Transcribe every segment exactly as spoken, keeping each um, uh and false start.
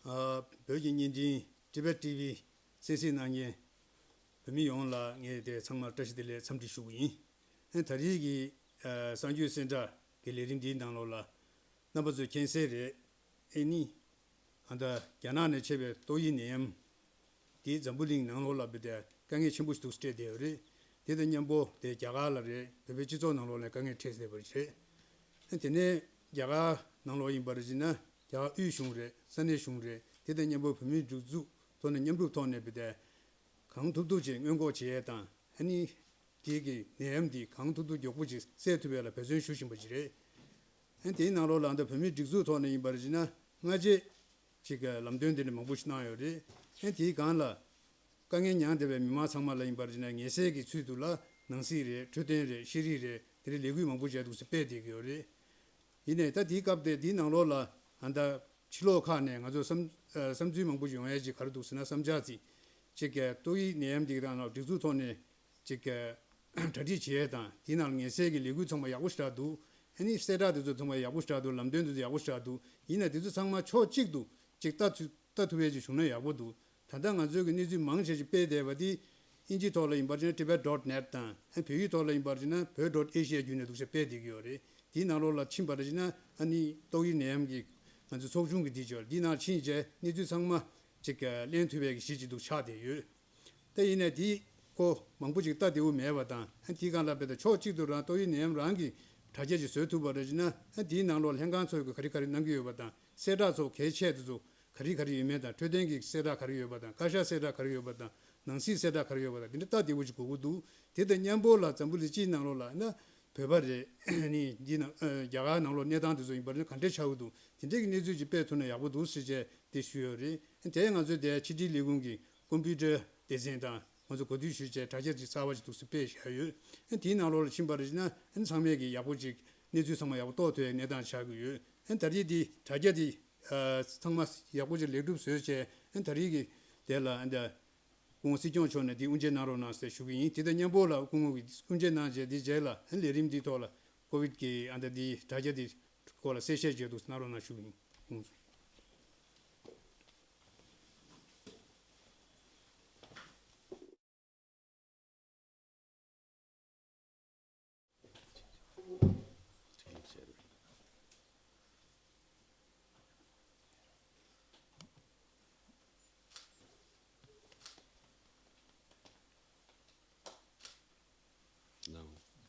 ཨ། བོད་ཀྱི་བརྙན་འཕྲིན་Tibet T V གསན་གཟིགས་གནང་མཁན་བོད་མི་ཡོངས་ལ་ངས་དེ་ཚང་མར་བཀྲ་ཤིས་བདེ་ལེགས་འཚམས་འདྲི་ཞུ་གི་ཡིན། ཨ། ད་རེས་ཀྱི་ཨ་གསར་འགྱུར་གསལ་བསྒྲགས་ཀྱི་ལས་རིམ་འདིའི་ནང་ལོགས་ལ་རྣམ་པ་ཚོས་མཁྱེན་གསལ་རེད། ཨེ་ནི། ཨ། ད་རྒྱ་ནག་ནས་མཆེད་པའི་ཏོག་དབྱིབས་ནད་ཡམས་འདི་འཛམ་བུ་གླིང་ནང་ལོགས་ལ་བུད་དེ་དཀའ་ངལ་ཆེན་པོ་ཞིག་འདུག་སེ་འཕྲད་བསྡད་ཡོད་རེད། དེ་དང་མཉམ་པོ་དེ་རྒྱ་གར་ལ་རེད། བོད་པའི་སྤྱི་ཚོགས་ནང་ལོགས་ལ་དཀའ་ངལ་འཕྲད་བསྡད་པ་རེད། དེ་ནས་རྒྱ་གར་ནང་ལོགས་ཡིན་པར་བྱས་ན་རྒྱ་གར་དབུས་གཞུང་རེད། ས་གནས་གཞུང་རེད། དེ་དང་མཉམ་པོ་བོད་མིའི་སྒྲིག་འཛུགས་ཐོག་ནས་མཉམ་རུབ་ཐོག་ནས་བུད་དེ་གང་ཐུབ་ཐུབ་ཅིག་སྔོན་འགོག་བྱེད་ཡས་དང་། ཨ་ནི། དེ་གི་ནད་ཡམས་འདི་གང་ཐུབ་ཐུབ་མགྱོགས་པོ་ཅིག་སེལ་ཐུབ་ཡས་ལ་འབད་བརྩོན་ཞུ་བཞིན་པ་ཅིག་རེད། ཨ། དེའི་ནང་ལོགས་ལ་ད་བོད་མིའི་སྒྲིག་འཛུགས་ཐོག་ནས་ཡིན་པར་བྱས་ན་སྔ་རྗེས་ཅིག་གི་ལམ་སྟོན་དེ་འདྲ་མང་པོ་ཞིག་གནང་ཡོད་རེད། ཨ། དེའི་སྒང་ལ་དཀའ་ངལ་མྱངས་བསྡད་པའི་མི་མང་ཚང་མ་ལ་ཡིན་པར་བྱས་ན་ངལ་སེལ་གྱི་ཚུལ་དུ་ལ་ནང་སྲིད་རེད། འཕྲོད་བསྟེན་རེད། ཤེས་རིག་རེད། དེ་འདྲའི་ལས་འགུལ་མང་པོ་ཞིག་འདུག་སེ་སྤེལ་བསྡད་ཀྱི་ཡོད་རེད། ཡིན་ནའི་ད་དེའི་སྐབས་དེ་དེའི་ནང་ལོགས་ལ་ཨ་ད་ཕྱི་ལོགས་ཁག་ནས་ང་ཚོ་བསམ་ཨ་བསམ་ཚུལ་མང་པོ་ཞིག་ཡོང་ཡས་ཅིག་ག་རེ་འདུག་ཟེར་ན། བསམ་འཆར་ཅིག་ཅིག་གི་ཏོག་དབྱིབས་ནད་ཡམས་འདི་དང་ལ་སྒྲིག་འཛུགས་ཐོག་ནས་ཅིག་གི་གྲ་སྒྲིག་བྱེད་ཡས་དང་། དེའི་ནང་ལ་ངལ་སེལ་གྱི་ལས་འགུལ་ཚང་མ་ཡག་པོ་ཞེ་དྲག་འདུག་ཨ་ནི་གསལ་བསྒྲགས་དེ་ཚོ་ཚང་མ་ཡག་པོ་ཞེ་དྲག་འདུག་ལམ་སྟོན་དེ་ཚོ་ཡག་པོ་ཞེ་དྲག་འདུག་ཡིན་ན་དེ་ཚོ་ཚང་མ་ཕྱོགས་གཅིག་ཏུ་ཅིག་ལྟ་ཐུབ་ལྟ་ཐུབ་ཡས་ཅིག་བྱུང་ན་ཡག་པོ་འདུག་ད་ལྟ་ང་ཚོའི་གི་གནས་ཚུལ་མང་ཆེ་ཞིག་སྤེལ་བསྡད་པ་དེ་ཨིན་ཇིའི་ཐོག་ལ་ཡིན་པར་བྱས་ན་tibet dot net དང་། ཨ། བོད་ཡིག་ཐོག་ལ་ཡིན་པར་བྱས་ན་བོད་dot asia བརྒྱུད་ནས་འདུག་སེ་སྤེལ་བསྡད་ཀྱི་ཡོད་རེད། དེའི་ནང་ལོགས་ལ་ཕྱིན་པར་བྱས་ན་ཨ་ནི་ཏོག་དབྱིབས་ནད་ཡམས་ཀྱི་ང་ཚོའི་ཚོགས་ཆུང་གི་དེ་ཅིག་ཡོད་རེད། དེའི་ནང་ཕྱིན་བྱས་གནས་ཚུལ་ཚང་མ་ཅིག་ག་ལེན་ཐུབ་པའི་གི་གཞི་ཅིག་འདུག་ཆགས་བསྡད་ཡོད། ད་ཡིན་ནའི་དེའི་སྐོར་མང་པོ་ཅིག་ལྟ་བདེ་པོ་མེད་པ་དང་། ཨ། དེའི་སྒང་ལ་དཔེ་ད་ཕྱོགས་གཅིག་ཏུ་རང་ཏོག་དབྱིབས་ནད་ཡམས་རང་གི་དྲ་རྒྱ་ཅིག་བཟོ་ཐུབ་པ་རེད་ཅེ་ན། ཨ། དེའི་ནང་ལོགས་ལྷན་ཁང་ཚོས་གི་ག་རེ་ག་རེ་གནང་གི་ཡོད་པ་དང་། གསལ་བསྒྲགས་ཚོ་གལ་ཆེ་དེ་ཚོ་ག་རེ་ག་རེ་ཡོད་མེད་དང་། འཕྲོད་བསྟེན་གྱི་གསལ་བསྒྲགས་ག་རེ་ཡོད་པ་དང་། བཀའ་ཤག་གསལ་བསྒྲགས་ག་རེ་ཡོད་པ་དང་། ནང་སྲིད་གསལ་བསྒྲགས་ག་རེ་ཡོད་པ་དང་། དེ་འདྲ་ལྟ་བདེ་པོ་ཅིག་དགོས་ཀྱི་འདུག་དེ་དང་མཉམ་པོ་ལ་འཛམ་བུ་གླིང་སྤྱིའི་ནང་ལོགས་ལ་ན་བོད་པ་རེད། ཨ་ནི་འདི་ནང་ཨ་རྒྱ་གར་ནང་ལོགས་གནས་སྟངས་དེ་ཚོ་ཡིན་པར་ན་ག་འདྲས་ཆགས་ཀྱི་འདུག་དེ་འདྲས་ཀྱི་གནས་ཚུལ་ཅིག་སྤེལ་ཐུབ་ན་ཡག་པོ་འདུག་ཟེར་བྱས་དེ་ཞུས་ཡོད་རེད། དེ་ང་ཚོའི་དེ་ཕྱི་དྲིལ་ལས་ཁུངས་ཀྱི་ཀམ་པུ་ཊར་སྡེ་ཚན་དང་ང་ཚོ་གོ་བསྡུར་ཞུས་བྱས་དྲ་རྒྱ་ཅིག་གསར་པ་ཅིག་འདུག་སེ་སྤེལ་བཞག་ཡོད། དེའི་ནང་ལོགས་ལ་ཕྱིན་པ་རེད་ན་ཚང་མས་ཀྱི་ཡག་པོ་ཅིག་གནས་ཚུལ་ཚང་མ་ཡག་པོ་རྟོགས་ཐུབ་པའི་གནས་སྟངས་ཆགས་ཀྱི་ཡོད། ད་རེས་འདི་དྲ་རྒྱ་འདི་ཨ་ཚང་མ་ཡག་པོ་ཅིག་ལེགས་གྲུབ་བཟོས་བྱས། ད་རེས་ཀྱི་དེ་ལ་ཨ་འདི་སྐུ་ངོ་སྲིད་སྐྱོང་མཆོག་ནས་འདི་དབུ་འབྱེད་གནང་རོགས་གནང་ཟེར་ཞུ་གི་ཡིན། དེ་དང་མཉམ་པོ་ལ་སྐུ་ངོ་གིས་དབུ་འབྱེད་གནང་རྗེས་འདི་རྗེས་ལ་ལས་རིམ་འདིའི་ཐོག་ལ་ཀོ་བིད་ཀྱི་ཨ་འདི་འདི་དྲ་རྒྱ་འདི་སྐོར་ལ་གསལ་བཤད་བྱེད་དུ་གནང་རོགས་གནང་ཞུ་གི་ཡིན།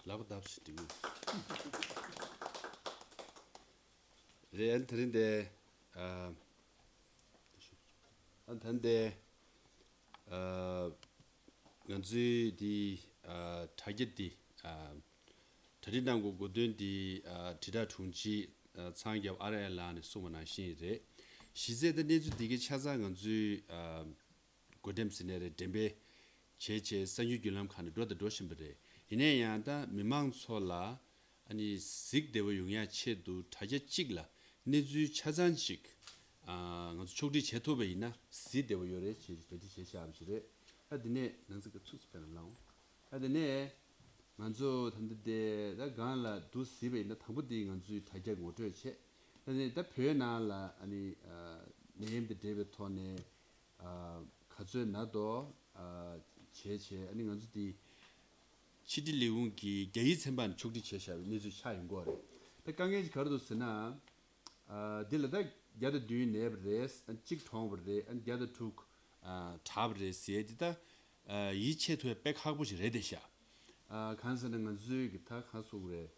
ལག་པ་བརྡབས་ཤིག་འགྲིག་གི་རེད། ཨ་ནི་དེ་རིང་དེ་ཨ་ཨ་ད་ལྟ་ཨ་ང་ཚོའི་འདི་ཨ་དྲ་རྒྱ་འདི་ཨ་གྲ་སྒྲིག་གནང་དགོས་དགོས་དོན་འདི་ཨ་དྲིལ་བསྒྲགས་དྲུང་ཆེ་ཨ་ཚངས་རྒྱ་ཨར་ཨེ་ལགས་ནས་གསུངས་པ་ནང་བཞིན་རེད། གཞི་རྩའི་ད་གནས་ཚུལ་འདི་གའི་ཆ་ཚང་ང་ཚོའི་ཨ་བགོ་འགྲེམས་ཟེར་ནའི་རེད། འགྲེམས་སྤེལ་བྱས་བྱས་གསར་འགྱུར་བརྒྱུད་ལམ་ཁག་ནས་འགྲོ་དང་འགྲོ་བཞིན་པ་རེད། ཡིན་ན་ཡང་ད་མི་མང་ཚོ་ལ་ཨ་ནི་གཟིགས་བདེ་པོ་ཡོང་ཡ་ཆེད་དུ་དྲ་རྒྱ་གཅིག་ལ་གནས་ཚུལ་ཆ་ཚང་གཅིག་ཨ་ང་ཚོ་ཕྱོགས་སྒྲིག་བྱེད་ཐུབ་པ་ཡིན་ན་གཟིགས་བདེ་པོ་ཡོད་རེད་ཅེས་གྲ་སྒྲིག་བྱས་བཞག་པ་ཞིག་རེད། ཨ་དེ་ནས་ནང་ཚིག་གི་ཚུགས་སུ་ཕེབས་ན་ལའང་། ཨ་དེ་ནས་ང་ཚོ་ད་ལྟ་དེ་ད་སྒང་ལ་འདུག་གཟིགས་པ་ཡིན་ན་དང་པོ་དེ་ང་ཚོའི་དྲ་རྒྱ་ངོ་སྤྲོད་བྱས། ཨ་ནི་ད་བོད་ནང་ལ་ཨ་ནི་ཨ་ནད་ཡམས་དང་འབྲེལ་བའི་ཐོག་ནས་ཨ་ག་ཚོད་ན་དོ་ཨ་བྱས་བྱས། ཨ་ནི་ང་ཚོ་དེ་ཕྱི་དྲིལ་ལས་ཁུངས་ཀྱིས་རྒྱ་ཡིག་ཚན་པ་ནས་ཕྱོགས་སྒྲིག་བྱས་བཞག་པའི་གནས་ཚུལ་ཆགས་ཡོང་གི་རེད། ད་དཀའ་ངལ་ཅིག་ག་རེ་འདུག་ཟེར་ན། ཨ་འདི་ལ་ད་བརྒྱ་དང་བདུན་ནས་པ་རེད། ཨ་གཅིག་གྲོངས་པ་རེད། ཨ་བརྒྱ་དང་དྲུག་ཨ་དྲག་པ་རེད་ཟེར་དེ་ད་ཨ་ཡིད་ཆེས་ཐུབ་ཡ་དཔེ་ཁག་པོ་ཞིག་རེད་དེ་ཤག་ཨ་གང་ཟེར་ན་ང་ཚོའི་གི་ད་གང་ཟེར་དགོས་རེད།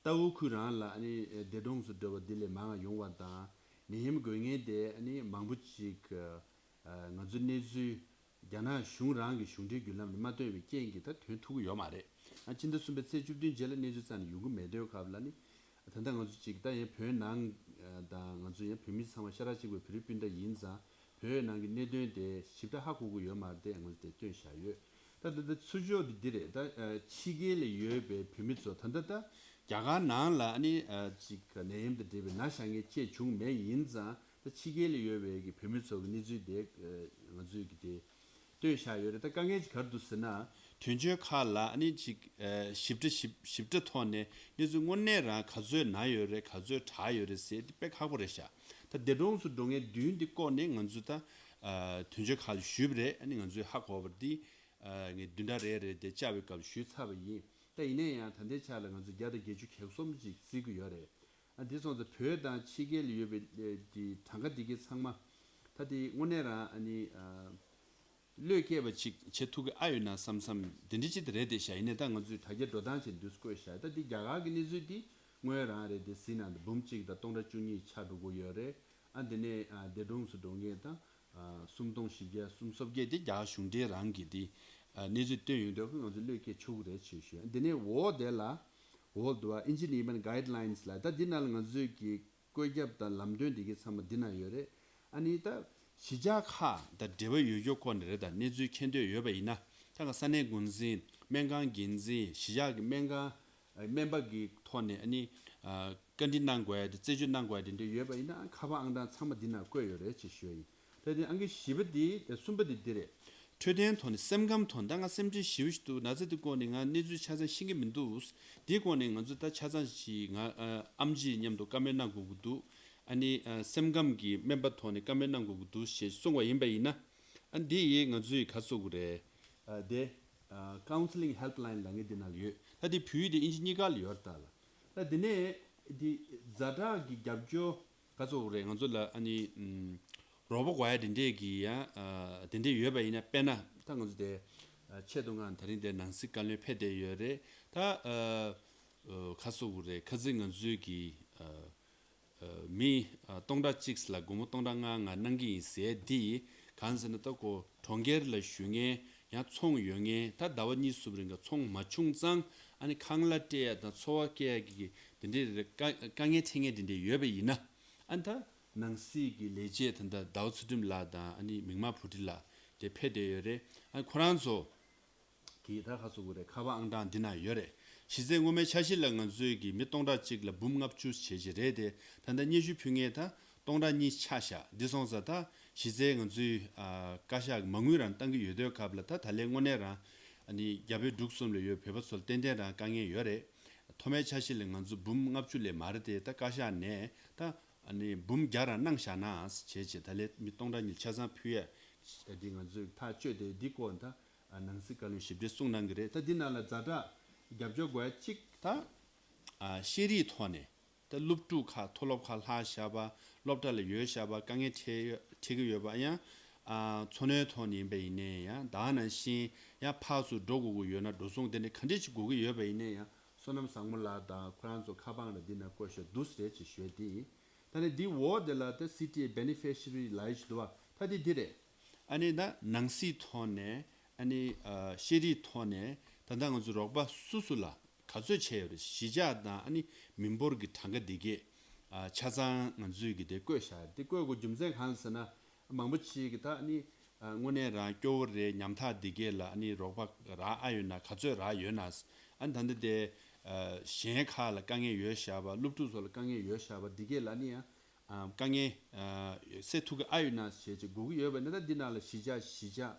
ལྟ་བུ་ཁོ་རང་ལ་ཨ་ནི་འདས་གྲོངས་སུ་འགྲོ་བ་འདི་ལས་མང་བ་ཡོང་བ་དང་། ནད་ཡམས་འགོས་མཁན་དེ་ཨ་ནི་མང་པོ་ཅིག་ཨ་ང་ཚོ་གནས་ཚུལ་རྒྱ་ནག་གཞུང་རང་གི་གཞུང་འབྲེལ་བརྒྱུད་ལམ་ལ་མ་བཏོན་པའི་རྐྱེན་གྱིས་ད་ཐོན་ཐུབ་ཀྱི་ཡོད་མ་རེད། ཨ་སྤྱི་ཟླ་གསུམ་པའི་ཚེས་བཅུ་བདུན་རྗེས་ལ་གནས་ཚུལ་རྩ་ནས་ཡོང་གི་མེད་དུས་སྐབས་ལ་ནི། ད་ལྟ་ང་ཚོ་གཅིག་ད་ཡང་བོད་ནང་དང་ང་ཚོ་ཡང་བོད་མི་ཚང་མ་ཤ་ཁྲག་གཅིག་པའི་བོད་རིགས་སྤུན་ཟླ་ཡིན་ཙང་། བོད་ནང་གི་གནད་དོན་དེ་ཞིབ་ཕྲ་ཧ་གོ་གི་ཡོད་མ་རེད་དེ་ང་ཚོ་དེ་སྟོན་བཞག་ཡོད། ད་ད་ལྟ་ཚུར་ཕྱོགས་དེ་འདི་རེད། ད་ཕྱི་རྒྱལ་ལ་ཡོད་པའི་བོད་མི་ཚོ་ད་ལྟ་ད་རྒྱ་གར་ནང་ལ་ཨ་ནི་ཅིག་ནད་ཡམས་དང་འབྲེལ་བའི་ན་ཤ་ངན་ཅེས་བྱུང་མེད། ཡིན་ཙང་ད་ཕྱི་རྒྱལ་ལ་ཡོད་པའི་གི་བོད་མི་ཚོ་གི་གནས་ཚུལ་དེ་ང་ཚོས་གི་དེ་སྟོན་བཞག་ཡོད་རེད། ད་དཀའ་ངལ་ཅིག་ག་རེ་འདུག་ཟེར་ན། དོན་གཅོད་ཁག་ལ་ཨ་ནི་ཅིག་ཨ་ཞིབ་ཕྲ་ཞིབ་ཞིབ་ཕྲ་ཐོག་ནས་གནས་ཚུལ་དངོས་གནས་རང་ག་ཚོད་ན་ཡོད་རེད། ག་ཚོད་དྲག་ཡོད་རེད་ཟེར་དེ་དཔེ་ཁག་པོ་རེད་ཤག་ད་འདས་གྲོངས་སུ་འགྲོ་མཁན་བདུན་འདི་བསྐོར་ནས་ང་ཚོས་ད་དོན་གཅོད་ཁག་ལ་ཞུས་པ་རེད། ཨ་ནི་ང་ཚོས་ཧ་གོ་བ་འདི་ངས་བདུན་ཕྲག་རེ་རེ་དེ་བཅར་བའི་སྐབས་ཞུས་ཚར་བ་ཡིན། ད་ཡིན་ན་ཡང་ད་ལྟའི་ཆ་ལ་ང་ཚོས་བརྒྱ་དང་བརྒྱད་ཅུ་གྱ་གསུམ་ཅིག་བརྩི་གི་ཡོད་རེད། ཨ་འདི་སོང་ཙང་བོད་དང་ཕྱི་རྒྱལ་ལ་ཡོད་པའི་ཨེ་འདི་གྲངས་ཀ་འདི་གའི་ཚང་མ་ད་དེ་དངོས་གནས་རང་ཨ་ནི་ཨ་བློས་བཀལ་བ་ཅིག་བྱེད་ཐུབ་ཀྱི་ཨ་ཡོད་ན་བསམ་བསམ་དེ་འདྲ་ཅིག་ད་རེད་དེ་ཤག་ཡིན་ནའི་ད་ང་ཚོས་དྲ་རྒྱ་འགྲོ་སྟངས་ཅིག་འདུག་བཀོད་ཤག་ད་དེ་རྒྱ་གར་གྱི་གནས་ཚུལ་དེ་དངོས་རང་རེད་དེ་ཟིན་ན་འབུམ་གཅིག་དང་སྟོང་ཕྲག་བཅུ་གཉིས་ཆགས་འགྲོ་གི་ཡོད་རེད། ཨ་འདི་ནས་ཨ་འདས་གྲོངས་སུ་འགྲོ་མཁན་དང་། ཨ་སུམ་སྟོང་བཞི་བརྒྱ་སུམ་ཅུ་སོ་བརྒྱད་དེ་རྒྱ་གཞུང་འབྲེལ་རང་གི་དེ་ཨ་གནས་ཚུལ་བཏོན་ཡོང་དུས་ང་ཚོས་བློས་འགེལ་ཆོག་གི་རེད་ཅེས་ཞུས། འདི་ནས་འོག་དེ་ལ་འོག་ཏུ་ཨ་Indian Human Guidelines ལ་ད་འདི་ནང་ལ་ང་ཚོས་ཀྱི་བཀོད་ཁྱབ་དང་ལམ་སྟོན་འདི་གའི་ཚང་མ་འདི་ན་ཡོད་རེད། ཨ་ནི་ད་གཞིས་ཆགས་ཁག་དང་འབྲེལ་བ་ཡོད་རྒྱུ་སྐོར་ནས་རེད། ད་གནས་ཚུལ་མཁྱེན་འདོད་ཡོད་པ་ཡིན་ན་ད་ག་ས་གནས་འགོ་འཛིན་སྨན་ཁང་འགན་འཛིན་གཞིས་ཆགས་ཀྱི་སྨན་ཁང་སྨན་པ་གི་ཐོག་ནས་ཨ་ནི་བཀའ་འདྲི་གནང་དགོས་ཡ་དེ་རྩད་གཅོད་གནང་དགོས་ཡ་དེ་འདྲ་ཡོད་པ་ཡིན་ན་ཁ་པར་ཨང་གྲངས་ཚང་མ་འདི་ན་བཀོད་ཡོད་རེད་ཅེས་ཞུ་ཡ་ཡིན། ད་དེ་ཨང་ཀི་བཞི་པ་འདི་གསུམ་པ་འདི་འདི་རེད། འཕྲོད་བསྟེན་ཐོག་ནས་སེམས་ཁམས་ཐོག་ད་ང་སེམས་ཁྲལ་ཞེ་པོ་ཞིག་འདུག་ན་ཚ་འདི་སྐོར་ནས་ང་གནས་ཚུལ་ཆ་ཚང་ཤེས་ཀྱི་མི་འདུག་འདིའི་སྐོར་ནས་ང་ཚོ་ད་ཆ་ཚང་ཞིག་ང་ཨམ་ཆི་མཉམ་དུ་བཀའ་མོལ་གནང་དགོས་ཀྱི་འདུག་ཨ་ནི་སེམས་ཁམས་ཀྱི་སྨན་པ་ཐོག་ནས་བཀའ་མོལ་གནང་དགོས་ཀྱི་འདུག་ཞེས་གསུངས་པ་ཡིན་པ་ཡིན་ན། ཨ་འདི་ཡིས་ང་ཚོས་ག་ཚོད་དགོས་རེད། ཨ་དེ་ཨ་Counseling Helpline ལབ་མཁན་དེ་ནང་ལ་ཡོད། ད་དེ་བོད་ཡིག་དེ་ཨིན་ཇི་གཉིས་ཀ་ལ་ཡོད་རེད་ད་ལ། ད་དེ་ནས་དེ་ཛ་དྲག་གི་རྒྱབ་སྐྱོར་ག་ཚོད་དགོས་རེད། ང་ཚོ་ལ་ཨ་ནི་ཨམ་རོགས་པ་དགོས་ཡ་དེ་འདྲས་ཀྱི་ཡང་ཨ་དེ་འདྲས་ཡོད་པ་ཡིན་ན། དཔེར་ན་ད་ང་ཚོ་དེ་ཨ་ཆེད་དུ་ང་དེ་རིང་དེ་ནང་སྲིད་བཀའ་བློན་ཕེབས་བསྡད་ཡོད་རེད། ད་ཨ་ཨ་ག་ཚོད་དགོས་རེད། ཁ་སང་ང་ཚོའི་གི་ཨ་མི་སྟོང་ཕྲག་གཅིག་ལ་སྒོར་མོ་སྟོང་ཕྲག་ལྔ་ལྔ་གནང་གི་ཡིན་ཟེར་འདི་གང་ཟེར་ན། ད་ཁོ་གྲོང་ཁྱེར་ལ་བཞུགས་མཁན་ཡང་ཚོང་ཡོད་མཁན། ད་ཟླ་བ་གཉིས་གསུམ་རིང་ག་ཚོང་མ་བྱུང་ཙང་ཨ་ནི་ཁང་གླ་སྤྲད་ཡ་དང་འཚོ་བ་སྐྱེལ་ཡ་གི་དེ་འདྲའི་དཀའ་དཀའ་ངལ་འཕྲད་མཁན་དེ་འདྲ་ཡོད་པ་ཡིན་ན། ཨ་ནི་ད་ནང་སྲིད་ཀྱི་ལས་བྱེད་ད་ལྟ་ཟླ་བ་ཚུལ་ཁྲིམས་ལགས་དང་ཨ་ནི་མིག་དམར་བུ་ཁྲིད་ལགས་དེ་ཕེབས་བསྡད་ཡོད་རེད། ཨ་ནི་ཁོ་རང་ཚོ། གི་ད་ག་ཚོད་དགོས་རེད། ཁ་པར་ཨང་གྲངས་འདི་ན་ཡོད་རེད། གཞི་རྩའི་སྔོན་མའི་འཆར་གཞི་ལ་ང་ཚོས་ཀྱི་མི་སྟོང་ཕྲག་གཅིག་ལ་འབུམ་ལྔ་བཅུ་བྱས་ཀྱི་རེད་དེ། ད་ལྟ་སྙན་ཞུ་ཕུལ་མཁན་ད་སྟོང་ཕྲག་གཉིས་ཆགས་ཤག་འདི་སོང་ཙང་ད་གཞི་རྩའི་ང་ཚོའི་ཨ་བཀའ་ཤག་གི་མ་དངུལ་རང་བཏང་གི་ཡོད་དུས་སྐབས་ལ་ད་ད་ལན་དངོས་གནས་རང་ཨ་ནི་རྒྱ་བལ་འབྲུག་གསུམ་ལ་ཡོད་བོད་པ་ཚོ་ལ་ཏན་ཏན་རང་དཀའ་ངལ་ཡོད་རེད། ཐོག་མའི་འཆར་གཞི་ལ་ང་ཚོ་འབུམ་ལྔ་བཅུ་ལས་མ་རེད་དེ། ད་བཀའ་ཤག་ནས་ད་ཨ་ནི་འབུམ་བརྒྱ་རང་གནང་བཞག་ན་བྱས་བྱས་ད་ལན་མི་སྟོང་ཕྲག་གཉིས་ཆ་ཚང་ཕུལ་ཡ་འདི་ང་ཚོས་ཐག་གཅོད་དེ་འདི་སྐོར་ད། ནང་སྲིད་བཀའ་བློན་ཞིབ་ཕྲའི་གསུང་གནང་གི་རེད། ད་འདི་ནང་ལ་ཛ་དྲག་རྒྱབ་སྐྱོར་དགོས་ཡ་གཅིག་ད། ཨ་ཤེས་རིག་ཐོག་ནས་ད་སློབ་ཕྲུག་ཁག་མཐོ་སློབ་ཁག་ལྷག་བཞག་པ། སློབ་གྲྭ་ལ་ཡོད་བཞག་པ། དཀའ་ངལ་འཕྲད་ཡོད་འཕྲད་ཀྱི་ཡོད་པ། ཡང་ཨ་འཚོ་སྣོན་ཐོག་ནས་ཡིན་པ་ཡིན་ནའི་ཡང་། ད་ག་ནང་བཞིན་ཡང་ཕར་ཚུར་འགྲོ་དགོས་ཀྱི་ཡོད་ན་འགྲོ་སོང་དེ་འདྲ་ག་འདྲས་ཅིག་དགོས་ཀྱི་ཡོད་པ་ཡིན་ནའི་ཡང་བསོད་ནམས་བཟང་མོ་ལགས་དང་ཁོ་རང་ཚོ་ཁ་པར་ལ་འདི་ནང་བཀོད་བཞག་འདུག་ཟེར་ཅིག་ཞུས་ཏེ། ད་ནི་འདི་འོག་དེ་ལ་ད་སི་ཊི་ཨེ་བེ་ནི་ཕི་ཤི་རི་ལབ་ཡ་ཅིག་འདུག་བ། ད་འདི་འདི་རེད། ཨ་ནི་ད་ནང་སྲིད་ཐོག་ནས། ཨ་ནི་ཨ་ཤེས་རིག་ཐོག་ནས་ད་ལྟ་ང་ཚོ་རོགས་པ་སུ་སུ་ལ་ག་ཚོད་བྱས་ཡོད་རེད། གཞིས་ཆགས་དང་ཨ་ནི་མི་འབོར་གྱི་གྲངས་ཀ་འདི་གས་ཨ་ཆ་ཚང་ང་ཚོས་ཀྱི་དེ་བཀོད་བཞག་ཡོད་རེད། དེ་བཀོད་དགོས་རྒྱུ་མཚན་གང་ཟེར་ན། མང་པོ་ཅིག་གིས་ད་ཨ་ནི་ཨ་དངོས་གནས་རང་སྐྱོ་བོ་རེད། ཉམ་ཐག་འདི་གས་ལ་ཨ་ནི་རོགས་པ་རག་ཨ་ཡོད་ན་ག་ཚོད་རག་ཡོད་ན། ཨ་ནི་ད་ལྟ་དེ་ཨ་གཞན་ཁག་ལ་དཀའ་ངལ་ཡོད་བཞག་པ། སློབ་ཕྲུག་ཚོ་ལ་དཀའ་ངལ་ཡོད་བཞག་པ་འདི་གས་ལ་ཨ་ནི་ཡང་། ཨ་དཀའ་ངལ་ཨ་སེལ་ཐུབ་ཀྱི་ཨ་ཡོད་ན་བྱས་ཅིག་དགོས་ཀྱི་ཡོད་པ་ཡིན་ན། ད་འདི་ནང་ལ་གཞིས་ཆགས་གཞིས་ཆགས་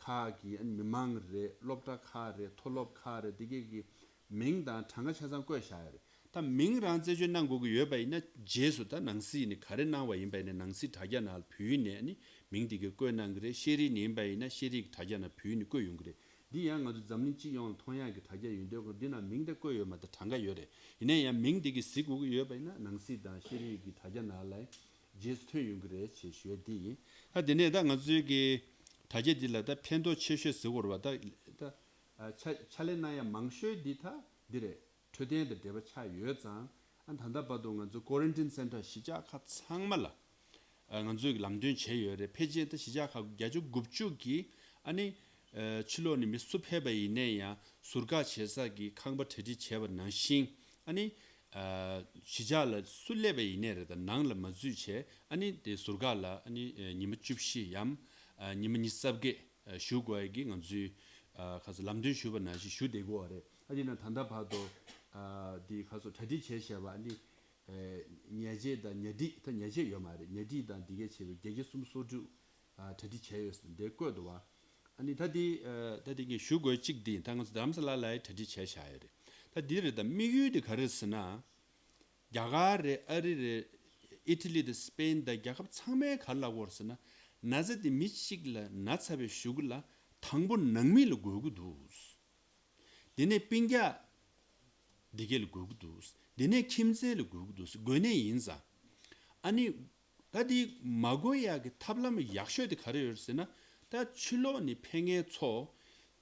ཁག་གི་ཨ་ནི་མི་མང་རེད། སློབ་གྲྭ་ཁག་རེད། མཐོ་སློབ་ཁག་རེད། འདི་གས་ཀྱི་མིང་དང་གྲངས་ཀ་ཆ་ཚང་བཀོད་བཞག་ཡོད་རེད། ད་མིང་རང་རྩད་གཅོད་གནང་དགོས་ཀྱི་ཡོད་པ་ཡིན་ན་རྗེས་སུ་ད་ནང་སྲིད་ནས་ག་རེ་གནང་བ་ཡིན་པ་ཡིན་ན་ནང་སྲིད་དྲ་རྒྱ་ནང་ལ་བོད་ཡིག་ནས་ཨ་ནི་མིང་འདི་གས་བཀོད་གནང་གི་རེད། ཤེས་རིག་ནས་ཡིན་པ་ཡིན་ན་ཤེས་རིག་གི་དྲ་རྒྱ་ནང་བོད་ཡིག་ནས་བཀོད་ཡོང་གི་རེད། འདི་ཡང་ང་ཚོ་འཛམ་གླིང་སྤྱི་ཡོངས་ལ་མཐོང་ཡག་གི་དྲ་རྒྱ་ཡོད་དུས་འདི་ནང་མིང་དེ་བཀོད་ཡོད་མ་རེད། གྲངས་ཀ་ཡོད་རེད། ཡིན་ན་ཡང་མིང་འདི་གས་གཟིགས་དགོས་ཀྱི་ཡོད་པ་ཡིན་ན་ནང་སྲིད་དང་ཤེས་རིག་གི་དྲ་རྒྱ་ནང་ལ་རྗེས་སུ་ཐོན་ཡོང་གི་རེད་ཅེས་ཞུ་ཡ་འདི་ཡིན། ད་དེ་ནས་ད་ང་ཚོའི་གི་དྲ་རྒྱ་འདི་ལ་ད་ཕན་ཐོགས་ཆེ་ཤོས་ཟེར་དགོས་རེད་པ། ད་ད་ཨ་ཕྱག་ཕྱག་ལས་གནང་ཡ་མང་ཤོས་འདི་ད་འདི་རེད། འཕྲོད་བསྟེན་དང་འབྲེལ་བ་ཆགས་ཡོད་ཙང་། ཨ་ད་ལྟ་བར་དུ་ང་ཚོ་ཀོ་རན་ཊིན་སེན་ཊར་གཞིས་ཆགས་ཁག་ཚང་མ་ལ་ཨ་ང་ཚོས་ལམ་སྟོན་བྱས་ཡོད་རེད། ཕལ་ཆེར་ད་གཞིས་ཆགས་ཁག་བརྒྱ་ཆ་དགུ་བཅུ་གིས་ཨ་ནི་ཨ་ཕྱི་ལོགས་ནས་མི་སུ་ཕེབས་པ་ཡིན་ནའི་ཡང་ཟུར་བཀག་བྱེད་ས་གི་ཁང་པ་གྲ་སྒྲིག་བྱས་པ་ནང་བཞིན། ཨ་ནི་ཨ་གཞིས་ཆགས་ལ་སུ་སླེབས་པ་ཡིན་ནའི་རེད། ད་ནང་ལ་མ་འཛུལ་བྱས། ཨ་ནི་དེ་ཟུར་བཀག་ལ་ཨ་ནི་ཨ་ཉི་མ་བཅུ་བཞི་ཡམ་ཨ་ཉི་མ་ཉི་ཤུ་རྩ་བརྒྱད་ཨ་བཞུགས་དགོས་ཡ་གི་ང་ཚོས་ཨ་ཁ་སང་ལམ་སྟོན་ཞུས་པ་ནང་བཞིན་བཞུགས་བསྡད་དགོས་པ་རེད། ཨ་དེ་ན་ད་ལྟ་བར་དུ་ཨ་དེ་ཁ་སང་གྲ་སྒྲིག་བྱས་བྱས་པ་ཨ་ནི། ཨེ་ཉལ་ཆས་དང་ཉལ་ཁྲི། ད་ཉལ་ཆས་ཡོད་མ་རེད། ཉལ་ཁྲི་དང་འདི་གས་བྱས་པའི་བརྒྱད་བརྒྱ་སུམ་ཅུ་སོ་དྲུག་ཨ་གྲ་སྒྲིག་བྱས་ཡོད་ཟེར་འདི་བཀོད་འདུག་བ། ཨ་ནི་ད་འདི་ཨ་ད་འདི་ངས་ཞུ་དགོས་གཅིག་འདི་ད་ང་ཚོ་རྡ་རམ་ས་ལ་ལ་ཡི་གྲ་སྒྲིག་བྱས་བཞག་ཡོད་རེད། ད་འདི་རེད། ད་དམིགས་ཡུལ་འདི་ག་རེ་ཟེར་ན། རྒྱ་གར་རེད། ཨ་རི་རེད། ཨི་ཊ་ལི་དང་སི་པེན་དང་རྒྱལ་ཁབ་ཚང་མའི་ག་རེ་ལབ་ཀྱི་ཡོད་རེད་ཟེར་ན། ན་ཚ་དེ་མི་གཅིག་ལ་ན་ཚ་བའི་གཞུག་གུ་ལ་དང་པོ་ནང་མི་ལ་འགོས་ཀྱི་འདུག་དེ་ནས་སྤུན་ཀྱག་འདི་གས་ལ་འགོས་ཀྱི་འདུག་དེ་ནས་ཁྱིམ་མཚེས་ལ་འགོས་ཀྱི་འདུག་འགོས་ནས་ཡིན་ཙང་། ཨ་ནི། ད་འདི་མ་འགོས་ཡག་གི་ཐབས་ལམ་ཡག་ཤོས་དེ་ག་རེ་ཡོད་ཟེར་ན། ད་ཕྱི་ལོགས་ནས་ཕེབས་མཁན་ཚོ།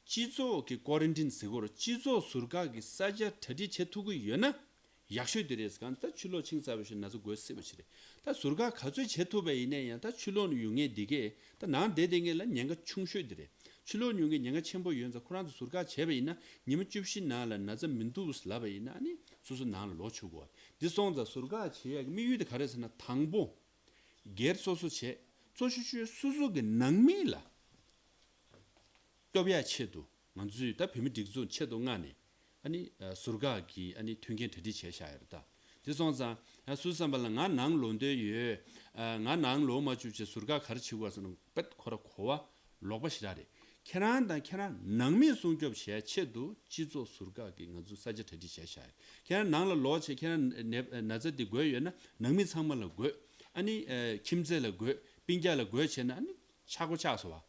སྤྱི་ཚོགས་ཀྱི་ཀོ་རན་ཊིན་ཟེར་གྱི་ཡོད་རེད། སྤྱི་ཚོགས་ཟུར་བཀག་གི་ས་ཆ་གྲ་སྒྲིག་བྱེད་ཐུབ་ཀྱི་ཡོད་ན། ཡག་ཤོས་དེ་རེད་ཟེར་གང་། ད་ཕྱི་ལོགས་ཕྱིན་ཚར་བའི་ཤུལ་ན་ཚ་འགོས་སྲིད་པ་ཞིག་རེད། ད་ཟུར་བཀག་ག་ཚོད་བྱེད་ཐུབ་པ་ཡིན་ན་ཡང་། ད་ཕྱི་ལོགས་ནས་ཡོང་མཁན་འདི་གས་ད་ནང་བསྡད་བསྡད་མཁན་ལ་ཉེན་ཁ་ཆུང་ཤོས་དེ་རེད། ཕྱི་ལོགས་ནས་ཡོང་མཁན་ཉེན་ཁ་ཆེན་པོ་ཡོད་ཙང་། ཁོ་རང་ཚོ་ཟུར་བཀག་བྱས་པ་ཡིན་ན་ཉི་མ་བཅུ་བཞི་ནང་ལ་ན་ཚ་མི་འདུག་ལབ་པ་ཡིན་ན། ཨ་ནི་སོ་སོ་ནང་ལ་ལོག་ཆོག་གི་ཡོད་རེད། འདི་སོང་ཙང་ཟུར་བཀག་བྱེད་ཡག་གི་དམིགས་ཡུལ་དེ་ག་རེ་ཟེར་ན། དང་པོ། སྒེར་སོ་སོ་བྱས། གཙོ་ཆེ་ཤོས་སོ་སོ་གི་ནང་མི་ལ་སྐྱོབ་ཡག་ཆེད་དུ། ང་ཚོས་ད་བོད་མི་སྒྲིག་འཛུགས་ཆེད་དུ་མངགས་ནས། ཨ་ནི་ཨ་ཟུར་བཀག་གི་ཨ་ནི་མཐུན་རྐྱེན་གྲ་སྒྲིག་བྱས་བཞག་ཡོད་རེད་ད། དེ་སོང་ཙང་། ཨ་སུ་བསམ་པ་ལ་ང་ནང་ལོག་འདོད་ཡོད། ཨ་ང་ནང་ལོག་མ་བཅུག་བྱས་ཟུར་བཀག་ག་རེ་བྱེད་དགོས་ཟེར་ན། དཔེ་ཁོ་ར་གོ་བ་ལོག་པ་ཞེ་དྲག་རེད། ཁྱེད་རང་དང་ཁྱེད་རང་ནང་མི་སྲུང་སྐྱོབ་བྱེད་ཆེད་དུ་སྤྱི་ཚོགས་ཟུར་བཀག་གི་ང་ཚོ་ས་ཆ་གྲ་སྒྲིག་བྱས་བཞག་ཡོད། ཁྱེད་རང་ནང་ལ་ལོག་བྱས། ཁྱེད་རང་ནད་ན་ཚ་འདི་འགོས་ཡོད་ན་ནང་མི་ཚང་མ་ལ་འགོས། ཨ་ནི་ཨ་ཁྱིམ་མཚེས་ལ་འགོས། སྤུན་ཀྱག་ལ་འགོས་བྱས་ན། ཨ་ནི་ཆག་སྒོ་ཆགས་སོང་བ།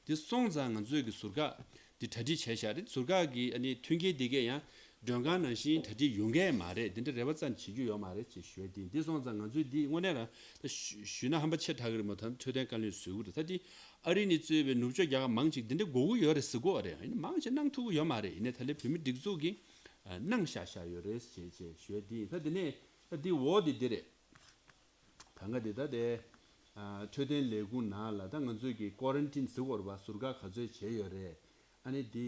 འདི་སོང་ཙང་ང་ཚོས་ཀྱི་ཟུར་བཀག་འདི་གྲ་སྒྲིག་བྱས་བཞག་རེད། ཟུར་བཀག་གི་ཨ་ནི་མཐུན་རྐྱེན་འདི་གས་ཡང་མགྲོན་ཁང་ནང་བཞིན་གྲ་སྒྲིག་ཡོང་གི་མ་རེད། འདི་འདྲ་རེ་བ་ཙམ་བྱེད་རྒྱུ་ཡོད་མ་རེད་ཅེས་ཞུ་ཡ་དེ་ཡིན། འདི་སོང་ཙང་ང་ཚོས་འདི་དངོས་གནས་རང་ད་ཞུ་ཞུས་ན་ཧམ་པ་ཆེ་དྲགས་ཀྱི་རེད་མོད། ད་འཕྲོད་བསྟེན་བཀའ་བློན་བཟོས་ཀྱི་རེད། ད་འདི་ཨ་རི་ནས་གཙོས་པའི་ནུབ་ཕྱོགས་རྒྱལ་ཁབ་མང་ཅིག་འདི་འདྲ་དགོས་ཀྱི་ཡོད་རེད་ཟེར་གྱི་ཡོད་རེད། ཡིན་ན་མང་ཆེ་གནང་ཐུབ་ཀྱི་ཡོད་མ་རེད། ཡིན་ནའི་ད་ལན་བོད་མི་སྒྲིག་འཛུགས་ཀྱིས་གནང་བཞག་བཞག་ཡོད་རེད་ཅེས་ཅེས་ཞུ་ཡ་དེ་ཡིན། ད་འདི་ནས་ད་འདི་འོག་འདི་འདི་རེད། ད་ང་འདི་ད་དེ་ཨ་འཕྲོད་བསྟེན་ལས་ཁུངས་ནང་ལ་ད་ང་ཚོས་ཀྱི་ཀོ་རན་ཊིན་ཟེར་གྱི་ཡོད་རེད་པ། ཟུར་བཀག་ག་ཚོད་བྱས་ཡོད་རེད། ཨ་ནི་འདི་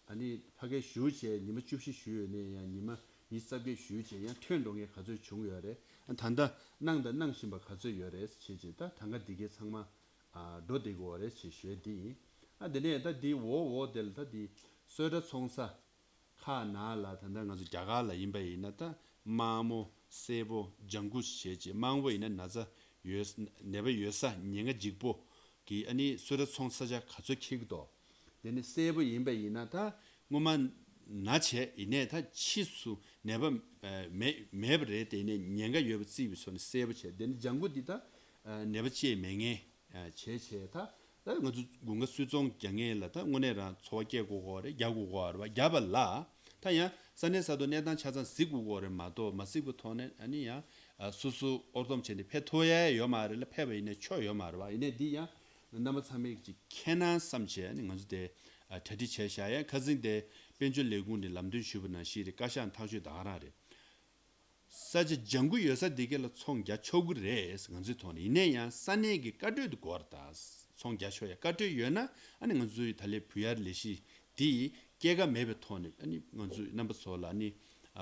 ཨ་ནི་ཕ་གིར་བཞུགས་བྱས་ཉི་མ་བཅུ་བཞི་བཞུགས་ཡོད་ནའི་ཡང་ཉི་མ་ཉི་ཤུ་རྩ་བརྒྱད་བཞུགས་བྱས་ཡང་ཐོན་འགྲོ་མཁན་ག་ཚོད་བྱུང་ཡོད་རེད། ཨ་ད་ལྟ་གནང་དང་གནང་བཞིན་པ་ག་ཚོད་ཡོད་རེད་ཅེས་བྱས། ད་ད་ང་འདི་གའི་ཚང་མ་ཨ་འགྲོ་བསྡད་ཀྱི་ཡོད་རེད་ཅེས་ཞུ་ཡ་འདི་ཡིན། ཨ་འདི་ནས་ད་འདི་འོག་འོག་དེ་ལ་ད་འདི་གསོལ་ར་ཚོང་ས་ཁག་ནང་ལ། ད་ལྟ་ང་ཚོ་རྒྱ་གར་ལ་ཡིན་པ་ཡིན་ན་ད་དམར་མོ་སེར་པོ་ལྗང་ཁུ་བྱས་བྱས། དམར་པོ་ཡིན་ན་ན་ཚ་ཡོད། ནད་པ་ཡོད་ས་ཉེན་ཁ་ལྗིད་པོ་གི་ཨ་ནི་གསོལ་ར་ཚོང་ས་ཆ་ག་ཚོད་འཁེལ་གྱི་འདུག་དེ་ནི་སེར་པོ་ཡིན་པ་ཡིན་ན་ད་སྔོན་མ་ན་བྱས། ཡིན་ནའི་ད་ཕྱིས་སུ་ནད་པ་ཨ་མེད་མེད་པ་རེད། དེ་ནས་ཉེན་ཁ་ཡོད་པ་བརྩིས་པའི་ཚོ་ནི་སེར་པོ་བྱས། དེ་ནི་ལྗང་ཁུ་འདི་ད་ཨ་ནད་པ་ཅིག་མེད་མཁན། བྱས་བྱས་ད། ད་ང་ཚོ་དགུན་ཁ་སུས་ཚོང་རྒྱག་མཁན་ལ་ད་དངོས་གནས་རང་འཚོ་བ་སྐྱེལ་དགོས་ཀྱི་ཡོད་རེད། རྒྱག་དགོས་ཀྱི་ཡོད་རེད་པ། བརྒྱབ་པ་ལ་ད་ཡང་ས་གནས་ས་ཐོག་གནས་སྟངས་ཆ་ཚང་གཟིགས་དགོས་ཀྱི་ཡོད་རེད་མ་གཏོགས། མ་གཟིགས་པའི་ཐོག་ནས་ཨ་ནི་ཡང་སོ་སོ་ཨོར་སྡོམ་བྱས་ནས་ཕེབས་ཐུབ་ཡ་ཡོད་མ་རེད་ལ། ཕེབས་པ་ཡིན་ན་ཆོག་ཡོད་མ་རེད་པ། ཡིན་ནའི་འདི་ཡང་རྣམ་པ་ཚང་མས་ཅིག་མཁྱེན་ན་བསམ་བྱས། ཨ་ནི་ང་ཚོ་དེ་གྲ་སྒྲིག་བྱས་བཞག་ཡ། ཁ་སང་དེ་དཔལ་འབྱོར་ལས་ཁུངས་ནས་ལམ་སྟོན་ཞུས་པ་ནང་བཞིན་རེད། བཀའ་ཤག་ཐག་གཅོད་ད་ག་རང་རེད། ས་ཆ་ལྗང་ཁུ་ཡོད་ས་དེ་ག་ལ་ཚོང་རྒྱག་ཆོག་གི་རེད་ང་ཚོའི་ཐོག་ནས། ཡིན་ན་ཡང་ས་གནས་ཀྱི་བཀའ་འཁྲོལ་དེ་དགོས་རེད། ད་ཚོང་རྒྱག་ཆོག་ཡ་བཀའ་འཁྲོལ་ཡོད་ན། ཨ་ནི་ང་ཚོའི་ད་ལན་བུ་ཡར་ལས་གཞི་དེ་སྐྱེད་ཀ་མེད་པའི་ཐོག་ནས། ཨ་ནི་ང་ཚོའི་རྣམ་པ་ཚོ་ལ་ཨ་ནི་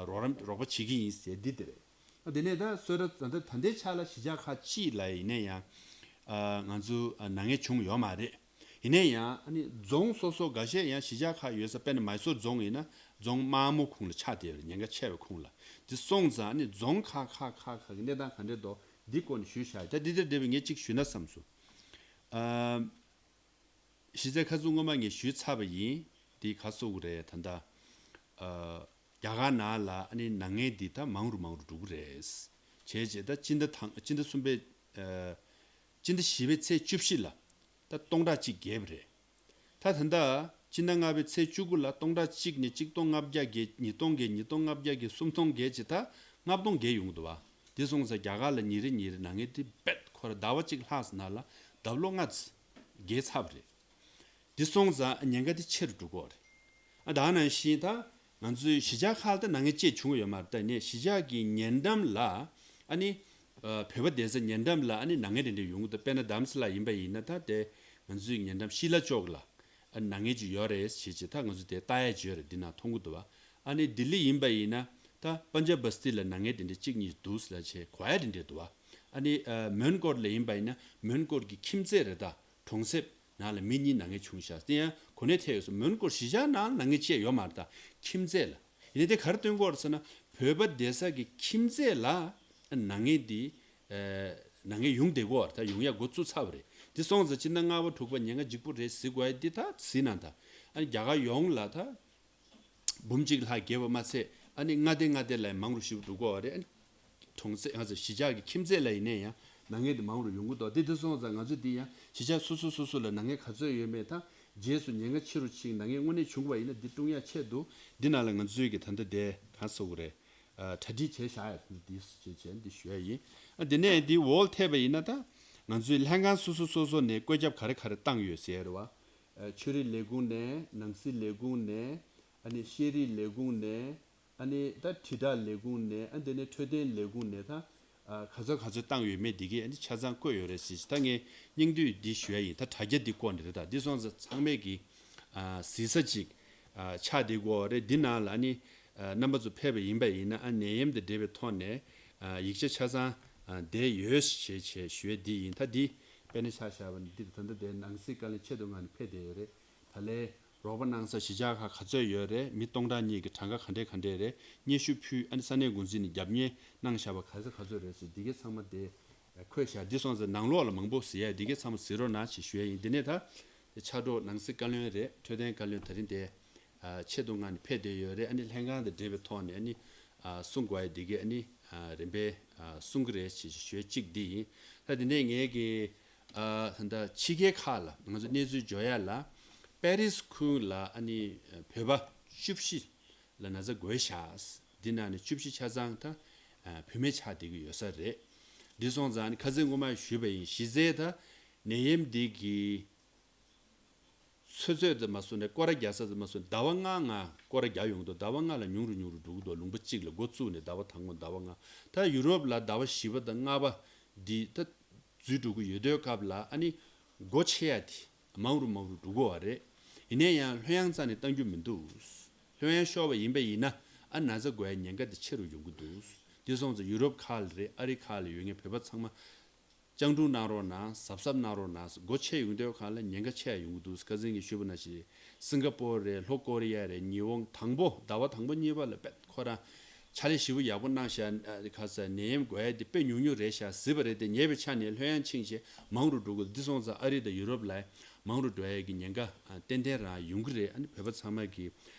རོགས་རམ་རོགས་པ་བྱེད་ཀྱི་ཡིན་ཟེར་འདི་དེ་རེད། ཨ་དེ་ནས་ད་གསོལ་ར་ད་ལྟ་ད་ལྟའི་ཆ་ལ་གཞིས་ཆགས་ཁག་གཅིག་ལ་ཡིན་ན་ཡང་ང་ཚོ་ནད་ངན་བྱུང་ཡོད་མ་རེད། ཡིན་ན་ཡང་ཨ་ནི་རྫོང་སོ་སོ་འགའ་ཤས་ཡང་གཞིས་ཆགས་ཁག་ཡོད་ས། དཔེར་ན་མཱི་སོར་རྫོང་ཡིན་ན་རྫོང་དམར་མོ་ཁོངས་ལ་ཆགས་བསྡད་ཡོད་རེད། ཉེན་ཁ་ཆེ་བའི་ཁོངས་ལ། དེ་སོང་ཙང་ཨ་ནི་རྫོང་ཁག་ཁག་ཁག་ཁག་གི་གནས་སྟངས་ག་འདྲས་འདུག་འདི་སྐོར་ནས་ཞུས་བཞག་ཡོད། ད་འདི་ལྟར་བསྡད་པའི་ངས་གཅིག་ཞུས་ན་བསམ་སོང་། ཨ་གཞི་རྩའི་ཁ་ཚུགས་སྔོན་མ་ངས་ཞུས་ཚར་བ་ཡིན། འདི་ག་སོགས་རེད། ད་ལྟ་ཨ་རྒྱ་གར་ནང་ལ་ཨ་ནི་ནད་ངན་འདི་ད་མང་རུ་མང་རུ་འགྲོ་གི་རེད། བྱས་རྗེས་ད་སྤྱི་ཟླ་དང་སྤྱི་ཟླ་གསུམ་པའི་ཨ་སྤྱི་ཟླ་བཞི་པའི་ཚེས་བཅུ་བཞི་ལ་ད་སྟོང་ཕྲག་གཅིག་བརྒལ་བ་རེད། ད་ད་ལྟ་སྤྱི་ཟླ་ལྔ་པའི་ཚེས་བཅུ་དགུ་ལ་སྟོང་ཕྲག་གཅིག་ནས་གཅིག་སྟོང་ལྔ་བརྒྱ་བརྒལ། ཉིས་སྟོང་བརྒལ། ཉིས་སྟོང་ལྔ་བརྒྱ་བརྒལ། སུམ་སྟོང་བརྒལ་བྱས་ད་ལྔ་སྟོང་བརྒལ་ཡོང་གི་འདུག་བ། དེ་སོང་ཙང་རྒྱ་གར་ལ་ཉིན་རེ་ཉིན་རེ་ནད་ངན་དེ་རྦད་ཁོ་ར་ཟླ་བ་གཅིག་ལྷག་ཙམ་ནང་ལ་ལྡབ་ལོ་ལྔ་ཙམ་བརྒལ་ཚར་བ་རེད། དེ་སོང་ཙང་ཉེན་ཁ་དེ་ཆེ་རུ་འགྲོ་གི་ཡོད་རེད། ཨ་ད་ནང་བཞིན་ད་ང་ཚོའི་གཞིས་ཆགས་ཁག་ལ་ད་ནད་ངན་ཅིག་བྱུང་ཡོད་མ་རེད། ད་ནས་གཞིས་ཆགས་ཀྱི་ཉེ་འགྲམ་ལ་ཨ་ནི་ཨ་བོད་པ་བསྡད་ས་ཉེ་འགྲམ་ལ་ཨ་ནི་ནད་ངན་དེ་འདྲ་ཡོང་གི་འདུག་དཔེར་ན་རྡ་རམ་ས་ལ་ཡིན་པ་ཡིན་ན། ད་དེ་ང་ཚོའི་ཉེ་འགྲམ་ཤི་ལ་ཅོག་ལ་ཨ་ནད་ངན་ཅིག་ཡོད་རེད་ཟེར་བྱས་ད་ང་ཚོ་དེ་ལྟ་ཡ་ཅིག་ཡོད་རེད། འདི་ན་མཐོང་གི་འདུག་བ། ཨ་ནི་ལྡི་ལི་ཡིན་པ་ཡིན་ན་ད་པན་ཇབ་བ་སི་ཏི་ལ་ནད་ངན་དེ་འདྲ་གཅིག་གཉིས་འདུག་ཟེར་ལ་བྱས་གོ་ཡ་དེ་འདྲ་འདུག་བ། ཨ་ནི་ཨ་མོན་གོར་ལ་ཡིན་པ་ཡིན་ན་མོན་གོར་གྱི་ཁྱིམ་མཚེས་རེད། ད་གྲོང་གསེབ་ནང་ལ་མི་གཉིས་ནད་ངན་བྱུང་ཤག་དེ་ཡང་གོ་གནས་ཐེབས་ཡོད་ས། མོན་གོར་གཞིས་ཆགས་ནང་ལ་ནད་ངན་ཅིག་ཡོད་མ་རེད། ད་ཁྱིམ་མཚེས་ལ། ཡིན་ནའི་དེ་ག་རེ་སྟོན་གྱི་ཡོད་རེད་ཟེར་ན། བོད་པ་བསྡད་ས་གི་ཁྱིམ་མཚེས་ལ་ནད་ངན་འདི་ཨ་ནད་ངན་ཡོང་བསྡད་ཀྱི་ཡོད་རེད། ད་ཡོང་ཡ་འགོ་བཙུགས་ཚར་བ་རེད། དེ་སོང་ཙང་སྤྱི་ཟླ་ལྔ་པ་དྲུག་པ་ཉེན་ཁ་ལྗིད་པོ་རེད་ཟེར་དགོས་ཡ་འདི་ད་ཟིན་ན། ད་ཨ་ནི་རྒྱ་གར་ཡོངས་ལ་ད་འབུམ་གཅིག་ལྷག་བརྒལ་བ་མ་ཚད། ཨ་ནི་མངའ་སྡེ་མངའ་སྡེ་ལ་མང་རུ་ཞིག་འགྲོ་གི་ཡོད་རེད། ཨ་ནི་ གྲོང་གསེབ་ང་ཚོ་གཞིས་ཆགས་ཀྱི་ཁྱིམ་མཚེས་ལ་ཡིན་ནའི་ཡང་ན་མཁན་དེ་མང་རུ་ཡོང་གི་འདུག་དེ་དེ་སོང་ཙང་ང་ཚོས་འདི་ཡང་གཞིས་ཆགས་སོ་སོ་སོ་སོ་ལ་ན་མཁན་ག་ཚོད་ཡོད་མེད་དང་རྗེས་སུ་ཉེན་ཁ་ཆེ་རུ་ཕྱིན་ན་མཁན་དངོས་གནས་བྱུང་བ་ཡིན་ན་འདི་བསྲུང་ཡ་ཆེད་དུ་འདི་ནང་ལ་ང་ཚོའི་གི་ད་ལྟ་དེ་ག་ཟེར་དགོས་རེད། ཨ་གྲ་སྒྲིག་བྱས་བཞག་ཡ་འདི་བྱས་བྱས་འདི་ཞུ་ཡ་ཡིན། ཨ་འདི་ནས་འདི་འོག་ཐེབས་པ་ཡིན་ན་ད་ང་ཚོའི་ལྷན་ཁང་སོ་སོ་སོ་སོ་ནས་བཀོད་ཁྱབ་ག་རེ་ག་རེ་བཏང་ཡོད་ཟེར་ཡ་རེད་བ། ཨ་ཆོས་རིག་ལས་ཁུངས་ནས་ནང་སྲིད་ལས་ཁུངས་ནས་ཨ་ནི་ཤེས་རིག་ལས་ཁུངས་ནས། ཨ་ནི་ད་དྲིལ་བསྒྲགས་ལས་ཁུངས་ནས་ཨ་འདི་ནས་འཕྲོད་བསྟེན་ལས་ཁུངས་ནས་ད་ཨ་ག་ཚོད་ག་ཚོད་བཏང་ཡོད་མེད་འདི་གས་ཨ་ནི་ཆ་ཚང་བཀོད་ཡོད་རེད་ཟེར། ད་ངས་སྙིང་བསྡུས་འདི་ཞུ་ཡ་ཡིན། ད་དྲ་རྒྱ་འདི་བཀོད་ནི་རེད། ད་འདི་སོང་ཙང་ཚང་མས་ཀྱི་ཨ་གཟིགས་ས་ཅིག་ཨ་ཆགས་བསྡད་ཀྱི་ཡོད་རེད། འདི་ནང་ལ་ཨ་ནི་ཨ་རྣམ་པ་ཚོ་ཕེབས་པ་ཡིན་པ་ཡིན་ན་ཨ་ནད་ཡམས་དང་འབྲེལ་བའི་ཐོག་ནས་ཨ་ཡིག་ཆ་ཆ་ཚང་ཨ་བསྡད་ཡོད་ཞེས་བྱས་ཞུ་ཡ་འདི་ཡིན། ད་འདི་དཔེར་ན་ཆ་བཞག་པ་ན་འདི་ད་ལྟ་དེ་ནང་སྲིད་བཀའ་བློན་ཆེད་དུ་ང་ནི་ཕེབས་བསྡད་ཡོད་རེད། ད་ལས། རོགས་པ་གནང་ས་གཞིས་ཆགས་ཁག་ག་ཚོད་ཡོད་རེད། མི་སྟོང་ཕྲག་གཉིས་ཀྱི་གྲངས་ཀ་ག་འདྲས་ག་འདྲས་རེད། སྙན་ཞུ་ཕུལ་ཨ་ནི་ས་གནས་འགོ་འཛིན་ནས་རྒྱབ་གཉེར་གནང་བཞག་པ་ག་ཚོད་ག་ཚོད་རེད་ཟེར་འདི་གའི་ཚང་མ་དེ་འཁོད་བཞག་འདི་སོང་ཙང་ནང་ལོགས་ལ་མང་པོ་ཟེར་ཡ་འདི་གའི་ཚང་མ་གཟིགས་རོགས་གནང་ཞེས་ཞུ་ཡ་ཡིན། འདི་ནས་ད་ཕྱག་རོགས་ནང་སྲིད་བཀའ་བློན་རེད། འཕྲོད་བསྟེན་བཀའ་བློན་ད་རིང་དེ་ཆེད་དུ་ང་ནི་ཕེབས་བསྡད་ཡོད་རེད། ཨ་ནི་ལྷན་ཁང་དང་འབྲེལ་བའི་ཐོག་ནས་ཨ་ནི་གསུང་དགོས་ཡ་འདི་གའི་ཨ་ནི་རིམ་པས་གསུང་གི་རེད་ཞེས་ཞུ་ཡ་གཅིག་འདི་ཡིན། ད་འདི་ནས་ངས་ཀྱི་ཨ་ད་ལྟ་ཕྱི་རྒྱལ་ཁག་ལ་ང་ཚོ་གནས་ཚུལ་འབྱོར་ཡ་ལ་པེ་རིས་ཁུལ་ལ་ཨ་ནི་བོད་པ་བཅུ་བཞི་ལ་ན་ཚ་འགོས་ཤག་འདི་ནང་ནས་བཅུ་བཞི་ཆ་ཚང་ད་བུད་མེད་ཆགས་བསྡད་ཀྱི་ཡོད་ས་རེད། འདི་སོང་ཙང་ཨ་ནི་ཁ་སང་སྔོན་མ་ཞུས་པ་ཡིན། གཞི་རྩའི་ད་ནད་ཡམས་འདི་གི་ཚོད་ཚོད་ཙམ་མ་སོང་ནས་སྐོར་ར་རྒྱག་ས་ཙམ་མ་སོང་ཟླ་བ་ལྔ་ལྔ་སྐོར་ར་རྒྱག་ཡོང་དུས་ཟླ་བ་ལྔ་ལ་ཉུང་རུ་ཉུང་རུ་འགྲོ་གི་འདུག་ལུང་པ་གཅིག་ལ་འགོ་བཙུགས་ནས་ཟླ་བ་དང་པོ་ཟླ་བ་ལྔ། ད་ཡུ་རོབ་ལ་ཟླ་བ་བཞི་པ་དང་ལྔ་པ་འདི་ད་འཛུལ་འགྲོ་གི་ཡོད་དུས་སྐབས་ལ་ཨ་ནི་སྒོ་ཕྱེ་ཡ་དེ་མང་རུ་མང་རུ་འགྲོ་གི་ཡོད་རེད། ཡིན་ན་ཡང་ལྷོད་ཡངས་རྩ་ནས་གཏང་རྒྱུ་མི་འདུག་ལྷོད་ཡངས་ཤོར་བ་ཡིན་པ་ཡིན་ན་ཨ་ན་ཚ་འགོ་ཡ་ཉེན་ཁ་དེ་ཆེ་རུ་ཡོང་གི་འདུག་འདི་སོང་ཙང་ཡུ་རོབ་ཁག་ལ་རེད། ཨ་རི་ཁག་ལ་ཡོད་མཁན་བོད་པ་ཚང་མ། སྤྱང་གྲུང་གནང་རོགས་གནང་། གཟབ་གཟབ་གནང་རོགས་གནང་། སྒོ་ཕྱེ་ཡོང་དུས་སྒང་ལ་ཉེན་ཁ་ཆེ་ཡ་ཡོང་གི་འདུག་ཁ་སང་གི་ཞུས་པ་ནང་བཞིན་སིང་ག་པོར་རེད། ལྷོ་ཀོ་རི་ཡ་རེད། ཉི་ཧོང་དང་པོ་ཟླ་བ་དང་པོ་གཉིས་པ་ལ་དཔེ་ཁོ་རང་ཕྱག་ལས་ཞེ་པོ་ཡག་པོ་གནང་ཤག་ཨ་ཁ་ས་ནད་ཡམས་འགོས་ཡ་དེ་དཔེ་ཉུང་ཉུང་རེད་ཤག་ཟེར་བ་རེད་དེ། ཉེ་བའི་ཆ་ནས་ལྷོད་ཡངས་ཕྱིན་བྱས་མང་རུ་འགྲོ་གི་འདུག་འདི་སོང་ཙང་ཨ་རི་དང་ཡུ་རོབ་ལ་མང་རུ་འགྲོ་ཡ་གི་ཉེན་ཁ་ཏན་ཏན་རང་ཡོང་གི་རེད། ཨ་ནི་བོད་པ་ཚང་མ་གི་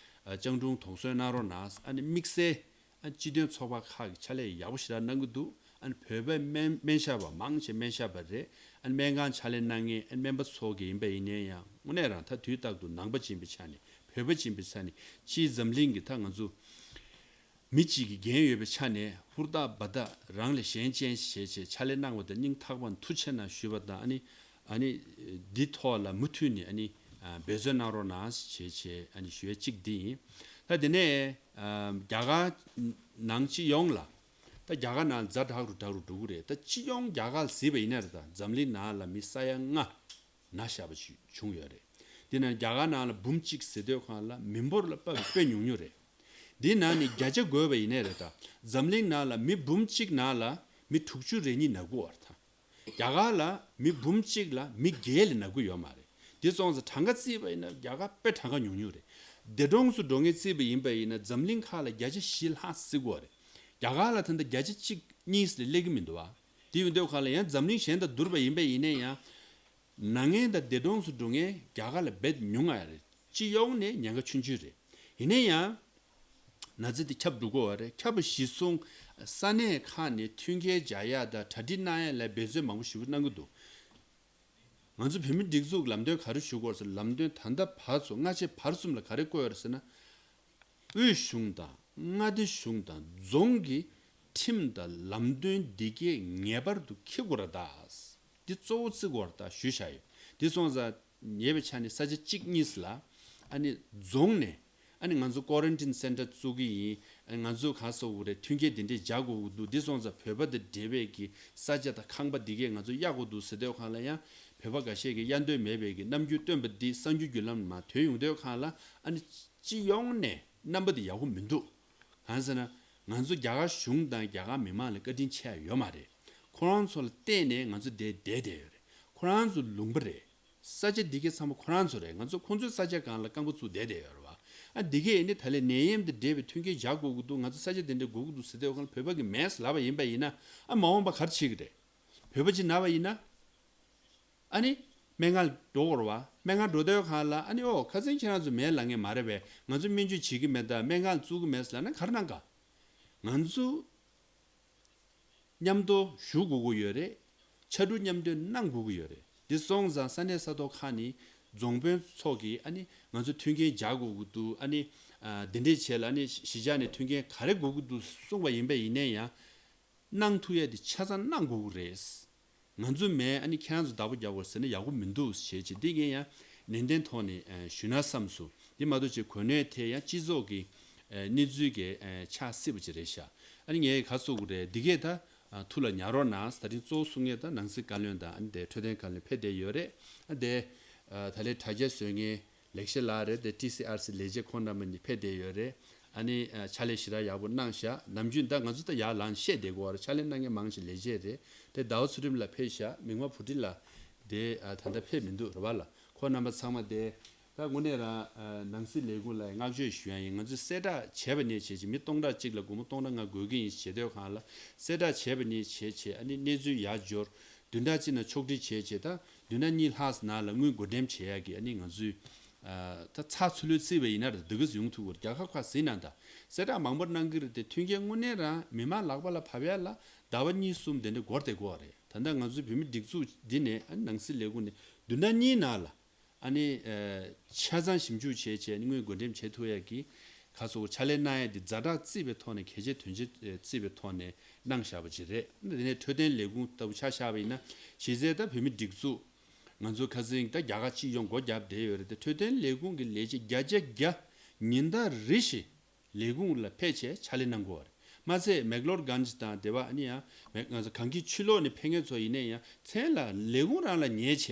ཨ་སྤྱང་གྲུང་དོགས་ཟོན་གནང་རོགས་གནང་། ཨ་ནི་དམིགས་བསལ། ཨ་སྤྱི་མཐུན་ཚོགས་པ་ཁག་གིས་ཕྱག་ལས་ཡག་པོ་ཞེ་དྲག་གནང་གི་འདུག་ཨ་ནི་བོད་པའི་སྨན་སྨན་ཞབས་པ་མང་ཆེ་སྨན་ཞབས་པ་རེད། ཨ་ནི་སྨན་ཁང་ཕྱག་ལས་གནང་མཁན་ཨ་ནི་སྨན་པ་ཚོ་གི་ཡིན་པ་ཡིན་ནའི་ཡང་དངོས་གནས་རང་ད་དུས་རྟག་ཏུ་ནང་པ་ཅིག་ཡིན་པའི་ཆ་ནས་བོད་པ་ཅིག་ཡིན་པའི་ཆ་ནས་སྤྱིའི་འཛམ་གླིང་གི་ད་ང་ཚོ་མི་གཅིག་གི་འགན་ཡོད་པའི་ཆ་ནས་ཧུར་ཐག་འབད་ཐག་རང་ལས་གཞན་གཅེས་བྱས་བྱས་ཕྱག་ལས་གནང་བ་དང་སྙིང་ཐག་པ་ནས་ཐུགས་རྗེ་ཆེ་གནང་ཞུས་པ་དང་། ཨ་ནི་ཨ་ནི་འདི་ཐོག་ལ་མུ་མཐུད་ནས་ཨ་ནི་འབད་བརྩོན་གནང་རོགས་གནང་བྱས་བྱས་ཨ་ནི་ཞུ་ཡ་གཅིག་འདི་ཡིན། ད་དེ་ནས་རྒྱ་གར་ནང་སྤྱི་ཡོངས་ལ། ད་རྒྱ་གར་ནང་ཛ་དྲག་རུ་དྲག་རུ་འགྲོ་གི་རེད། ད་སྤྱི་ཡོངས་རྒྱ་གར་ལ་གཟིགས་པ་ཡིན་ན་རེད། ད་འཛམ་གླིང་ནང་ལ་མི་ས་ཡ་ལྔ་ན་ཤག་པ་ཞིག་བྱུང་ཡོད་རེད། དེ་ནང་རྒྱ་གར་ནང་ལ་འབུམ་གཅིག་ཟེར་དུས་སྒང་ལ་མི་འབོར་ལ་དཔག་པའི་དཔེ་ཉུང་ཉུང་རེད། དེའི་ནང་ནས་བརྒྱ་ཆ་བགོས་པ་ཡིན་ན་རེད། ད་འཛམ་གླིང་ནང་ལ་མི་འབུམ་གཅིག་ནང་ལ་མི་དྲུག་ཅུ་རེ་གཉིས་ན་གི་ཡོད་རེད། ད་རྒྱ་གར་ལ་མི་འབུམ་གཅིག་ལ་མི་བརྒྱད་ལས་ན་གི་ཡོད་མ་རེད། དེ་སོང་ཙང་གྲངས་ཀ་བརྩིས་པ་ཡིན་ན་རྒྱ་གར་དཔེ་གྲངས་ཀ་ཉུང་ཉུང་རེད། འདས་གྲོངས་སུ་འགྲོ་མཁན་བརྩིས་པ་ཡིན་པ་ཡིན་ན་འཛམ་གླིང་ཁག་ལ་བརྒྱ་ཆ་བཞི་ལྷག་བརྩི་གི་ཡོད་རེད། རྒྱ་གར་ལ་ད་ལྟ་བརྒྱ་ཆ་གཅིག་གཉིས་ལས་སླེབས་ཀྱི་མི་འདུག་བ། དེ་ཡིན་དུས་སྒང་ལ་ཡང་འཛམ་གླིང་གཞན་དང་བསྡུར་བ་ཡིན་པ་ཡིན་ན་ཡང་། ན་མཁན་དང་འདས་གྲོངས་སུ་འགྲོ་མཁན་རྒྱ་གར་ལ་རྦད་ཉུང་ང་རེད། སྤྱི་ཡོངས་ནས་ཉེན་ཁ་ཆུང་ཆུང་རེད། ཡིན་ན་ཡང་། ན་ཚ་དེ་ཁྱབ་འགྲོ་གི་ཡོད་རེད། ཁྱབ་པ་གཞིར་བཟུང་ས་གནས་ཁག་ནས་མཐུན་རྐྱེན་སྦྱར་ཡག་དང་གྲ་སྒྲིག་གནང་ཡག་ལ་འབད་བརྩོན་མང་པོ་ཞེ་པོ་གནང་གི་འདུག་ང་ཚོ་བོད་མིའི་སྒྲིག་འཛུགས་ལམ་སྟོན་ག་རེ་ཞུ་དགོས་རེད་ཟེར། ལམ་སྟོན་ད་ལྟ་བར་ཚོ་སྔ་ཕྱི་བར་གསུམ་ལ་ག་རེ་བཀོད་ཡོད་རེད་ཟེར་ན། དབུས་གཞུང་དང་མངའ་སྡེ་གཞུང་དང་རྫོང་གི་ཁྲིམས་དང་ལམ་སྟོན་འདི་གས་ངེས་པར་དུ་འཁྱེར་དགོས་རེད་ད། འདི་གཙོ་བོ་བརྩི་དགོས་རེད་ད་ཞུས་བཞག་ཡོད། འདི་སོང་ཙང་ཉེ་བའི་ཆ་ནས་ས་ཆ་གཅིག་གཉིས་ལ་ཨ་ནི་རྫོང་ནས་ཨ་ནི་ང་ཚོ་ཀོ་རན་ཊིན་སེན་ཊར་བཙུགས་ཀྱི་ཡིན། ཨ་ནི་ང་ཚོ་ག་རེ་ཟེར་དགོས་རེད། མཐུན་རྐྱེན་འདི་འདྲས་སྦྱར་དགོས་ཀྱི་འདུག་འདི་སོང་ཙང་བོད་པ་དང་འབྲེལ་བའི་གི་ས་ཆ་དང་ཁང་པ་འདི་གས་ང་ཚོ་གཡར་དགོས་འདུག་ཟེར་དུས་སྒང་ལ་ཡང་བོད་པ་འགའ་ཤས་ཀྱིས་གཡར་འདོད་མེད་པའི་གི་རྣམ་འགྱུར་སྟོན་པ་འདི་གསར་འགྱུར་བརྒྱུད་ལམ་མར་ཐོན་ཡོང་དུས་སྒང་ལ་ཨ་ནི། སྤྱི་ཡོངས་ནས་རྣམ་པ་དེ་ཡག་པོ་མི་འདུག་གང་ཟེར་ན། ང་ཚོ་རྒྱ་གར་གཞུང་དང་རྒྱ་གར་མི་མང་ལ་བཀའ་དྲིན་ཆེ་ཡ་ཡོད་མ་རེད། ཁོ་རང་ཚོ་ལ་བརྟེན་ནས་ང་ཚོ་འདིར་བསྡད་བསྡད་ཡོད་རེད། ཁོ་རང་ཚོ་ལུང་པ་རེད། ས་ཆ་འདི་གའི་ཚང་མ་ཁོ་རང་ཚོ་རེད། ང་ཚོ་ཁོ་ཚོའི་ས་ཆ་སྒང་ལ་རྐང་པ་བཙུགས་བསྡད་བསྡད་ཡོད་རེད་བ། ཨ་འདི་གའི་ཨ་ནི་ད་ལས་ནད་ཡམས་དང་འབྲེལ་བའི་མཐུན་རྐྱེན་སྦྱར་དགོས་ཀྱི་འདུག་ང་ཚོ་ས་ཆ་དེ་འདྲ་དགོས་ཀྱི་འདུག་ཟེར་དུས་སྒང་ལ་བོད་པ་གིས་མེད་ལབ་པ་ཡིན་པ་ཡིན་ན། ཨ་མ་འོངས་པ་ག་རེ་བྱེད་ཀྱི་རེད། བོད་པ་ཅིག་ན་བ་ཡིན་ན། ཨ་ནི། སྨན་ཁང་འགྲོ་དགོས་རེད་བ། སྨན་ཁང་འགྲོ་དུས་སྒང་ལ་ཨ་ནི་ཨོ་ཁ་སང་ཁྱེད་རང་ཚོ་མེད་ལབ་མཁན་མ་རེད་པས། ང་ཚོ་སྨན་བཅོས་བྱེད་ཀྱི་མེད་ད། སྨན་ཁང་བཙུགས་ཀྱི་མེད་ལབ་ན་ག་རེ་གནང་ག་ང་ཚོ་ མཉམ་དུ་བཞུགས་དགོས་ཀྱི་ཡོད་རེད། ཕྱར་གྲུ་མཉམ་འདེགས་གནང་དགོས་ཀྱི་ཡོད་རེད། འདི་སོང་ཙང་ས་གནས་ས་ཐོག་ཁག་ནས་རྫོང་དཔོན་ཚོ་གིས་ཨ་ནི་ང་ཚོ་མཐུན་རྐྱེན་སྦྱར་དགོས་ཀྱི་འདུག་ཨ་ནི་ཨ་འདི་འདྲས་བྱས་ལ་ཨ་ནི་གཞིས་ཆགས་ནས་མཐུན་རྐྱེན་ག་རེ་དགོས་ཀྱི་འདུག་གསུངས་པ་ཡིན་པ་ཡིན་ན་ཡང་། གནང་ཐུབ་ཡས་དེ་ཆ་ཚང་གནང་དགོས་ཀྱི་རེད། ང་ཚོ་མེད་ཨ་ནི་ཁྱེད་རང་ཚོ་བདག་པོ་རྒྱག་དགོས་ཟེར་ན་ཡག་པོ་མི་འདུག་ཞེས་བྱས་འདི་ངས་ཡང་ནན་ཏན་ཐོག་ནས་ཨ་ཞུ་ན་བསམ་སོང་། འདི་མ་གཏོགས་ཅིག་གོ་གནས་དེ་ཡང་སྤྱི་ཚོགས་ཀྱི་ཨ་གནས་ཚུལ་གྱི་ཨ་ཆ་སྲིད་པ་ཅིག་རེད་ཤག་ཨ་ནི་ངས་ག་ཟེར་དགོས་རེད། འདི་གས་ད་ཨ་ཐུགས་ལ་ཉར་རོགས་གནང་། ད་རིང་གཙོ་བོ་གསུང་མཁན་ད་ནང་སྲིད་བཀའ་བློན་དང་ཨ་ནི་དེ་འཕྲོད་བསྟེན་བཀའ་བློན་ཕེབས་བསྡད་ཡོད་རེད། ཨ་དེ་ཨ་ད་ལན་དྲ་རྒྱ་བཟོ་མཁན་ལེགས་བཤད་ལགས་རེད། དེ་ཊི་སི་ཨར་སི་ལས་བྱེད་ཁོང་རྣམ་པ་གཉིས་ཕེབས་བསྡད་ཡོད་རེད། ཨ་ནི་ཨ་ཕྱག་ལས་ཞེ་དྲག་ཡག་པོ་གནང་ཤག་ནམ་རྒྱུན་ད་ང་ཚོ་ད་ཡར་ལངས་བཤད་བསྡད་ཀྱི་ཡོད་རེད། ཕྱག་ལས་གནང་མཁན་མང་ཆེ་ལས་བྱེད་རེད། དེ་ཟླ་བ་ཚུལ་ཁྲིམས་ལགས་ཕེབས་ཤག་མིག་དམར་བུ་ཁྲིད་ལགས་དེ་ཨ་ད་ལྟ་ཕེབས་མི་འདུག་རེད་པ་ལགས། ཁོང་རྣམ་པ་ཚང་མ་དེ་ད་དངོས་གནས་རང་ཨ་ནང་སྲིད་ལས་ཁུངས་ལ་བསྔགས་བརྗོད་ཞུ་ཡ་ཡིན། ང་ཚོས་གསལ་བསྒྲགས་བྱས་པ་ནས་བྱས་ཀྱི་མི་སྟོང་ཕྲག་གཅིག་ལ་སྒོར་མོ་སྟོང་ཕྲག་ལྔ་དགོས་ཀྱི་ཡིན་ཞེས་དོན་གང་ལ་གསལ་བསྒྲགས་བྱས་པ་ནས་བྱས་བྱས་ཨ་ནི་གནས་ཚུལ་ཡར་འབྱོར། བདུན་ཕྲག་གཅིག་ནང་ཕྱོགས་སྒྲིག་བྱས་བྱས་ད་བདུན་ཕྲག་གཉིས་ལྷག་ཙམ་ནང་ལ་དངུལ་བགོ་འགྲེམས་བྱེད་ཡག་གི་ཨ་ནི་ང་ཚོའི་ཨ་ད་ཚགས་ཚུད་ལོས་བརྩིས་པ་ཡིན་ན་ར་འདི་ག་ཙམ་ཡོང་ཐུབ་དགོས་རེད། རྒྱལ་ཁབ་ཁག་ཟིན་ན་ད་གསལ་བསྒྲགས་མང་པོ་གནང་གི་རེད། དེ་མཐུན་རྐྱེན་དངོས་གནས་རང་མི་མང་ལག་པ་ལ་བབས་ཡག་ལ་ཟླ་བ་གཉིས་གསུམ་དེ་འདྲ་འགོར་བསྡད་ཀྱི་ཡོད་རེད། ད་ལྟ་ང་ཚོའི་བོད་མི་སྒྲིག་འཛུགས་འདི་ནས་ཨ་ནི་ནང་སྲིད་ལས་ཁུངས་ནས་བདུན་ཕྲག་གཉིས་ནང་ལ་ཨ་ནི་ཨ་ཆ་ཚང་ཞིབ་འཇུག་བྱས་བྱས་ཨ་ནི་དངུལ་བགོ་འགྲེམས་བྱེད་ཐུབ་ཡག་གི་ག་ཟེར་དགོས། ཕྱག་ལས་གནང་ཡག་འདི་ཛ་དྲག་བརྩིས་པའི་ཐོག་ནས་གལ་ཆེ་དོན་ཆེ་ཨ་བརྩིས་པའི་ཐོག་ནས་གནང་བཞག་པ་ཅིག་རེད། དེ་ནས་འཕྲོད་བསྟེན་ལས་ཁུངས་ལྟ་བུ་ཆ་བཞག་པ་ཡིན་ན་གཞི་རྩའི་ད་བོད་མི་སྒྲིག་འཛུགས་ང་ཚོ་ཁ་སང་ད་རྒྱ་གར་སྤྱི་ཡོངས་སྒོ་བརྒྱབ་བསྡད་ཡོད་རེད། དེ་འཕྲོད་བསྟེན་ལས་ཁུངས་ཀྱི་ལས་བྱེད་བརྒྱ་ཆ་བརྒྱ་ཉིན་ལྟར་རེ་བཞིན་ལས་ཁུངས་ལ་ཕེབས་བྱས་ཕྱག་ལས་གནང་དགོས་པ་རེད། མ་ཚད་མེག་ལོར་གྷན་ཇི་དང་དེ་བ་ཨ་ནི་ཡང་མེག་ང་ཚོ་གངས་སྐྱིད་ཆུ་ལོག་ནས་ཕེབས་མཁན་ཚོ་ཡིན་ནའི་ཡང་མཚན་ལ་ལས་ཁུངས་རང་ལ་ཉལ་བྱས་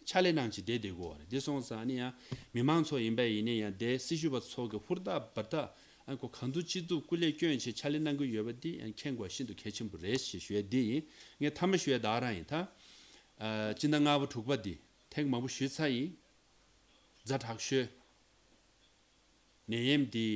ཕྱག་ལས་གནང་བྱས་བསྡད་བསྡད་དགོས་པ་རེད། དེ་སོང་ཙང་ཨ་ནི་ཡང་མི་མང་ཚོ་ཡིན་པ་ཡིན་ནའི་ཡང་དེ་སྲི་ཞུ་བ་ཚོ་གི་ཧུར་ཐག་འབད་ཐག་ཨ་ཁོ་གང་ཐུབ་ཅི་ཐུབ་སྐུ་ལས་བསྐྱོན་བྱས་ཕྱག་ལས་གནང་གི་ཡོད་པ་འདི་ཡང་མཁྱེན་དགོས་ཤིན་ཏུ་གལ་ཆེན་པོ་རེད་ཞེས་ཞུ་ཡ་འདི་ཡིན། ངས་མཐའ་མ་ཞུ་ཡ་ད་ག་རང་ཡིན། ད་ཨ་སྤྱི་ཟླ་ལྔ་པ་དྲུག་པ་འདི་ཐེངས་མང་པོ་ཞུས་ཚར་ཡིན། ཛ་དྲག་ཤོས། ནད་ཡམས་འདི་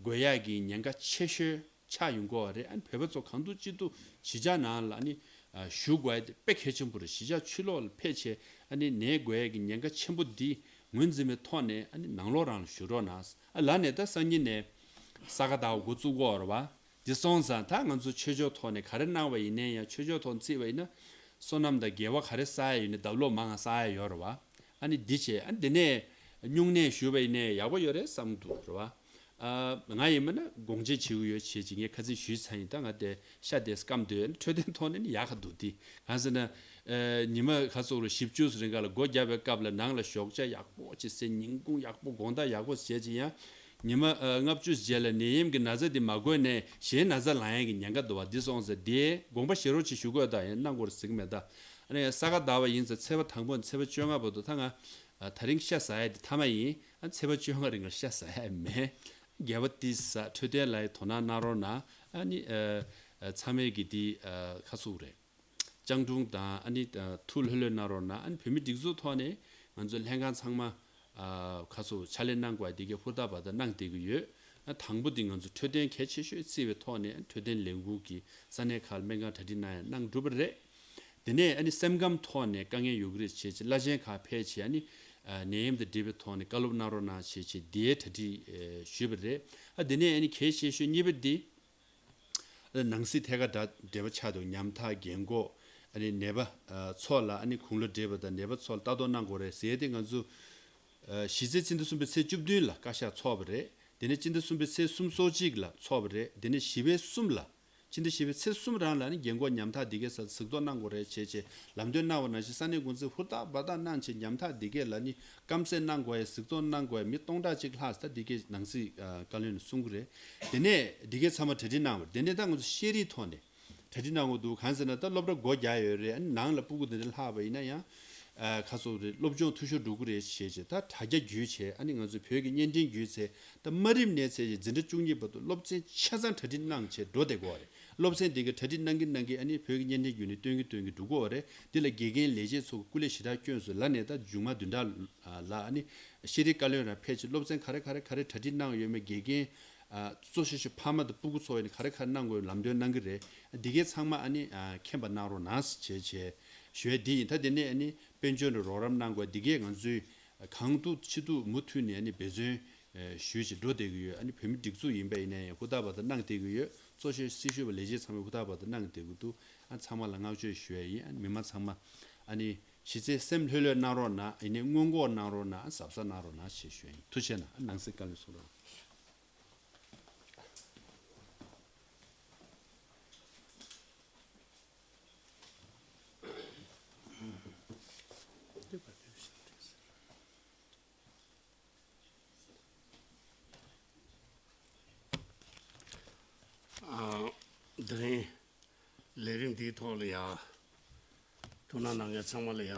འགོས་ཡག་གི་ཉེན་ཁ་ཆེ་ཤོས་ཆགས་ཡོང་གི་ཡོད་རེད། ཨ་ནི་བོད་པ་ཚོ་གང་ཐུབ་ཅི་ཐུབ་གཞིས་ཆགས་ནང་ལ་ཨ་ནི་ཨ་བཞུགས་དགོས་ཡ་དེ་དཔེ་གལ་ཆེན་པོ་རེད། གཞིས་ཆགས་ཕྱི་ལོགས་ལ་ཕེབས་བྱས་ཨ་ནི་ནད་འགོས་ཡག་གི་ཉེན་ཁ་ཆེན་པོ་འདི་ངོས་འཛིན་པའི་ཐོག་ནས་ཨ་ནི་ནང་ལོགས་རང་ལ་བཞུགས་རོགས་གནང་། ཨ་ལ་ནས་ད་སང་ཉིན་ནས་ས་ག་ཟླ་བ་འགོ་བཙུགས་ཀྱི་ཡོད་རེད་པ། འདི་སོང་ཙང་ད་ང་ཚོ་ཆོས་ཕྱོགས་ཐོག་ནས་ག་རེ་གནང་བ་ཡིན་ནའི་ཡང་ཆོས་ཕྱོགས་ཐོག་བརྩིས་པ་ཡིན་ན་བསོད་ནམས་དང་དགེ་བ་ག་རེ་བསགས་ཡ་ཡོད་ནའི་ལྡབ་ལོག་མང་ང་བསགས་ཡ་ཡོད་རེད་པ། ཨ་ནི་འདི་བྱས་ཨ་འདི་ནས་སྨྱུང་གནས་ཞུས་པ་ཡིན་ནའི་ཡག་པོ་ཡོད་རེད་བསམ་འདུག་རེད་པ། ཨ་ང་ཡིན་པ་ན་དགོངས་བཞེས་བྱེད་ཀྱི་ཡོད་བྱས་ཅིག་ངས་ཁ་སང་ཞུས་ཚར་ཡིན། ད་ང་དེ་ཤ་དེ་སྐམ་སྡོད། འཕྲོད་བསྟེན་ཐོག་ནས་ནི་ཡག་ག་འདུག་འདི་གང་ཟེར་ན་ཨ་ཉི་མ་ག་ཚོད་རེ་བཞི་བཅུ་རིང་ག་ལ་སྒོ་བརྒྱབ་པའི་སྐབས་ལ་ནང་ལ་ཞོགས་ཇ་ཡག་པོ་ཅིག་ཟས་ཉིན་གུང་ཡག་པོ་དགོང་དག་ཡག་པོ་བྱས་ཅིག་ཡང་ཉི་མ་ཨ་ལྔ་བཅུ་རྗེས་ལ་ནད་ཡམས་ཀྱི་ན་ཚ་འདི་མ་འགོས་ནས་གཞན་ན་ཚ་ལངས་ཡས་ཀྱི་ཉེན་ཁ་འདུག་པ། འདི་སོང་ཙང་དེའི་དགོངས་པ་བཞེས་རོགས་ཅིག་ཞུ་དགོས། ད་ཡང་གནང་དགོས་རེད་ཟེར་གྱི་མེད། ད་ཨ་ནི་ས་ག་ཟླ་བ་ཡིན་ཙང་ཚེས་པ་དང་པོ་ནས་ཚེས་པ་བཅོ་ལྔ་བར་དུ་ད་ང་ཨ་ད་རིང་ཤ་ཟ་ཡ་འདི་མཐའ་མ་ཡིན། ཨ་ཚེས་པ་བཅོ་ལྔ་རིང་ལ་ཤ་ཟ་ཡ་མེད། རྒྱལ་བ་ཏི་ས་འཕྲོད་བསྟེན་ལ་ཡི་དོ་སྣང་གནང་རོགས་གནང་། ཨ་ནི་ཨ་ཨ་ཚང་མས་ཀྱི་འདི་ཨ་ཁ་ཚུགས་རེད། སྤྱང་གྲུང་དང་ཨ་ནི་ཨ་ཐུགས་ལྷོད་ལྷོད་གནང་རོགས་གནང་། ཨ་ནི་བོད་མི་སྒྲིག་འཛུགས་ཐོག་ནས་ང་ཚོ་ལྷན་ཁང་ཚང་མ་ཨ་ཁ་ཚུགས་ཕྱག་ལས་གནང་དགོས་དེ་གའི་ཧུར་ཐག་འབད་ཐག་གནང་བསྡད་ཀྱི་ཡོད། ཨ་དང་པོ་འདི་ང་ཚོ་འཕྲོད་བསྟེན་གལ་ཆེ་ཤོས་བརྩིས་པའི་ཐོག་ནས་འཕྲོད་བསྟེན་ལས་ཁུངས་ཀྱི་ས་གནས་ཁག་ལ་སྨན་ཁང་གྲ་སྒྲིག་གནང་ཡ་གནང་གྲུབ་པ་རེད། དེ་ནས་ཨ་ནི་སེམས་ཁམས་ཐོག་ནས་དཀའ་ངལ་ཡོད་ཀྱི་རེད་བྱས་བྱས་བླ་ཆེན་ཁག་ཕེབས་བྱས་ཨ་ནི་ཨ་ནད་ཡམས་དང་འབྲེལ་བའི་ཐོག་ནས་བཀའ་སློབ་གནང་རོགས་གནང་བྱས་བྱས་དེའི་གྲ་སྒྲིག་ཨ་ཞུས་པ་རེད། ཨ་དེ་ནས་ཨ་ནི་གལ་ཆེ་ཤོས་གཉིས་པ་འདི། ནང་སྲིད་ཐད་ཀར་འབྲེལ་བ་ཆགས་འདུག་ཉམ་ཐག་རྒན་གོག་ཨ་ནི་ནད་པ་ཚོ་ལ་ཨ་ནི་དགུང་ལོ་བགྲེས་པ་དང་ནད་པ་ཚོ་ལ་ལྟ་རྟོག་གནང་དགོས་རེད་ཟེར་ཏེ་ང་ཚོ་གཞི་རྩའི་སྤྱི་ཟླ་གསུམ་པའི་ཚེས་བཅུ་བདུན་ལ་བཀའ་ཤག་ཚོགས་པ་རེད། དེ་ནས་སྤྱི་ཟླ་གསུམ་པའི་ཚེས་སུམ་ཅུ་སོ་གཅིག་ལ་ཚོགས་པ་རེད། དེ་ནས་བཞི་པའི་གསུམ་ལ་སྤྱི་ཟླ་བཞི་པའི་ཚེས་གསུམ་རང་ལ་ཨ་ནི་རྒན་གོག་ཉམ་ཐག་འདི་གའི་སར་གཟིགས་རྟོག་གནང་དགོས་རེད་བྱས་བྱས་ལམ་སྟོན་གནང་བ་ནང་བཞིན་ས་གནས་འགོ་འཛིན་ཧུར་ཐག་འབད་ཐག་གནང་བྱས་ཉམ་ཐག་འདི་གའི་ལ་ནི། རྐང་བཙུགས་གནང་དགོས་ཡ་གཟིགས་རྟོག་གནང་དགོས་ཡ་མི་སྟོང་ཕྲག་གཅིག་ལྷག་ཙམ་འདི་གའི་ནང་སྲིད་བཀའ་བློན་ནས་གསུང་གི་རེད། དེ་ནས་འདི་གའི་ཚང་མ་གྲ་སྒྲིག་གནང་བ་རེད། དེ་ནས་ད་ང་ཚོ་ཤེས་རིག་ཐོག་ནས་གྲ་སྒྲིག་གནང་དགོས་འདུག་གང་ཟེར་ན་ད་སློབ་གྲྭ་སྒོ་རྒྱག་ཡོད་རེད། ཨ་ནི་ནང་ལ་སྤུ་གུ་འདི་འདྲ་ལྷག་པ་ཡིན་ན་ཡང་ཁ་སོ་རེད་སློབ་སྦྱོང་འཐུས་ཤོར་འགྲོ་གི་རེད་ཞེས་བྱས་ད་དྲ་རྒྱ་བརྒྱུད་བྱས་ཨ་ནི་ང་ཚོ་བོད་ཀྱི་བརྙན་འཕྲིན་བརྒྱུད་ཚེ་ད་མ་རིམ་ནས་ཚེ་ཡི་འཛིན་གྲྭ་བཅུ་གཉིས་བར་དུ་སློབ་ཚན་ཆ་ཚང་གྲ་སྒྲིག་གནང་བྱས་འགྲོ་བསྡད་དགོས་རེད། སློབ་ཚན་འདི་གའི་གྲ་སྒྲིག་གནང་གིན་གནང་གིན་ཨ་ནི་བོད་ཀྱི་བརྙན་འཕྲིན་བརྒྱུད་ནས་སྟོན་གིན་སྟོན་གིན་འགྲོ་གི་ཡོད་རེད། འདི་ལ་དགེ་རྒན་ལས་བྱེད་ཚོ་གི་སྐུ་ལས་ཞེ་དྲག་བསྐྱོན་སོང་ལ་ནས་ད་མཇུག་མ་བདུན་ཕྲག་ལ་ཨ་ནི་ཤེས་རིག་བཀའ་བློན་རང་ཕེབས་ཆེད་སློབ་ཚན་ག་རེ་ག་རེ་ག་རེ་གྲ་སྒྲིག་གནང་ཡོད་མེད་དགེ་རྒན་གཙོ་ཆེ་ཤོས་ཕ་མ་དང་སྤུ་གུ་ཚོ་ཡིན་ག་རེ་ག་རེ་གནང་དགོས་ལམ་སྟོན་གནང་གི་རེད། འདི་གའི་ཚང་མ་ཨ་ནི་མཁྱེན་པ་གནང་རོགས་གནང་ཞེས་བྱས་ཞུ་ཡས་འདི་ཡིན། ད་དེ་ནས་ཨ་ནི་དཔལ་འབྱོར་ནས་རོགས་རམ་གནང་དགོས་འདི་གའི་ང་ཚོའི་གང་ཐུབ་ཅི་ཐུབ་མུ་མཐུད་ནས་ཨ་ནི་འབད་བརྩོན་ ཞུས་བྱས་འགྲོ་བསྡད་ཀྱི་ཡོད། ཨ་ནི་བོད་མི་སྒྲིག་འཛུགས་ཡིན་པ་ཡིན་ན་ཡང་ཧུར་ཐག་པ་དང་གནང་བསྡད་ཀྱི་ཡོད། གཙོ་ཆེ་སྲི་ཞུ་བ་ལས་བྱེད་ཚང་མས་ཧུར་ཐག་པ་དང་གནང་བསྡད་ཀྱི་འདུག་ཨ་ཚང་མ་ལ་བསྔགས་བརྗོད་ཞུ་ཡ་ཡིན། ཨ་ནི་མི་མང་ཚང་མ་ཨ་ནི་གཞི་རྩའི་སེམས་ལྷོད་ལྷོད་གནང་རོགས་གནང་། ཡིན་ནའི་སྔོན་འགོག་གནང་རོགས་གནང་། གཟབ་གཟབ་གནང་རོགས་གནང་ཞེས་ཞུ་ཡ་ཡིན། ཐུགས་རྗེ་གནང་། ཨ་ནང་གསེས་བཀའ་ལན་གསུང་རོགས། ཨ། དེ་རིང་ལས་རིམ་འདིའི་ཐོག་ལ་ཡ་ཐུགས་སྣང་གནང་མཁན་ཚང་མ་ལ་ཡ་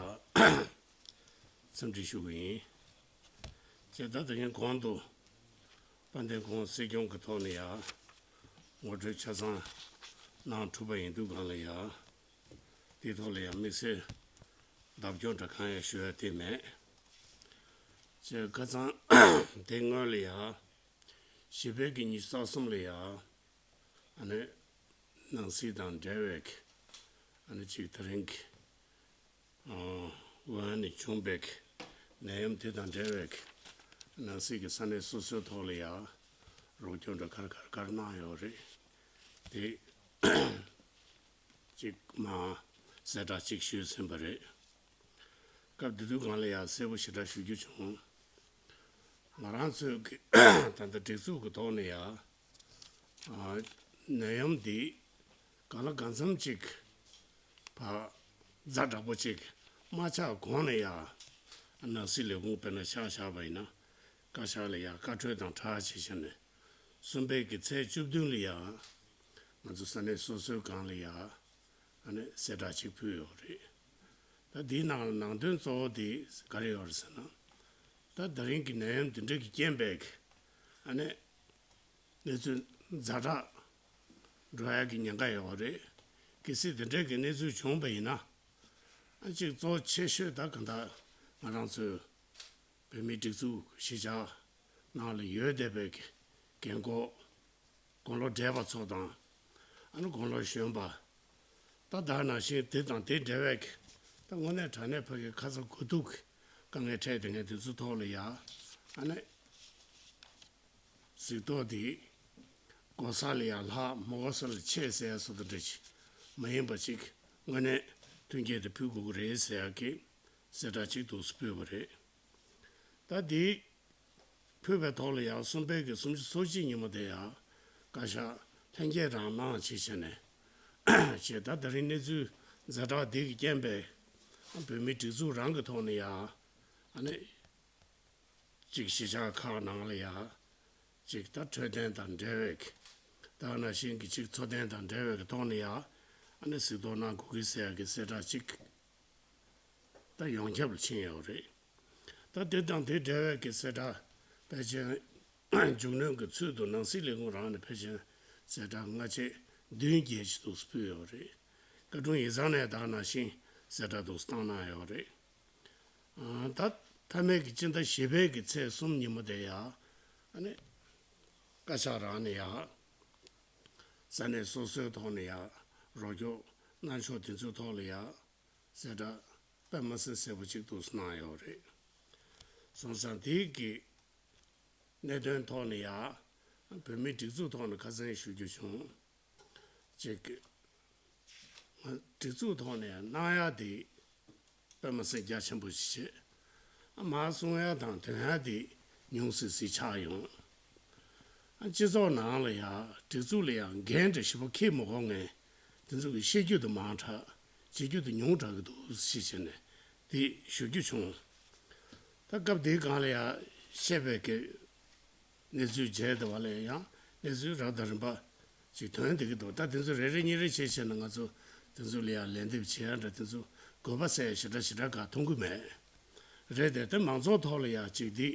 འཚམས་འདྲི་ཞུ་གི་ཡིན། བྱས་ད་དེ་རིང་གོང་དུ་དཔལ་ལྡན་ཁོང་སྲིད་སྐྱོང་གི་ཐོག་ནས་ཡ་ངོ་སྤྲོད་ཆ་ཚང་གནང་གྲུབ་པ་ཡིན་དུས་སྒང་ལ་ཡ། དེའི་ཐོག་ལ་ཡང་དམིགས་བསལ་བརྡབ་སྐྱོར་འདྲ་གང་ཡང་ཞུ་ཡ་དེ་མེད། བྱས་ཁ་སང་དེ་སྔོན་ལ་ཡང་གཞིས་སྤེལ་གྱི་ཉི་ཤུ་རྩ་གསུམ་ལ་ཡང་ཨ་ནི་ནང་སྲིད་དང་འབྲེལ་བའི་ཨ་ནི་ཅིག་དེ་རིང་གི་འོ་ཨ་ནི་བྱུང་བའི་ནད་ཡམས་དེ་དང་འབྲེལ་བའི་ནང་སྲིད་ཀྱི་ས་གནས་སོ་སོའི་ཐོག་ལ་ཡང་རོགས་སྐྱོར་འདྲ་ག་རེ་ག་རེ་ག་རེ་གནང་ཡོད་རེད་དེ། གཅིག་མ་གསལ་བསྒྲགས་གཅིག་ཞུས་ཟིན་པ་རེད། སྐབས་དེ་དུས་སྒང་ལ་ཡང་གསལ་པོ་ཞེ་དྲག་ཞུ་རྒྱུ་བྱུང་། ང་རང་ཚོའི་གི་ད་ལྟ་སྒྲིག་འཛུགས་ཀྱི་ཐོག་ནས་ཡང་ནད་ཡམས་འདི་གང་ལ་གང་འཚམ་ཅིག་ཕར་ཛ་དྲག་པོ་ཅིག་མ་ཆགས་གོང་ནས་ཡང་ནང་སྲིད་ལས་ཁུངས་དཔེར་ན་ཆ་བཞག་པ་ཡིན་ན་བཀའ་ཤག་ལ་ཡང་བཀའ་འཁྲོལ་དང་སྦྲགས་བྱས་བྱས་ནས་གསུམ་པའི་གི་ཚེས་བཅུ་བདུན་ལ་ཡང་ང་ཚོ་ས་གནས་སོ་སོའི་སྒང་ལ་ཡང་ཨ་ནི་གསལ་བསྒྲགས་ཅིག་ཕུལ་ཡོད་རེད། ད་འདིའི་ནང་ལ་ནང་དོན་གཙོ་བོ་དེ་ག་རེ་ཡོད་རེད་ཟེར་ན། ད་ད་རིང་གི་ནད་ཡམས་འདི་འདྲ་གི་རྐྱེན་པས་ཨ་ནི་གནས་ཚུལ་ཛ་དྲག་འགྲོ་ཡག་གི་ཉེན་ཁ་ཡོད་རེད། གལ་སྲིད་དེ་འདྲ་གི་གནས་ཚུལ་བྱུང་བ་ཡིན་ན་ཨ་གཅིག་གཙོ་ཆེ་ཤོས་ད་གང་ལྟར་ང་རང་ཚོའི་བོད་མིའི་སྒྲིག་འཛུགས་གཞིས་ཆགས་ནང་ལ་ཡོད་བསྡད་པའི་འགན་འཁུར་དགུང་ལོ་བགྲེས་པ་ཚོ་དང་ཨ་ནི་དགུང་ལོ་གཞོན་པ་ད་ད་ནང་བཞིན་དེ་དང་དེ་འབྲེལ་བའི་ད་དངོས་གནས་དྲང་གནས་ཕ་གི་ཁ་ཚ་དགོས་གཏུགས་དཀའ་ངལ་འཕྲད་བསྡད་མཁན་དེ་ཚོའི་ཐོག་ལ་ཡ་ཨ་ནི་གཟིགས་རྟོག་དེ་དགོས་ས་ལ་ཡ་ལྷག་མ་དགོས་ས་ལ་ཆད་ཟེར་ཡ་བཟོ་འདྲ་ཅིག་མ་ཡིན་པ་ཅིག་དངོས་གནས་མཐུན་རྐྱེན་དེ་ཕུལ་དགོས་ཀྱི་རེད་ཟེར་ཡ་གི་གསལ་བསྒྲགས་ཅིག་འདུག་སེ་ཕུལ་བ་རེད། ད་དེ་ཕུལ་བའི་ཐོག་ལ་ཡང་གསུམ་པའི་གི་གསུམ་བཅུ་སོ་གཅིག་ཉིན་མོ་དེ་ཡང་བཀའ་ཤག་ལྷན་རྒྱས་རང་གནང་བྱས་བྱས་ནས་བྱས་ད་ད་རིང་གནས་ཚུལ་ཛ་དྲག་འདི་གི་རྐྱེན་པས་བོད་མིའི་སྒྲིག་འཛུགས་རང་གི་ཐོག་ནས་ཡང་ཨ་ནི་གཅིག་གཞིས་ཆགས་ཁག་ནང་ལ་ཡང་གཅིག་ད་འཕྲོད་བསྟེན་དང་འབྲེལ་བའི་གི་ད་ནང་བཞིན་གྱི་གཅིག་འཚོ་རྟེན་དང་འབྲེལ་བའི་གི་ཐོག་ནས་ཡང་ཨ་ནི་གཟིགས་རྟོག་གནང་དགོས་ཀྱི་ཟེར་ཡ་གི་གསལ་བསྒྲགས་གཅིག་ད་ཡོངས་ཁྱབ་ལ་ཕྱིན་ཡོད་རེད། ད་དེ་དང་དེ་འབྲེལ་བའི་གི་གསལ་བསྒྲགས་ཕལ་ཆེར་མཇུག་གནོན་གྱི་ཚུལ་དུ་ནང་སྲིད་ལས་ཁུངས་རང་ནས་ཕལ་ཆེར་གསལ་བསྒྲགས་སྔ་རྗེས་བདུན་བརྒྱད་ཅིག་འདུག་སེ་ཕུལ་ཡོད་རེད། བཀའ་དྲུང་ཡིག་ཚང་ནས་ད་ནང་བཞིན་གསལ་བསྒྲགས་འདུག་སེ་བཏང་གནང་ཡོད་རེད། ཨ་ད་མཐའ་མའི་གི་སྤྱི་ཟླ་བཞི་པའི་གི་ཚེས་གསུམ་ཉིན་མོ་དེ་ཡ་ཨ་ནི་བཀའ་ཤག་རང་ནས་ཡ་ས་གནས་སོ་སོའི་ཐོག་ནས་ཡ་རོགས་སྐྱོར་གནང་ཕྱོགས་དེ་ཚོའི་ཐོག་ལ་ཡ། གསལ་བསྒྲགས་དཔེ་མི་སྲིད་གསལ་པོ་གཅིག་ཏུ་གནང་ཡོད་རེད། སོང་ཙང་དེའི་གི་གནད་དོན་ཐོག་ནས་ཡང་བོད་མིའི་སྒྲིག་འཛུགས་ཐོག་ནས་ཁ་སང་ཞུ་རྒྱུ་བྱུང་། ཅིག་གི་སྒྲིག་འཛུགས་ཐོག་ནས་གནང་ཡག་དེ་དཔེ་མི་སྲིད་རྒྱ་ཆེན་པོ་ཞིག་བྱས། མར་གསུང་ཡག་དང་འདོན་ཡག་དེ་ཉུང་སི་སི་ཆགས་ཡོང་། སྤྱི་ཚོགས་ནང་ལ་ཡང་སྒྲིག་འཛུགས་ལ་ཡང་འགན་འདྲ་ཞིབ་པོ་འཁྱེར་མ་དགོས་ངེས་དེ་ཚོ་གི་བཤད་རྒྱུ་དེ་མང་དྲགས་བྱེད་རྒྱུ་དེ་ཉུང་དྲགས་ཀྱི་འདུག་ཞེས་བྱས་ནས་དེ་ཞུ་རྒྱུ་བྱུང་། ད་སྐབས་དེའི་སྒང་ལ་ཡང་བཤད་པའི་གི་གནས་ཚུལ་བརྗེད་བསྡད་པ་ལ་ཡང་གནས་ཚུལ་རབ་དང་རིམ་པ་ཅིག་ཐོན་བསྡད་ཀྱི་འདུག་ད་དེ་ཚོ་རེ་རེ་གཉིས་རེ་བྱས་བྱས་ནས་ང་ཚོ་དེ་ཚོ་ལ་ཡང་ལན་འདེབས་བྱེད་ཡག་འདྲ་དེ་ཚོ་དགོས་པ་ཟེར་ཞེ་དྲག་ཞེ་དྲག་ག་མཐོང་གི་མེད། རེད་དེ་དེ་མང་ཚོགས་ཐོག་ལ་ཡང་ཅིག་འདི་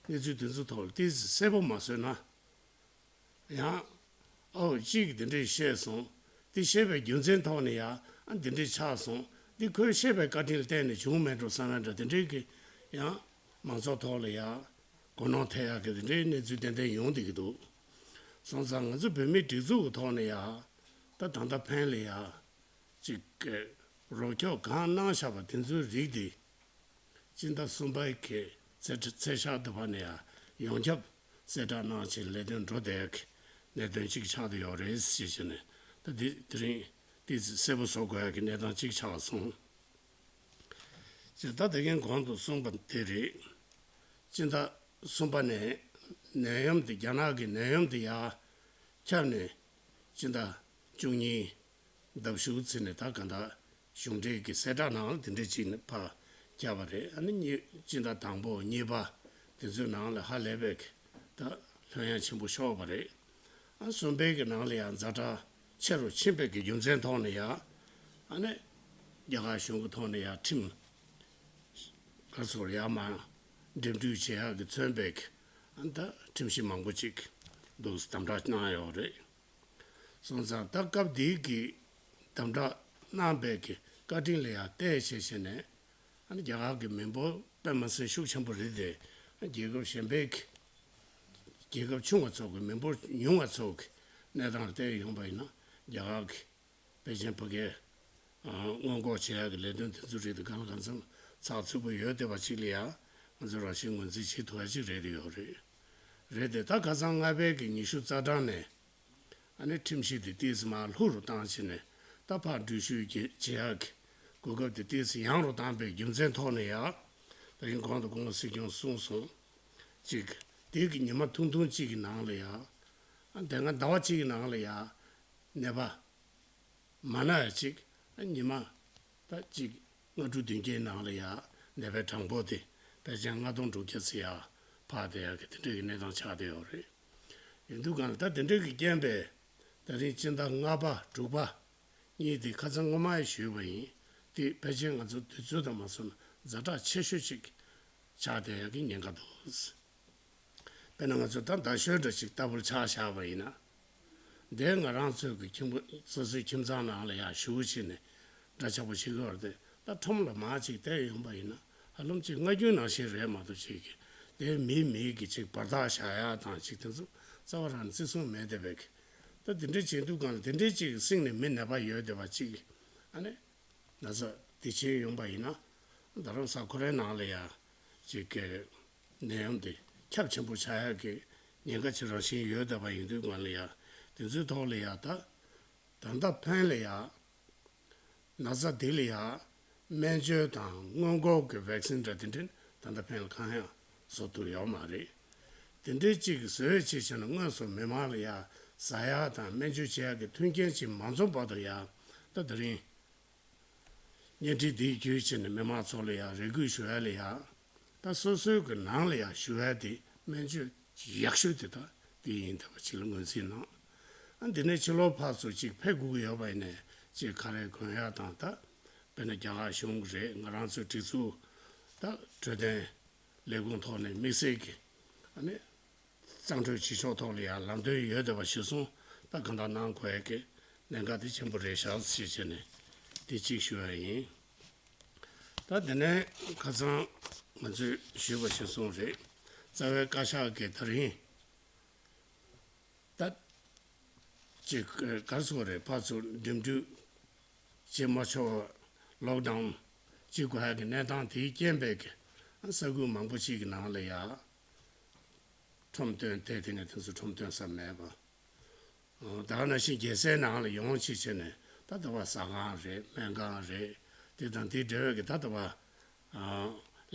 གནས་ཚུལ་དེ་ཚོ་ཐོག་ལ་ཏོག་ཙམ་གསལ་པོ་མ་བཟོས་ན། ཡང་། ཨོ་གཅིག་གིས་འདི་འདྲས་བཤད་སོང་། འདི་བཤད་པའི་རྒྱུ་མཚན་ཐོག་ནས་ཡང་ཨ་འདི་འདྲས་ཆགས་སོང་། འདི་ཁོས་བཤད་པའི་བཀའ་དྲིན་ལ་བརྟེན་ནས་བྱུང་མེད་འགྲོ་བསམ་ཡག་འདྲ་དེ་འདྲས་ཀྱི་ཡང་མང་ཚོགས་ཐོག་ལ་ཡང་གོ་ནོར་ཐེབས་ཡག་གི་དེ་འདྲའི་གནས་ཚུལ་ཏན་ཏན་ཡོང་བསྡད་ཀྱི་འདུག་སོང་ཙང་ང་ཚོ་བོད་མིའི་སྒྲིག་འཛུགས་ཀྱི་ཐོག་ནས་ཡང་ད་ད་ལྟ་ཕན་ལ་ཡང་ཅིག་གི་རོགས་སྐྱོར་གང་གནང་བཞག་པ་དེ་ཚོའི་རིགས་དེ་སྤྱི་ཟླ་གསུམ་པའི་གི་ཚེས་ཚེས་ཤར་དུ་བར་ནས་ཡང་ཡོངས་ཁྱབ་ གསལ་བསྒྲགས་གནང་བྱས་ལས་དོན་འགྲོ་བསྡད་ཀྱི་གནད་དོན་གཅིག་ཆགས་བསྡད་ཡོད་རེད་ཞེས་བྱས་ནས། ད་འདི་དེ་རིང་ཏོག་ཙམ་གསལ་པོ་བཟོ་དགོས་ཡག་གི་གནས་སྟངས་གཅིག་ཆགས་སོང་། ཅེས་ད་དེ་གིན་གོང་དུ་གསུངས་པ་དེ་རེད། སྤྱི་ཟླ་གསུམ་པ་ནས་ནད་ཡམས་དེ་རྒྱ་ནག་གི་ནད་ཡམས་དེ་ཡར་ཁྱབ་ནས་སྤྱི་ཟླ་བཅུ་གཉིས་ཟླ་བཞུགས་ཚེ་ནས་ད་ག་འདྲ་གཞུང་འབྲེལ་གྱི་གསལ་བསྒྲགས་ནང་ལ་དེ་འདྲ་ཅིག་ནས་ཕར་བརྒྱབ་པ་རེད། ཨ་ནི་གཉིས་སྤྱི་ཟླ་དང་པོ་གཉིས་པ་དེ་ཚོའི་ནང་ལ་ཧ་ལས་པའི་ད་ལྷོད་ཡངས་ཆེན་པོ་ཤོར་བ་རེད། ཨ་གསུམ་པའི་གི་ནང་ལ་ཡང་ཛ་དྲག་ཆེ་རུ་ཕྱིན་པའི་གི་རྒྱུ་མཚན་ཐོག་ནས་ཡང་ཨ་ནི་རྒྱ་གར་གཞུང་གི་ཐོག་ནས་ཡང་ཁྲིམས་ག་ཚོར་ཡང་མ་འགྲིམ་འགྲུལ་བྱེད་ཡག་གི་མཚོན་པའི་གི་ཨ་ནི་ད་ཁྲིམས་གཞི་མང་པོ་ཅིག་འདུག་དམ་དྲག་གནང་ཡོད་རེད། སོང་ཙང་ད་སྐབས་འདིའི་གི་དམ་དྲག་གནང་པའི་གི་བཀའ་དྲིན་ལ་ཡང་བལྟས་བྱས་བྱས་ནས་ཨ་ནི་རྒྱ་གར་གི་མི་འབོར་དཔེ་མ་སྲིད་ཤུགས་ཆེན་པོ་རེད་དེ། རྒྱལ་ཁབ་གཞན་པའི་གི་རྒྱལ་ཁབ་ཆུང་བ་ཚོ་གི་མི་འབོར་ཉུང་བ་ཚོ་གི་གནས་སྟངས་ལ་བལྟས་ཡོང་པ་ཡིན་ན། རྒྱ་གར་གི་པེ་ཅིན་ཕ་གིར་སྔོན་འགོག་བྱེད་ཡག་གི་ལས་དོན་དེ་ཚོ་རིགས་དེ་གང་ལ་གང་འཚམ་ཚགས་ཚུད་པོ་ཡོད་བསྡད་པ་ཅིག་ལ་ཡང་ང་ཚོ་རང་བཞིན་ངོས་འཛིན་བྱེད་ཐུབ་པ་ཅིག་རེད་ཡོད་རེད། རེད་དེ་ད་ཁ་སང་ལྔ་པའི་གི་ཉི་ཤུ་རྩ་གྲངས་ནས་ཨ་ནི་ཁྲིམས་གཞི་དེ་ཏོག་ཙམ་མར་ལྷུག་རུ་བཏང་བྱས་ནས་ད་ཕར་འགྲུལ་བཞུད་བྱེད་བྱེད་ཡག་གི་གོ་སྐབས་དེ་ཏོག་ཙམ་ཡངས་རུ་བཏང་པའི་རྒྱུ་མཚན་ཐོག་ནས་ཡང་ད་རིང་གོང་དུ་སྐུ་ངོ་སྲིད་སྐྱོང་གསུངས་སོང་། གཅིག་དེ་གི་ཉི་མ་ཐུང་ཐུང་གཅིག་གི་ནང་ལ་ཡང་ཨ་དེ་སྔ་ཟླ་བ་གཅིག་གི་ནང་ལ་ཡང་ནད་པ་མ་ན་ཡ་གཅིག་ཨ་ཉི་མ་ད་གཅིག་ལྔ་དྲུག་བདུན་བརྒྱའི་ནང་ལ་ཡ་ནད་པའི་གྲངས་འབོར་དེ་ཕལ་ཆེར་ལྔ་སྟོང་དྲུག་བརྒྱ་ཙམ་ཡ་ཕར་བསྡད་ཡག་གི་དེ་འདྲ་གི་གནས་སྟངས་ཆགས་བསྡད་ཡོད་རེད། ཡིན་དུས་གང་ལ་ད་དེ་འདྲ་གི་རྐྱེན་པས་ད་རིང་སྤྱི་ཟླ་ལྔ་པ་དྲུག་པ་གཉིས་དེ་ཁ་སང་སྔོན་མ་ཡ་ཞུས་པ་ཡིན། དེ་ཕལ་ཆེར་ང་ཚོ་དུས་ཚོད་དང་མ་སོང་ན་ཛ་དྲག་ཆེ་ཤོས་ཅིག་ཆགས་བསྡད་ཡག་གི་ཉེན་ཁ་འདུག་དཔེར་ན་ང་ཚོས་ད་ཟླ་གཞོན་འདྲ་ཞིག་ལྟ་བུར་ཆ་བཞག་པ་ཡིན་ན། འདས་ང་རང་ཚོའི་གི་ཁྱིམ་སོ་སོའི་ཁྱིམ་ཚང་ནང་ལ་ཡང་ཞུ་བྱས་ནས་འདྲ་ཆགས་པོ་ཞིག་ཡོད་རེད་དེ། ད་ཁྲོམ་ལ་མར་ཅིག་བསྡད་ཡོང་པ་ཡིན་ན་ཧ་ལམ་ཅིག་སྔ་རྒྱུན་ནང་བཞིན་རེད་མ་གཏོགས་ཅིག་གི་དེ་མི་མི་གི་ཅིག་བར་ཐག་བཞག་ཡག་དང་ཅིག་དེ་ཚོ་རྩ་བ་རང་བརྩི་སྲུང་མེད་བསྡད་པའི་གི། ད་དེ་འདྲ་བྱེད་དུས་གང་ལ་དེ་འདྲའི་ཅིག་གསེང་ནས་མི་ནད་པ་ཡོད་བསྡད་པ་ཅིག་ཨ་ནི། ན་ཚ་དེ་བྱས་ཡོང་པ་ཡིན་ན་རྡ་རམ་ས་ཁོ་རའི་ནང་ལ་ཡ་ཅིག་གི་ནད་ཡམས་དེ་ཁྱབ་ཆེན་པོ་ཆགས་ཡག་གི་ཉེན་ཁ་ཅིག་རང་བཞིན་ཡོད་བསྡད་པ་ཡིན་དུས་གང་ལ་ཡ་དེ་ཚོའི་ཐོག་ལ་ཡ་ད་ད་ལྟ་ཕན་ལ་ཡ་ན་ཚ་དེ་ལ་ཡ་སྨན་བཅོས་དང་སྔོན་འགོག་གི་བེག་སིན་འདྲ་དེ་འདྲ་ད་ལྟ་ཕན་ལ་གང་ཡང་བཟོ་ཐུབ་ཡོད་མ་རེད། དེ་འདྲའི་ཅིག་བཟོས་བྱས་བྱས་ན་དངོས་སུ་མི་མང་ལ་ཡ་ཟ་ཡག་དང་སྨན་བཅོས་བྱེད་ཡག་གི་མཐུན་རྐྱེན་ཅིག་མ་འཛོམས་བར་དུ་ཡ་ད་དེ་རིང་བརྙན་འཕྲིན་འདི་བརྒྱུད་བྱས་ནས་མི་མང་ཚོ་ལ་ཡང་རེ་སྐུལ་ཞུ་ཡ་ལ་ཡ། ད་སོ་སོའི་གི་ནང་ལ་ཡ་ཞུ་ཡ་དེ་སྨན་བཅོས་ཡག་ཤོས་དེ་ད་དེ་ཡིན་བསྡད་པ་ཅིག་ལ་ངོས་འཛིན་གནང་། ཨ་འདི་ནས་ཕྱི་ལོགས་ཕར་ཚུར་ཅིག་ཕེབས་དགོས་ཀྱི་ཡོད་པ་ཡིན་ནའི་ཅིག་ཁ་རས་གོན་ཡ་དང་ད་དཔེར་ན་རྒྱ་གར་གཞུང་གི་རེད། ང་རང་ཚོའི་སྒྲིག་འཛུགས་ད་འཕྲོད་བསྟེན་ལས་ཁུངས་ཐོག་ནས་དམིགས་བསལ་གྱི་ཨ་ནི། གཙང་སྦྲ་བྱེད་ཕྱོགས་ཐོག་ལ་ཡང་ལམ་སྟོན་ཡོད་བསྡད་པ་གཞིར་བཟུང་ད་གང་ལྟར་གནང་དགོས་ཡག་གི་གནད་འགག་དེ་ཆེན་པོ་རེད་ཤག་ཞེས་བྱས་ནས་དེ་གཅིག་ཞུ་ཡ་ཡིན། ད་དེ་ནས་ཁ་སང་ང་ཚོས་ཞུས་པ་གཞིར་བཟུང་རེད། རྩ་བའི་བཀའ་ཤག་གིས་ད་རིང་ད་ཅིག་ག་རེ་ཟེར་དགོས་རེད། ཕར་ཚུར་འགྲིམ་འགྲུལ་བྱེད་མ་ཆོག་པ། ལོག་ཌའུན་བྱེད་དགོས་ཡག་གི་གནས་སྟངས་དེའི་རྐྱེན་པས་ཀྱི་ས་ཁུལ་མང་པོ་ཞིག་གི་ནང་ལ་ཡ། ཁྲོམ་སྟོན་དེ་དེ་ནས་དེ་ཚོ་ཁྲོམ་སྟོན་ས་མེད་པ། ད་ག་ནང་བཞིན་རྒྱལ་སའི་ནང་ལ་ཡོང་ཅིག་བྱས་ནས་ད་ལྟ་བ་ཟ་ཁང་རེད། སྨན་ཁང་རེད། དེ་དང་དེ་འབྲེལ་བའི་གི་ད་ལྟ་བ་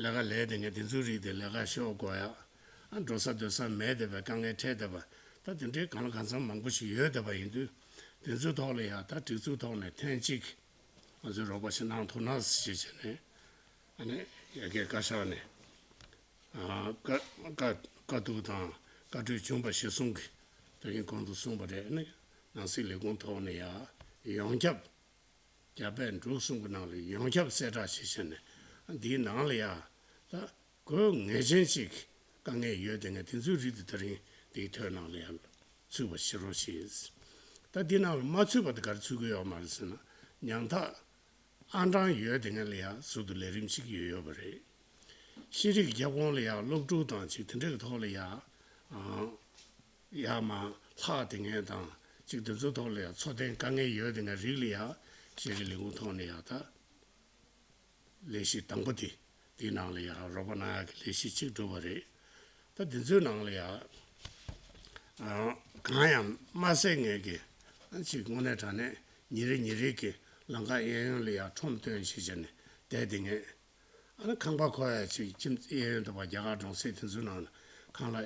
ལས་ཀ་ལས་དེ་ངས་དེ་ཚོའི་རིགས་དེ་ལས་ཀ་ཤོག་དགོས་ཡ། འགྲོ་ས་སྡོད་ས་མེད་བསྡད་པའི་དཀའ་ངལ་འཕྲད་བསྡད་པ། ད་དེ་འདྲའི་གང་ལ་གང་འཚམ་མང་པོ་ཞིག་ཡོད་བསྡད་པ་ཡིན་དུས་དེ་ཚོའི་ཐོག་ལ་ཡ་ད་སྒྲིག་འཛུགས་ཐོག་ནས་ཐེངས་གཅིག་ང་ཚོས་རོགས་པ་ཞིག་གནང་ཐུབ་ན་ཞེས་བྱས་ནས་ཨ་ནི་ཡ་གིའི་བཀའ་ཤག་ནས། བཀའ་བཀའ་བཀའ་བསྡུར་དང་བཀའ་གྲོས་བྱུང་བ་གཞིར་བཟུང་གིས་ད་གིན་གོང་དུ་གསུངས་པ་རེད། ནི་ནང་སྲིད་ལས་ཁུངས་ཐོག་ནས་ཡང་ཡོངས་ཁྱབ་རྒྱ་བལ་འབྲུག་གསུམ་གྱི་ནང་ལ་ཡོངས་ཁྱབ་གསལ་བསྒྲགས་ཞིག་བྱས་ནས་འདིའི་ནང་ལ་ཡང་ད་དགོས་ངེས་ཅན་ཅིག་དཀའ་ངལ་ཡོད་དེ་ངས་དེ་ཚོའི་རིགས་དེ་ད་རིང་འདིའི་ཐོའི་ནང་ལ་ཡང་ཚུད་པ་བྱེད་རོགས་ཞེས། ད་འདི་ནང་ལ་མ་ཚུད་པ་དེ་ག་རེ་ཚུད་ཀྱི་ཡོད་མ་རེད་ཟེར་ན་ཉམ་ཐག་ཨང་གྲངས་ཡོད་དེ་ངས་ལ་ཡ་ཟུར་དུ་ལས་རིམ་ཞིག་ཡོད་ཡོད་པ་རེད། ཤེས་རིག་ཁྱབ་ཁོངས་ལ་ཡ་སློབ་ཕྲུག་དང་ཅིག་དེ་འདྲ་གི་ཐོག་ལ་ཡ་ཡ་མ་ལྷག་དེ་ངས་དང་ཅིག་དེ་ཚོའི་ཐོག་ལ་ཡ་འཚོ་རྟེན་དཀའ་ངལ་ཡོད་དེ་ངས་རིགས་ལ་ཡ་ཤེས་རིག་ལས་ཁུངས་ཐོག་ནས་ཡ་ད་ལས་གཞི་དང་པོ་དེ་དེའི་ནང་ལ་ཡ་རོགས་པ་གནང་ཡ་གི་ལས་གཞི་ཅིག་བསྒྲུབས་པ་རེད། ད་དེ་ཚོའི་ནང་ལ་ཡ་ གང་ཡང་མ་ཟད་ངེད་ཀྱི་ཅིག་དངོས་གནས་དྲང་གནས་ཉིན་རེ་ཉིན་རེ་གི་ལམ་ཁ་གཡས་གཡོན་ལ་ཡང་ཁྲོམ་སྟོན་ཞེས་བྱས་ནས་བསྡད་དེ་ངས། ཨ་ནི་ཁང་པ་ཁོ་ཡ་ཅིག་ཁྱིམ་གཡས་གཡོན་དུ་བ་རྒྱ་གར་གྲོང་གསེབ་དེ་ཚོའི་ནང་ལ་ཁང་གླ་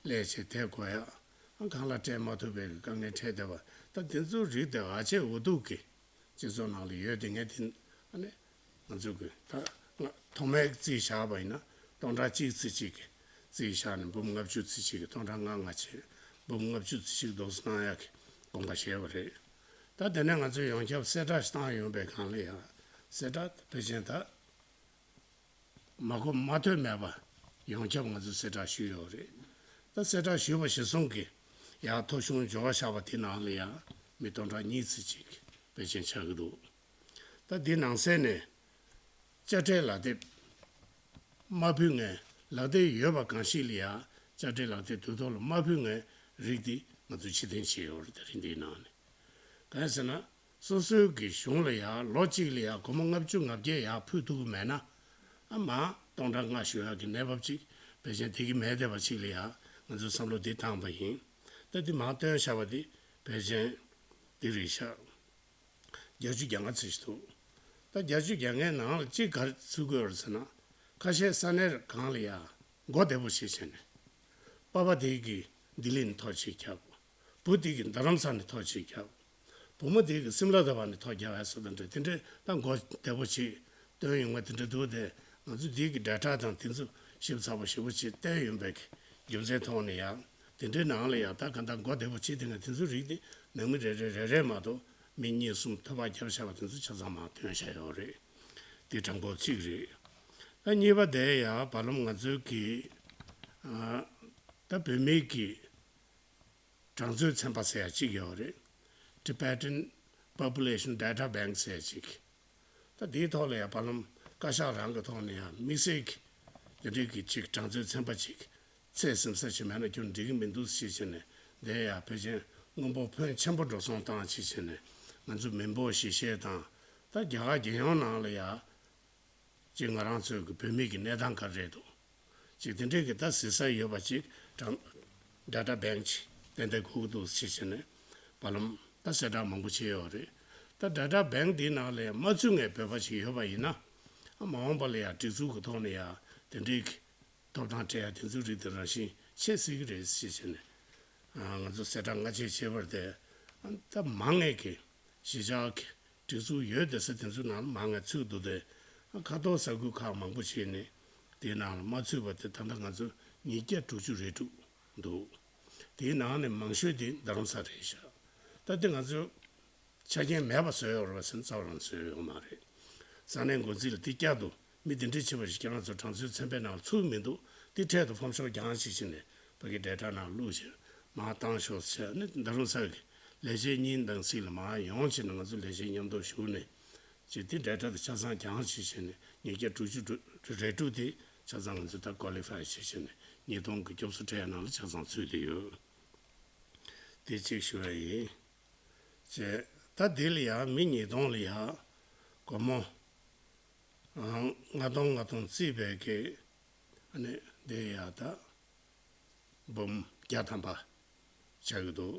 སླེབས་བྱས་བསྡད་དགོས་ཡ། ཨ་ཁང་གླ་སྤྲད་མ་ཐུབ་པའི་དཀའ་ངལ་འཕྲད་བསྡད་པ་ད་དེ་ཚོའི་རིགས་དེ་ཨ་ཆད་འུ་ཐུག་གི་སྤྱི་ཚོགས་ནང་ལ་ཡོད་དེ་ངས་དེ་ཨ་ནི་ང་ཚོ་གི་ད་ང་ཐོག་མའི་རྩིས་བཞག་པ་ཡིན་ན་སྟོང་ཕྲག་གཅིག་ཚེ་གཅིག་གི་རྩིས་བཞག་ནས་འབུམ་ལྔ་བཅུ་ཚེ་གཅིག་གི་སྟོང་ཕྲག་ལྔ་ལྔ་བྱས་འབུམ་ལྔ་བཅུ་ཚེ་གཅིག་འདུག་སེ་གནང་ཡག་གི་དགོངས་པ་བཞེས་པ་རེད། ད་དེ་ནས་ང་ཚོས་ཡོངས་ཁྱབ་གསལ་བསྒྲགས་ཤིག་བཏང་ཡོང་པའི་སྒང་ལ་ཡང་གསལ་བསྒྲགས་ཕལ་ཆེར་ད། མ་གོ་མ་ཐོས་མེད་པ་ཡོངས་ཁྱབ་ང་ཚོས་གསལ་བསྒྲགས་ཞུས་ཡོད་རེད། ད་གསལ་བསྒྲགས་ཞུས་པ་གཞིར་བཟུང་གིས་ཡང་ཐོ་གཞུང་འབྱོར་བ་བཞག་པ་དེ་ནང་ལ་ཡང་མི་སྟོང་ཕྲག་གཉིས་ཙམ་ཅིག་ཕལ་ཆེར་ཆགས་ཀྱི་འདུག་ད་འདི་ནང་གསལ་ནས་དཔྱ་ཁྲལ་ལག་དེབ་མ་ཕུལ་མཁན་ལག་དེབ་ཡོད་པ་གང་ཞིག་ལ་ཡང་དཔྱ་ཁྲལ་ལག་དེབ་དུས་ཐོག་ལ་མ་ཕུལ་མཁན་རིགས་འདི་ང་ཚོས་ཕྱིར་འཐེན་བྱས་ཡོད་རེད། དེ་རིང་འདིའི་ནང་ནས། གང་ཡིན་ཟེར་ན། སོ་སོའི་གི་གཞུང་ལ་ཡང་ལོ་གཅིག་ལ་ཡང་སྒོར་མོ་ལྔ་བཅུ་ང་བརྒྱད་ཡར་ཕུལ་ཐུབ་ཀྱི་མེད་ན། ཨ་མ་སྟོང་ཕྲག་ལྔ་ཞུ་ཡག་གི་གནས་བབ་ཅིག་ཕལ་ཆེར་དེ་གི་མེད་བསྡད་པ་ཅིག་ལ་ཡང་ང་ཚོས་བསམ་བློ་འདི་བཏང་པ་ཡིན། ད་འདི་མར་བཏོན་བཞག་པ་འདི་ཕལ་ཆེར་འདི་རེད་ཤག་བརྒྱད་ཅུ་གྱ་ལྔ་ཙམ་ཞིག་འདུག་ད་བརྒྱད་ཅུ་གྱ་ལྔའི་ནང་ལ་གཅིག་ག་རེ་ཚུད་དགོས་རེད་ཟེར་ན། ཁ་ཤས་ས་གནས་གང་ལ་ཡང་མགོ་བདེ་པོ་བྱས་བྱས་ནས། པ་ཕ་དེ་གི་ལྡི་ལི་ནས་ཐོ་གཅིག་བརྒྱབ། བུ་དེ་གི་རྡ་རམ་ས་ནས་ཐོ་གཅིག་བརྒྱབ། བུ་མོ་དེ་གི་སིམ་ལ་དྷ་བ་ནས་ཐོ་བརྒྱབ་ཡ་སོགས་དང་འདྲ་དེ་འདྲའི་ད་མགོ་བདེ་པོ་བྱས་བཏོན་ཡོང་བ་དེ་འདྲ་འདུག་དེ་ང་ཚོ་དེ་གི་ཌེ་ཊ་དང་དེ་ཚོ་ཞིབ་ཚགས་པོ་ཞིབ་པོ་བྱས་བལྟས་ཡོང་པའི་རྒྱུ་མཚན་ཐོག་ནས་ཡང་དེ་འདྲའི་ནང་ལ་ཡང་ད་ག་འདྲ་མགོ་བདེ་པོ་བྱས་དེ་ང་དེ་ཚོའི་རིགས་དེ་ནང་མི་རེ་རེ་རེ་རེ་མ་གཏོགས། མི་གཉིས་གསུམ་ཐོ་བ་བརྒྱབ་བཞག་པ་དེ་ཚོ་ཆ་ཚང་མར་བཏོན་བཞག་ཡོད་རེད། དེ་དྲང་པོ་གཅིག་རེད། ད་གཉིས་པ་དེ་ཡང་བར་ལམ་ང་ཚོའི་གི་ཨ་ད་བོད་མིའི་གི་གྲངས་ཚོད་ཚན་པ་ཟེར་ཡ་གཅིག་ཡོད་རེད། Tibetan Population Data Bank ཟེར་ཡ་གཅིག་ད་དེའི་ཐོག་ལ་ཡང་བར་ལམ་བཀའ་ཤག་རང་གི་ཐོག་ནས་ཡང་དམིགས་བསལ་གྱི་དེ་འདྲའི་གི་ཅིག་གྲངས་ཚོད་ཚན་པ་ཅིག་ཚད་ཟིན་ས་ཞིག་མེད་ན་ཁྱོད་འགྲིག་གི་མི་འདུག་ཞེས་བྱས་ནས་དེ་ཡང་ཕལ་ཆེར་སྔོན་པོ་ཕོན་ཆེན་པོ་འགྲོ་སོང་བཏང་ཞེས་བྱས་ནས་ང་ཚོ་མི་འབོར་ཞིབ་བཤེར་དང་ད་རྒྱ་གར་རྒྱལ་ཡོངས་ནང་ལ་ཡང་ཅིག་ང་རང་ཚོའི་གི་བོད་མི་གི་གནས་སྟངས་ག་རེ་རེད་འདུག་ཅིག་དེ་འདྲའི་གི་ད་གཟིགས་ས་ཡོད་པ་ཅིག་གྲངས་ཌེ་ཊ་བེང་ཅིག་ཏན་ཏན་དགོས་ཀྱི་འདུག་ཞེས་བྱས་ནས་བར་ལམ་ད་གསལ་བསྒྲགས་མང་པོ་བྱས་ཡོད་རེད། ད་ཌེ་ཊ་བེང་འདིའི་ནང་ལ་ཡང་མ་ཚུད་མཁན་བོད་པ་ཞིག་ཡོད་པ་ཡིན་ན་ཨ་མ་འོངས་པ་ལ་ཡང་སྒྲིག་འཛུགས་ཀྱི་ཐོག་ནས་ཡང་དེ་འདྲའི་གི་ཐོབ་ཐང་སྤྲད་ཡ་དེ་ཚོའི་རིགས་དེ་རང་བཞིན་ཆེ་སྲིད་ཀྱི་རེད་ཞེས་བྱས་ནས་ང་ཚོ་གསལ་བསྒྲགས་སྔ་ཕྱི་བྱས་པ་དེ་ད་མང་ངེས་ཀྱི་གཞིས་ཆགས་ཀྱི་སྒྲིག་འཛུགས་ཡོད་བསྡད་ས་དེ་ཚོའི་ནང་ལ་མང་ངེས་ཚུད་འདུག་སྟེ། ཁ་ཐོག་ས་ཁུལ་ཁག་མང་པོ་ཞིག་ནས་དེའི་ནང་ལ་མ་ཚུད་པ་དེ་ད་ལྟ་ང་ཚོ་ཉིས་བརྒྱ་དྲུག་ཅུ་རེ་དྲུག་འདུག་དེའི་ནང་ནས་མང་ཤོས་དེ་རྡ་རམ་ས་རེད་ཤག་ད་དེ་ང་ཚོ་ཆ་རྐྱེན་མེད་པ་བཟོས་ཡོད་རེད་པ་ཟེར་ན་རྩ་བ་རང་བཟོས་ཡོད་མ་རེད། ས་གནས་འགོ་འཛིན་ལ་དེ་བསྐྱར་དུ་མི་དེ་འདྲ་བྱེད་པ་ཞིག་ཁྱེད་རང་ཚོ་གྲངས་ཚོད་ཚན་པའི་ནང་ཚུད་མི་འདུག་དེ་འཕྲལ་དུ་ཕོམ་ཤོག་རྒྱང་ཞིག་བྱས་ནས་ཕ་གི་ཌེ་ཊ་ནང་བླུགས་བྱས་མར་བཏང་ཤོག་ཟེར་ནས་རྡ་རམ་ས་གི་ལས་བྱེད་གཉིས་དང་ཚིག་ལ་མར་ཡོང་བྱས་ནས་ང་ཚོ་ལས་བྱེད་མཉམ་དུ་ཞུགས་ནས་ཅིག་དེ་ཌེ་ཊ་དེ་ཆ་ཚང་རྒྱང་ཞིག་བྱས་ནས་ཉིས་བརྒྱ་དྲུག་ཅུ་རེ་དྲུག་དེ་ཆ་ཚང་ང་ཚོ་ད་ཀོ་ལི་ཕའི་བྱས་བྱས་ནས་ཉིས་སྟོང་གི་སྐྱོབ་གསོ་སྤྲད་ནང་ལ་ཆ་ཚང་ཚུད་བསྡད་ཡོད། དེ་གཅིག་ཞུ་བ་ཡིན། བྱས། ད་འདི་ལ་ཡང་མི་ཉིས་སྟོང་ལ་ཡང་སྒོར་མོ་ལྔ་སྟོང་ལྔ་སྟོང་བརྩིས་པའི་གི་ཨ་ནི་འདི་ཡང་ད་འབུམ་བརྒྱ་ཐམ་པ་ཆགས་ཀྱི་འདུག་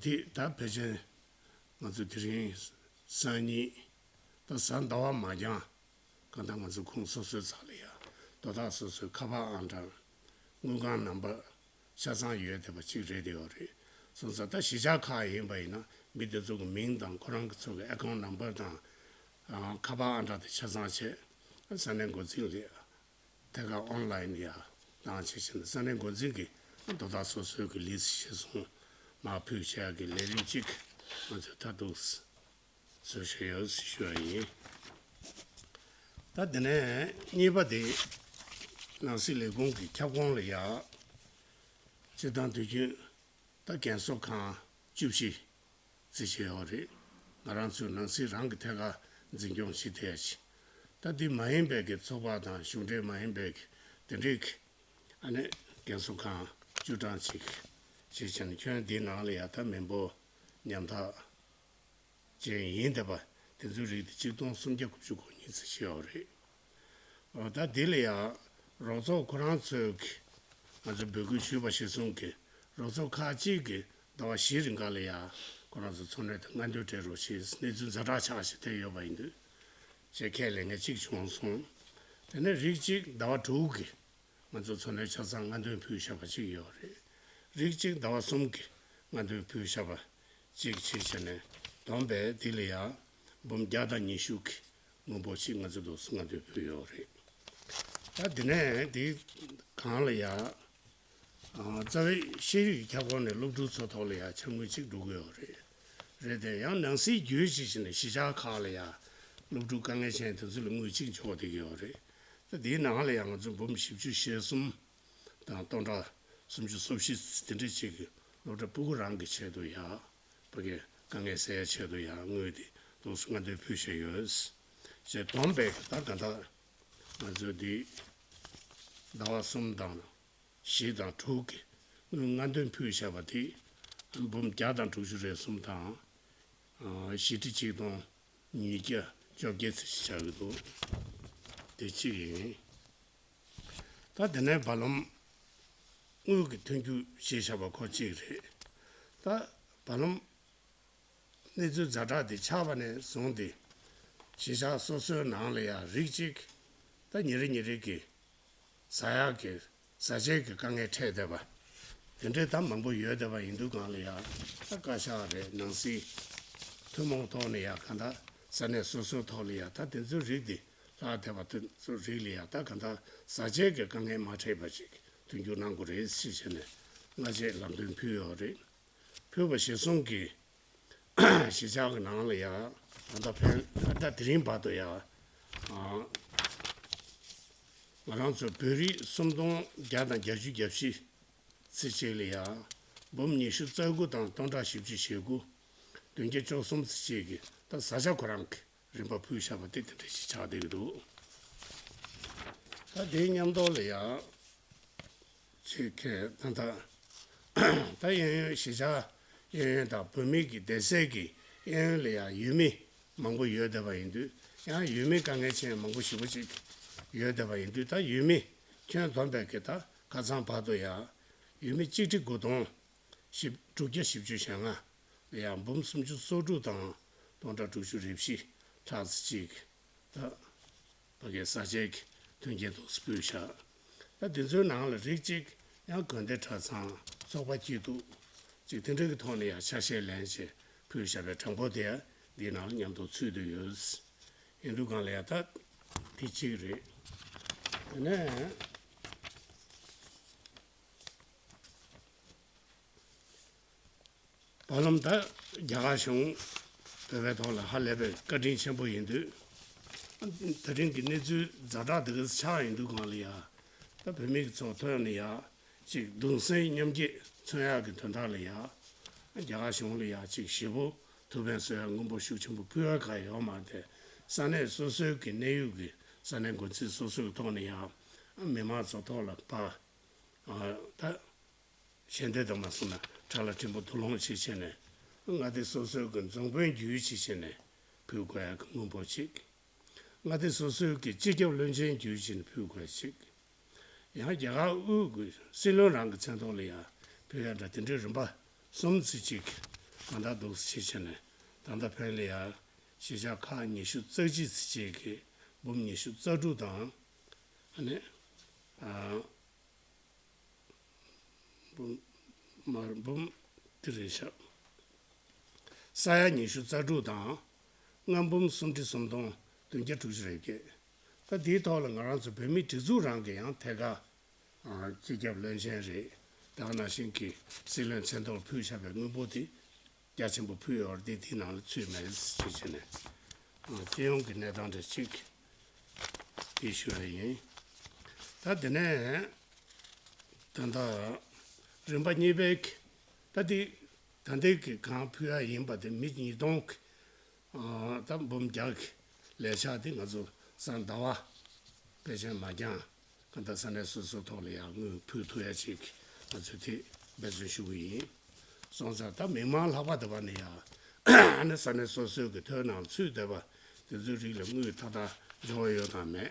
འདི་ད་ཕལ་ཆེར་ང་ཚོ་དེ་རིང་སང་ཉིན་ད་གཟའ་ཟླ་བ་མ་འགྱངས། གང་ལྟར་ང་ཚོ་ཁོང་སོ་སོའི་རྩ་ལ་ཡ་དོ་བདག་སོ་སོའི་ཁ་པར་ཨང་གྲངས་དངུལ་ཁང་ནམ་བར་ཆ་ཚང་ཡོད་བསྡད་པ་གཅིག་རེད་དེ་ཡོད་རེད། སོང་ཙང་ད་གཞིས་ཆགས་ཁག་ཡིན་པ་ཡིན་ན་མི་དེ་ཚོ་གི་མིང་དང་ཁོ་རང་གི་ཚོ་གི་ཨེ་ཁའུན་ཊི་ནམ་བར་དང་ཁ་པར་ཨང་གྲངས་དེ་ཆ་ཚང་བྱས་ས་གནས་འགོ་འཛིན་ལ་ཐད་ཀར་ཨོན་ལའིན་ཡ་བཏང་བྱས་ཕྱིན་ས་གནས་འགོ་འཛིན་གྱི་དོ་བདག་སོ་སོའི་གི་ལི་སི་གཞིར་བཟུང་མར་ཕུལ་བྱས་ཀྱི་ལས་རིམ་གཅིག་ང་ཚོས་མཐར་ཐུག་བཟོ་བཞིན་ཡོད་ཞུ་བ་ཡིན། ད་དེ་ནས་གཉིས་པ་དེ་ནང་སྲིད་ལས་ཁུངས་ཀྱི་ཁྱབ་ཁོངས་ལ་ཡ་སྤྱིར་བཏང་དུས་རྒྱུན་ད་རྒན་གསོ་ཁང་བཅུ་བཞི་རྩིས་བྱས་ཡོད་རེད། ང་རང་ཚོའི་ནང་སྲིད་རང་གི་ཐད་ཀར་འཛིན་སྐྱོང་བྱེད་བསྡད་ཅིང་། ད་འདི་མ་ཡིན་པའི་གི་ཚོགས་པ་དང་གཞུང་འབྲེལ་མ་ཡིན་པའི་གི་དེ་འདྲའི་གི་ཨ་ནི་རྒན་གསོ་ཁང་བཅུ་གྲངས་ཅིག་བྱས་ཙང་ཁྱོན་འདིའི་ནང་ལ་ཡ་ད་མི་འབོར་ཉམ་ཐག་ཅན་ཡིན་བསྡད་པ་དེ་ཚོའི་རིགས་དེ་ཆིག་སྟོང་སུམ་བརྒྱ་དགུ་བཅུ་གོ་གཉིས་ཙམ་ཞིག་ཡོད་རེད། འོ་ད་འདི་ལ་ཡང་རོགས་ཚོགས་ཁོ་རང་ཚོའི་གི་ ང་ཚོས་འབོད་སྐུལ་ཞུས་པ་གཞིར་བཟུང་གིས་རོགས་ཚོགས་ཁག་ཅིག་གིས་ཟླ་བ་བཞི་རིང་ག་ལ་ཡ་ཁོ་རང་ཚོ་འཚོ་སྣོན་དང་སྔ་འདོན་སྤྲད་རོགས་ཞེས་གནས་ཚུལ་ཛ་དྲག་ཆགས་བཞིན་བསྡད་ཡོད་པ་ཡིན་དུས། ཅེས་ཁས་ལེན་མཁན་གཅིག་བྱུང་སོང་། དེ་ནས་རིགས་གཅིག་ཟླ་བ་དྲུག་གི་ང་ཚོ་འཚོ་སྣོན་ཆ་ཚང་སྔ་འདོན་ཕུལ་བཞག་པ་གཅིག་ཡོད་རེད། རིགས་གཅིག་ཟླ་བ་གསུམ་གྱི་སྔ་འདོན་ཕུལ་བཞག་པ་གཅིག་བྱས་བྱས་ནས་བསྡོམས་པས་འདི་ལ་ཡང་འབུམ་བརྒྱ་དང་ཉི་ཤུ་གི་དངུལ་འབོར་ཅིག་ང་ཚོ་ལོགས་སུ་སྔ་འདོན་ཕུལ་ཡོད་རེད། ད་འདི་ནས་འདི་གང་ལ་ཡང་རྩ་བའི་ཤེས་རིག་ཁྱབ་ཁོངས་ནས་སློབ་ཕྲུག་ཚོ་ཐོག་ལ་ཡང་འཆར་དངུལ་གཅིག་འགྲོ་གི་ཡོད་རེད། རེད་དེ་ཡང་ནང་སྲིད་བརྒྱུད་ཅིག་བྱས་ནས་གཞིས་ཆགས་ཁག་ལ་ཡང་སློབ་ཕྲུག་དཀའ་ངལ་ཅན་དེ་ཚོ་ལ་དངུལ་གཅིག་འབྱོར་བསྡད་ཀྱི་ཡོད་རེད། ད་འདིའི་ནང་ལ་ཡང་ང་ཚོ་འབུམ་བཞི་བཅུ་ཞེ་གསུམ་དང་སྟོང་ཕྲག་སུམ་ཅུ་སོ་བཞི་དེ་འདྲ་ཅིག་གི་སློབ་གྲྭ་ཕྲུ་གུ་རང་གི་ཆེད་དུ་ཡང་ཕ་གིའི་དཀའ་ངལ་སེལ་ཡའི་ཆེད་དུ་ཡང་དངུལ་དེ་ལོགས་སུ་སྔ་འདོན་ཕུལ་བཞིན་ཡོད། ཞེས་བསྡོམས་པས་ད་ག་འདྲ་ང་ཚོས་འདི་ཟླ་བ་གསུམ་དང་བཞི་དང་དྲུག་གི་དངུལ་སྔ་འདོན་ཕུལ་བཞག་པ་དེ་འབུམ་བརྒྱ་དང་དྲུག་ཅུ་རེ་གསུམ་དང་བཞི་ཁྲི་ཆིག་སྟོང་ཉིས་བརྒྱ་བཅོ་བརྒྱད་ཙམ་ཞིག་ཆགས་ཀྱི་འདུག་དེ་གཅིག་ཡིན། ད་དེ་ནས་བར་ལམ་དངུལ་གྱི་མཐུན་འགྱུར་བྱས་བཞག་པ་ཁོ་གཅིག་རེད། ད་བར་ལམ་གནས་ཚུལ་ཛ་དྲག་དེ་ཆགས་པ་ནས་བཟུང་སྟེ་གཞིས་ཆགས་སོ་སོའི་ནང་ལ་ཡང་རིགས་གཅིག་ད་ཉིན་རེ་ཉིན་རེ་གི་ཟ་ཡག་གི་ཟ་ཆས་ཀྱི་དཀའ་ངལ་འཕྲད་བསྡད་པ་དེ་འདྲའི་ད་མང་པོ་ཡོད་བསྡད་པ་ཡིན་དུས་གང་ལ་ཡང་ད་བཀའ་ཤག་རེད། ནང་སྲིད་ཐུན་མོང་ཐོག་ནས་ཡང་གང་ལྟར་ས་གནས་སོ་སོའི་ཐོག་ལ་ཡང་ད་དེ་ཚོའི་རིགས་དེ་ལྷག་བསྡད་པ་དེ་ཚོའི་རིགས་ལ་ཡང་ད་གང་ལྟར་ཟ་ཆས་ཀྱི་དཀའ་ངལ་མ་འཕྲད་པ་ཞིག་མཐུན་འགྱུར་གནང་དགོས་རེད་ཟེར་བྱས་ནས་སྔ་རྗེས་ལམ་སྟོན་ཕུལ་ཡོད་རེད། ཕུལ་བ་གཞིར་བཟུང་གིས་གཞིས་ཆགས་ཀྱི་ནང་ལ་ཡང་ད་ལྟ་ཕན་ད་ལྟ་དེ་རིང་བར་དུ་ཡང་ང་རང་ཚོ་བོད་རིགས་སུམ་སྟོང་བརྒྱ་དང་བརྒྱད་ཅུ་གྱ་བཞི་ཚེ་གཅིག་ལ་ཡང་འབུམ་ཉི་ཤུ་རྩ་དགུ་དང་སྟོང་ཕྲག་བཞི་བཅུ་ཞེ་དགུ་བདུན་བརྒྱ་བཅུ་གསུམ་ཚེ་གཅིག་གི་ད་བཟའ་བཅའ་ཁོ་རང་གི་རིན་པ་ཕུལ་བཞག་པ་དེ་དེ་འདྲ་ཞིག་ཆགས་བསྡད་ཀྱི་འདུག་ད་དེའི་མཉམ་དུ་ལ་ཡང་ཅིག་གིས་ད་ལྟ་ད་གཡས་གཡོན་གཞིས་ཆགས་གཡས་གཡོན་དང་བོད་མི་གི་སྡེ་སྲིད་ཀྱི་གཡས་གཡོན་ལ་ཡང་ཡུལ་མི་མང་པོ་ཡོད་བསྡད་པ་ཡིན་དུས་ཡང་ཡུལ་མི་དཀའ་ངལ་ཅན་མང་པོ་ཞེ་པོ་ཅིག་ཡོད་བསྡད་པ་ཡིན་དུས་ད་ཡུལ་མི་ཁྱོན་བསྡོམས་པའི་གི་ད་ཁ་ཚང་བར་དུ་ཡང་ཡུལ་མི་གཅིག་ཁྲི་དགུ་སྟོང་བཞི་དྲུག་བརྒྱ་བཞི་བཅུ་ཞེ་ལྔ་ལ་ཡང་འབུམ་སུམ་ཅུ་སོ་དྲུག་དང་སྟོང་ཕྲག་དྲུག་ཅུ་རེ་བཞི་ལྷག་ཙམ་ཅིག་ད་ཕ་གིའི་ས་ཆའི་མཐུན་རྐྱེན་ཐོག་སུ་ཕུལ་བཞག་ད་དེ་ཚོའི་ནང་ལ་རིགས་གཅིག་ཡང་དགོན་སྡེ་གྲྭ་ཚང་ཚོགས་པ་སྐྱིད་སྡུག་ཅིག་དེ་འདྲ་གི་ཐོག་ནས་ཡང་ཆ་ཤས་ལེན་བྱས་ཕུལ་བཞག་པའི་གྲངས་འབོར་དེ་ཡང་འདིའི་ནང་ལ་མཉམ་དུ་ཚུད་བསྡད་ཡོད། ཡིན་དུས་གང་ལ་ཡང་ད་དེ་གཅིག་རེད། དེ་ནས་བར་ལམ་ད་རྒྱ་གར་གཞུང་བོད་པའི་ཐོག་ལ་ཧ་ལས་པའི་བཀའ་དྲིན་ཆེན་པོ་ཡིན་དུས། དེ་རིང་གི་གནས་ཚུལ་ཛ་དྲག་འདི་ག་ཆགས་ཡིན་དུས་གང་ལ་ཡ། ད་བོད་མི་གི་ཚོགས་ཐོག་ནས་ཡ་ཅིག་གདུང་སེམས་མཉམ་སྐྱེད་མཚོན་ཡག་གི་དོན་དག་ལ་ཡ། རྒྱ་གར་གཞུང་ལ་ཡ་ཅིག་ཞེ་པོ་ཐུགས་ཕན་གསོས་ཡག་དངུལ་འབོར་ཤུགས་ཆེན་པོ་ཕུལ་ཡག་ག་ཡོད་མ་རེད། ས་གནས་སོ་སོའི་གི་གནས་ཡུལ་གི་ས་གནས་འགོ་འཛིན་སོ་སོའི་ཐོག་ནས་ཡ། མི་མང་ཚོ་ཐོག་ལ་ཕར་ད། ཞལ་འདེབས་དང་མ་སོང་ན་ཁྲ་ལ་ཕྲན་བུ་དུ་ལོང་ཞིག་བྱས་ནས་མངའ་སྡེ་སོ་སོའི་གི་རྫོང་དཔོན་བརྒྱུད་ཞིག་བྱས་ནས་ཕུལ་དགོས་ཡག་གི་དངུལ་འབོར་ཅིག་མངའ་སྡེ་སོ་སོའི་གི་སྤྱི་ཁྱབ་བློན་ཆེན་བརྒྱུད་བྱས་ནས་ཕུལ་དགོས་ཡག་ཅིག་ཡང་རྒྱ་གར་དབུས་ཀྱི་སྲིད་བློན་རང་གི་མཚན་ཐོག་ལ་ཡང་ཕུལ་ཡག་འདྲ་དེ་འདྲའི་རིམ་པ་གསུམ་ཙམ་ཅིག་གང་ལྟར་འདུག་སེ་བྱས་ནས་ད་ལྟ་ཕན་ལ་ཡང་གཞིས་ཆགས་ཁག་ཉི་ཤུ་རྩ་གཅིག་ཙམ་ཅིག་གི་འབུམ་ཉི་ཤུ་རྩ་དྲུག་དང་ཨ་ནི། འབུམ་མར་འབུམ་དེ་རེད་ཤག་ས་ཡ་ཉི་ཤུ་རྩ་དྲུག་དང་། ལྔ་འབུམ་སུམ་ཁྲི་སུམ་སྟོང་བདུན་བརྒྱ་དྲུག་ཅུ་རེ་བརྒྱད། ད་དེའི་ཐོག་ལ་ང་རང་ཚོ་བོད་མིའི་སྒྲིག་འཛུགས་རང་གི་ཡང་ཐད་ཀར་སྤྱི་ཁྱབ་བློན་ཆེན་རེད། ད་ག་ནང་བཞིན་གྱི་སྲིད་བློན་མཚན་ཐོག་ཕུལ་བཞག་པའི་དངུལ་འབོར་དེ་རྒྱ་ཆེན་པོ་ཕུལ་ཡོད་རེད། དེ་དེའི་ནང་ལ་ཚུད་མེད་ཅེས་བྱས་ནས་སྤྱི་ཡོངས་ཀྱི་གནས་སྟངས་འདྲ་ཅིག་དེ་ཞུ་བ་ཡིན། ད་དེ་ནས། ད་ལྟ་རིམ་པ་གཉིས་པའི་གི་ད་ལྟའི་ད་ལྟའི་གི་གང་ཕུལ་ཡག་ཡིན་པ་དེ་མི་ཉིས་སྟོང་གི་ད་འབུམ་བརྒྱ་གི་ལས་འཆར་དེ་ང་ཚོ་སང་ཟླ་བ་ཕལ་ཆེར་མ་འགྱངས་གང་ལྟར་ས་གནས་སོ་སོའི་ཐོག་ལ་ཡང་དངུལ་ཕུལ་ཐུབ་ཡག་ཅིག་ང་ཚོས་དེ་འབད་བརྩོན་ཞུ་གི་ཡིན། སོང་ཙང་ད་མི་མང་ལྷག་པ་དེ་བ་ནས་ཡང་ཨ་ནི་ས་གནས་སོ་སོའི་གི་ཐོའི་ནང་ཚུད་བསྡད་པ་དེ་ཚོའི་རིགས་ལ་དངུལ་མཐའ་དག་འབྱོར་ཡོད་དང་མེད།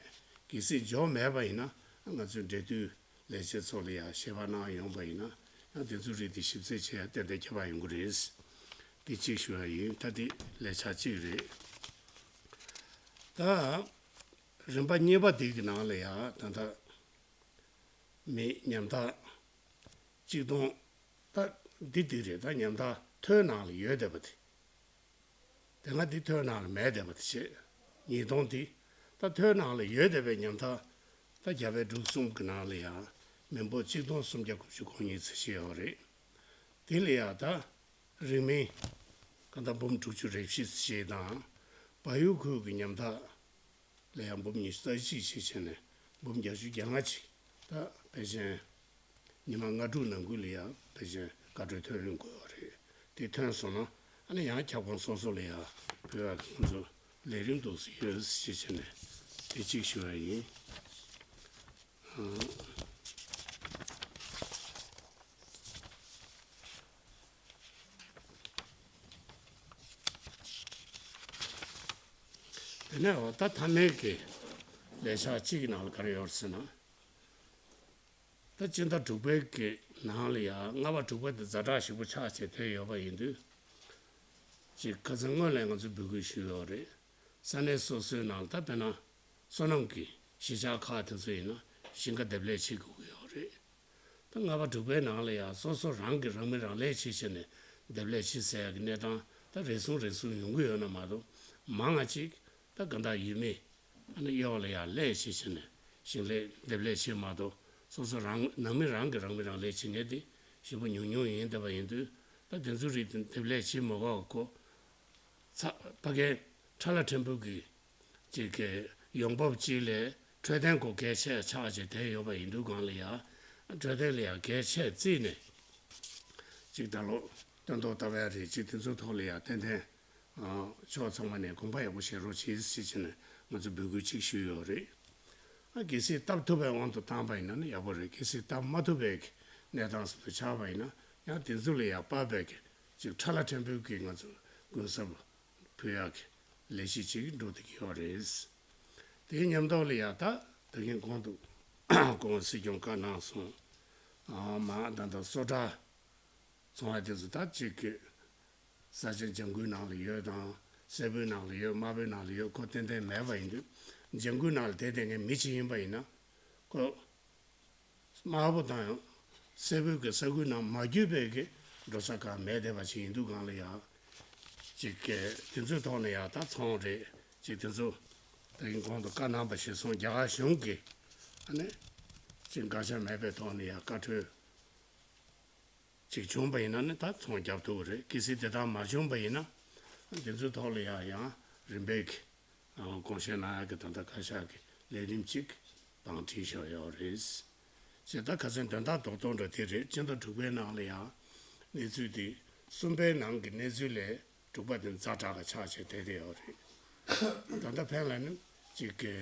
གལ་སྲིད་འབྱོར་མེད་པ་ཡིན་ན་ང་ཚོས་འབྲེལ་མཐུད་ ལས་བྱེད་ཚོ་ལ་ཡང་ཞལ་པར་གནང་ཡོང་པ་ཡིན་ན་ཡང་དེ་ཚོའི་རིགས་དེ་ཞིབ་རྩད་བྱེད་ཡ་ཏན་ཏན་ཁྱད་པར་ཡོང་གི་རེད། དེ་གཅིག་ཞུ་ཡ་ཡིན། ད་དེ་ལས་འཆར་གཅིག་རེད། ད་རིམ་པ་གཉིས་པ་དེ་གི་ནང་ལ་ཡང་ད་ལྟ་མི་ཉམ་ཐག་གཅིག་སྟོང་། ད་འདི་འདི་རེད། ད་ཉམ་ཐག་ཐོའི་ནང་ལ་ཡོད་བསྡད་པ་དེ། དེ་སྔ་འདི་ཐོའི་ནང་ལ་མེད་བསྡད་པ་དེ་བྱས། ཉིས་སྟོང་འདི། ད་ཐོའི་ནང་ལ་ཡོད་བསྡད་པའི་ཉམ་ཐག་ད་རྒྱ་བལ་འབྲུག་གསུམ་གྱི་ནང་ལ་ཡང་མི་འབོར་གཅིག་སྟོང་སུམ་བརྒྱ་དགུ་བཅུ་གོ་གཉིས་ཙམ་ཞིག་ཡོད་རེད། དེ་ལ་ཡང་ད་རིང་མིན་གང་ལྟར་འབུམ་དྲུག་ཅུ་རེ་བཞི་ཙམ་ཞིག་དང་། བལ་ཡུལ་ཁུལ་གྱི་ཉམ་ཐག་ལ་ཡང་འབུམ་ཉི་ཤུ་རྩ་གཅིག་ཞིག་བྱས་ནས་འབུམ་བརྒྱད་ཅུ་གྱ་ལྔ་ཅིག་ད་ཕལ་ཆེར་ཉི་མ་ལྔ་དྲུག་ནང་ཁུལ་ལ་ཡང་ཕལ་ཆེར་བཀའ་འཁྲོལ་ཐོན་ཡོང་དགོས་པ་རེད། དེ་ཐོན་སོང་ན་ཨ་ནི་ཡང་ཁྱབ་ཁོངས་སོ་སོ་ལ་ཡང་ཕུལ་ཡག་གི་ང་ཚོ་ལས་རིམ་འདུག་སེ་ཡོད་ཞེས་བྱས་ནས་དེ་གཅིག་ཞུ་བ་ཡིན། དེ་ནས་འོ་ད་མཐའ་མའི་གི་ལས་འཆར་གཅིག་གི་ནང་ལ་ག་རེ་ཡོད་ཟེར་ན། ད་སྤྱི་ཟླ་དྲུག་པའི་གི་ནང་ལ་ཡང་ལྔ་པ་དྲུག་པ་དེ་ཛ་དྲག་ཞེ་པོ་ཆགས་བྱས་བསྡད་ཡོད་པ་ཡིན་དུས། ཅིག་ཁ་སང་སྔོན་ལ་ང་ཚོས་འབོད་སྐུལ་ཞུས་ཡོད་རེད། ས་གནས་སོ་སོའི་ནང་ལ་ད་དཔེར་ན་སོ་ནམ་གྱི་གཞིས་ཆགས་ཁག་དེ་ཚོ་ཡིན་ན་ཞིང་ཁ་འདེབས་ལས་བྱེད་དགོས་ཀྱི་ཡོད་རེད། ད་ལྔ་པ་དྲུག་པའི་ནང་ལ་ཡང་སོ་སོ་རང་གིས་རང་མི་རང་ལས་བྱེད་བྱས་ནས་འདེབས་ལས་བྱེད་ཟེར་ཡག་གི་གནས་སྟངས་ད་རེ་ཟུང་རེ་ཟུང་ཡོང་གི་ཡོད་ན་མ་གཏོགས་མང་ང་ཅིག་ད་གང་ལྟར་ཡུལ་མི་ཨ་ནི་གཡོག་ལ་ཡང་ལས་བྱེད་བྱས་ནས་ཞིང་ལས་འདེབས་ལས་བྱེད་མ་གཏོགས་སོ་སོ་རང་ནང་མི་རང་གིས་རང་མི་རང་ལས་བྱེད་མཁན་དེ་ཞེ་པོ་ཉུང་ཉུང་ཡིན་བསྡད་པ་ཡིན་དུས། ད་དེ་ཚོའི་རིགས་དེ་འདེབས་ལས་བྱེད་མ་དགོས་པ་ཁོ་ཚ་ཕ་གའི་ཁྲ་ལ་ཕྲན་བུ་གི་ཅིག་གི་ཡོང་འབབ་ཅིག་ལས་འཕྲོད་བསྟེན་སྐོར་གལ་ཆེ་ཆགས་བྱས་བསྡད་ཡོད་པ་ཡིན་དུས་སྒང་ལ་ཡང་འཕྲོད་བསྟེན་ལ་ཡང་གལ་ཆེ་བརྩིས་ནས་ཅིག་ད་ལོ་སྟོན་ཐོག་བཏབ་ཡ་རེད། ཅིག་དེ་ཚོའི་ཐོག་ལ་ཡང་ཏན་ཏན་ཕྱོགས་ཚང་མ་ནས་དགོངས་པ་ཡག་པོ་བཞེས་རོགས་གྱིས་ཞེས་བྱས་ནས་ང་ཚོ་འབོད་སྐུལ་ཅིག་ཞུས་ཡོད་རེད། ཨ་གལ་སྲིད་བཏབ་ཐུབ་པའི་དབང་དུ་བཏང་པ་ཡིན་ན་ནི་ཡག་པོ་རེད། གལ་སྲིད་བཏབ་མ་ཐུབ་པའི་གནས་སྟངས་སུ་ཆགས་པ་ཡིན་ན་ཡང་དེ་ཚོ་ལ་ཡང་དཔག་པའི་ཅིག་ཁྲ་ལ་ཕྲན་བུ་གི་ང་ཚོ་གུན་གསབ་ཕུལ་ཡག་གི་ལས་གཞི་ཅིག་འགྲོ་བསྡད་ཀྱི་ཡོད་རེད། དེའི་མཉམ་དུ་ལ་ཡང་ད་ད་གིན་གོང་དུ་སྐུ་ངོ་སྲིད་སྐྱོང་བཀའ་གནང་སོང་། ཨ་མ་ད་ལྟ་སོ་ཊར་ཚོང་བ་དེ་ཚོ་ད་གཅིག་གི་ས་ཆ་ལྗང་ཁུའི་ནང་ལ་ཡོད་དང་སེར་པོའི་ནང་ལ་ཡོད་དམར་པོའི་ནང་ལ་ཡོད་ཁོ་ཏན་ཏན་མེད་པ་ཡིན་དུས་ལྗང་ཁུའི་ནང་ལ་བསྡད་བསྡད་མཁན་མི་གཅིག་ཡིན་པ་ཡིན་ན་ཁོ། དམར་པོ་དང་སེར་པོའི་གི་ས་ཁུལ་ནང་མ་རྒྱུད་པའི་གི་འགྲོ་ས་གང་མེད་བསྡད་པ་ཅིག་ཡིན་དུས་སྒང་ལ་ཡང་ཅིག་གི་དེ་ཚོའི་ཐོག་ནས་ཡང་ད་ཚོང་རེད་ཅིག་དེ་ཚོ་ད་གིན་གོང་དུ་བཀའ་གནང་པ་ཞིག་སོང་རྒྱ་གར་གཞུང་གི་ཨ་ནི་ཅིག་འགལ་ཆ་མེད་པའི་ཐོག་ནས་ཡང་བཀའ་འཁྲོལ་ཅིག་བྱུང་པ་ཡིན་ན་ནི་ད་ཚོང་རྒྱབ་ཐུབ་ཀྱི་རེད། གལ་སྲིད་དེ་ལྟར་མ་བྱུང་པ་ཡིན་ན་དེ་ཚོའི་ཐོག་ལ་ཡང་ཡང་རིམ་པས་གི་དགོངས་བཞེས་གནང་ཡག་གི་ད་ལྟ་བཀའ་ཤག་གི་ལས་རིམ་གཅིག་བང་བསྒྲིགས་བཞག་ཡོད་རེད། ཅེས་ད་ཁ་སང་དོན་དག་རྡོག་རྡོག་འདྲ་དེ་རེད། སྤྱི་ཟླ་དྲུག་པའི་ནང་ལ་ཡང་གནས་ཚུལ་དེ་གསུམ་པའི་ནང་གི་གནས་ཚུལ་ལས་དྲུག་པ་དེ་ཛ་དྲག་ག་ཆགས་བྱས་བསྡད་བསྡད་ཡོད་རེད། ད་ལྟ་ཕན་ལ་ནི་གཅིག་གི་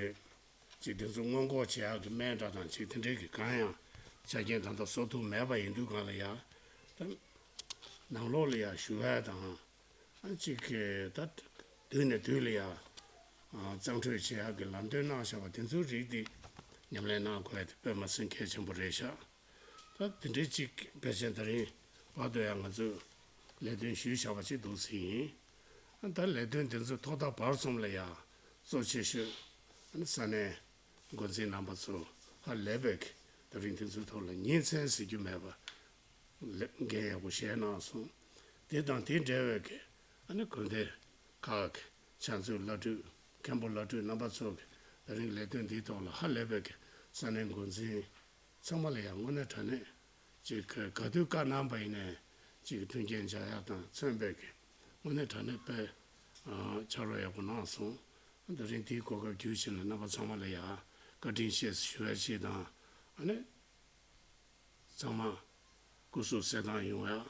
གཅིག་དེ་ཚོ་སྔོན་འགོག་བྱེད་ཡག་གི་སྨན་འདྲ་དང་གཅིག་དེ་འདྲའི་གི་གང་ཡང་ཆ་རྐྱེན་ད་ལྟ་བཟོ་ཐུབ་མེད་པ་ཡིན་དུས་སྒང་ལ་ཡང་ད་ནང་ལོགས་ལ་ཡང་ཞུ་ཡག་དང་། ཨ་གཅིག་གིས་ད་དུས་ནས་དུས་ལ་ཡང་ཨ་གཙང་འཁྲུད་བྱེད་ཡག་གི་ལམ་སྟོན་གནང་བཞག་པ་དེ་ཚོའི་རིགས་དེ་ཉམས་ལེན་གནང་དགོས་ཡག་དེ་དཔེ་མ་སྲིད་གལ་ཆེན་པོ་རེད་ཤག་ད་དེ་འདྲའི་གཅིག་ཕལ་ཆེར་ད་རིང་བར་དུ་ཡང་ང་ཚོས་ལས་དོན་ཞུས་བཞག་པ་ཅིག་འདུག་ཟེར་ཡིན། ཨ་ད་ལས་དོན་དེ་ཚོ་ཐོག་མཐའ་བར་གསུམ་ལ་ཡང་གཙོ་ཆེ་ཤོས་ཨ་ནི་ས་གནས་འགོ་འཛིན་རྣམ་པ་ཚོ་ཧ་ལས་པའི་ད་རིང་དེ་ཚོའི་ཐོག་ལ་ཉིན་མཚན་ཟེར་རྒྱུ་མེད་པ། ལས་འགན་ཡག་པོ་བཞེས་གནང་སོང་། དེ་དང་དེ་འབྲེལ་བའི་གི་ཨ་ནི་དགོན་སྡེ་ཁག་གི་ཕྱག་མཛོད་བླ་སྤྲུལ་མཁན་པོ་བླ་སྤྲུལ་རྣམ་པ་ཚོ་གི་ད་རིང་ལས་དོན་འདིའི་ཐོག་ལ་ཧ་ལས་པའི་གི་ས་གནས་འགོ་འཛིན་ཚང་མ་ལ་ཡང་དངོས་གནས་དྲང་གནས་ཅིག་ག་ག་དུས་བཀའ་གནང་པ་ཡིན་ནའི་ཅིག་མཐུན་རྐྱེན་སྦྱར་ཡག་དང་མཚོན་པའི་གི་དངོས་གནས་དྲང་གནས་དཔེ་ཕྱག་རོགས་ཡག་པོ་གནང་སོང་། ད་རིང་འདིའི་གོ་སྐབས་བརྒྱུད་བྱས་ནས་རྣམ་པ་ཚང་མ་ལ་ཡང་བཀའ་དྲིན་ཆེ་ཞུ་ཡ་ཅིག་དང་ཨ་ནི། ཚང་མ་སྐུ་གཟུགས་གསལ་ཐང་ཡོང་ཡག་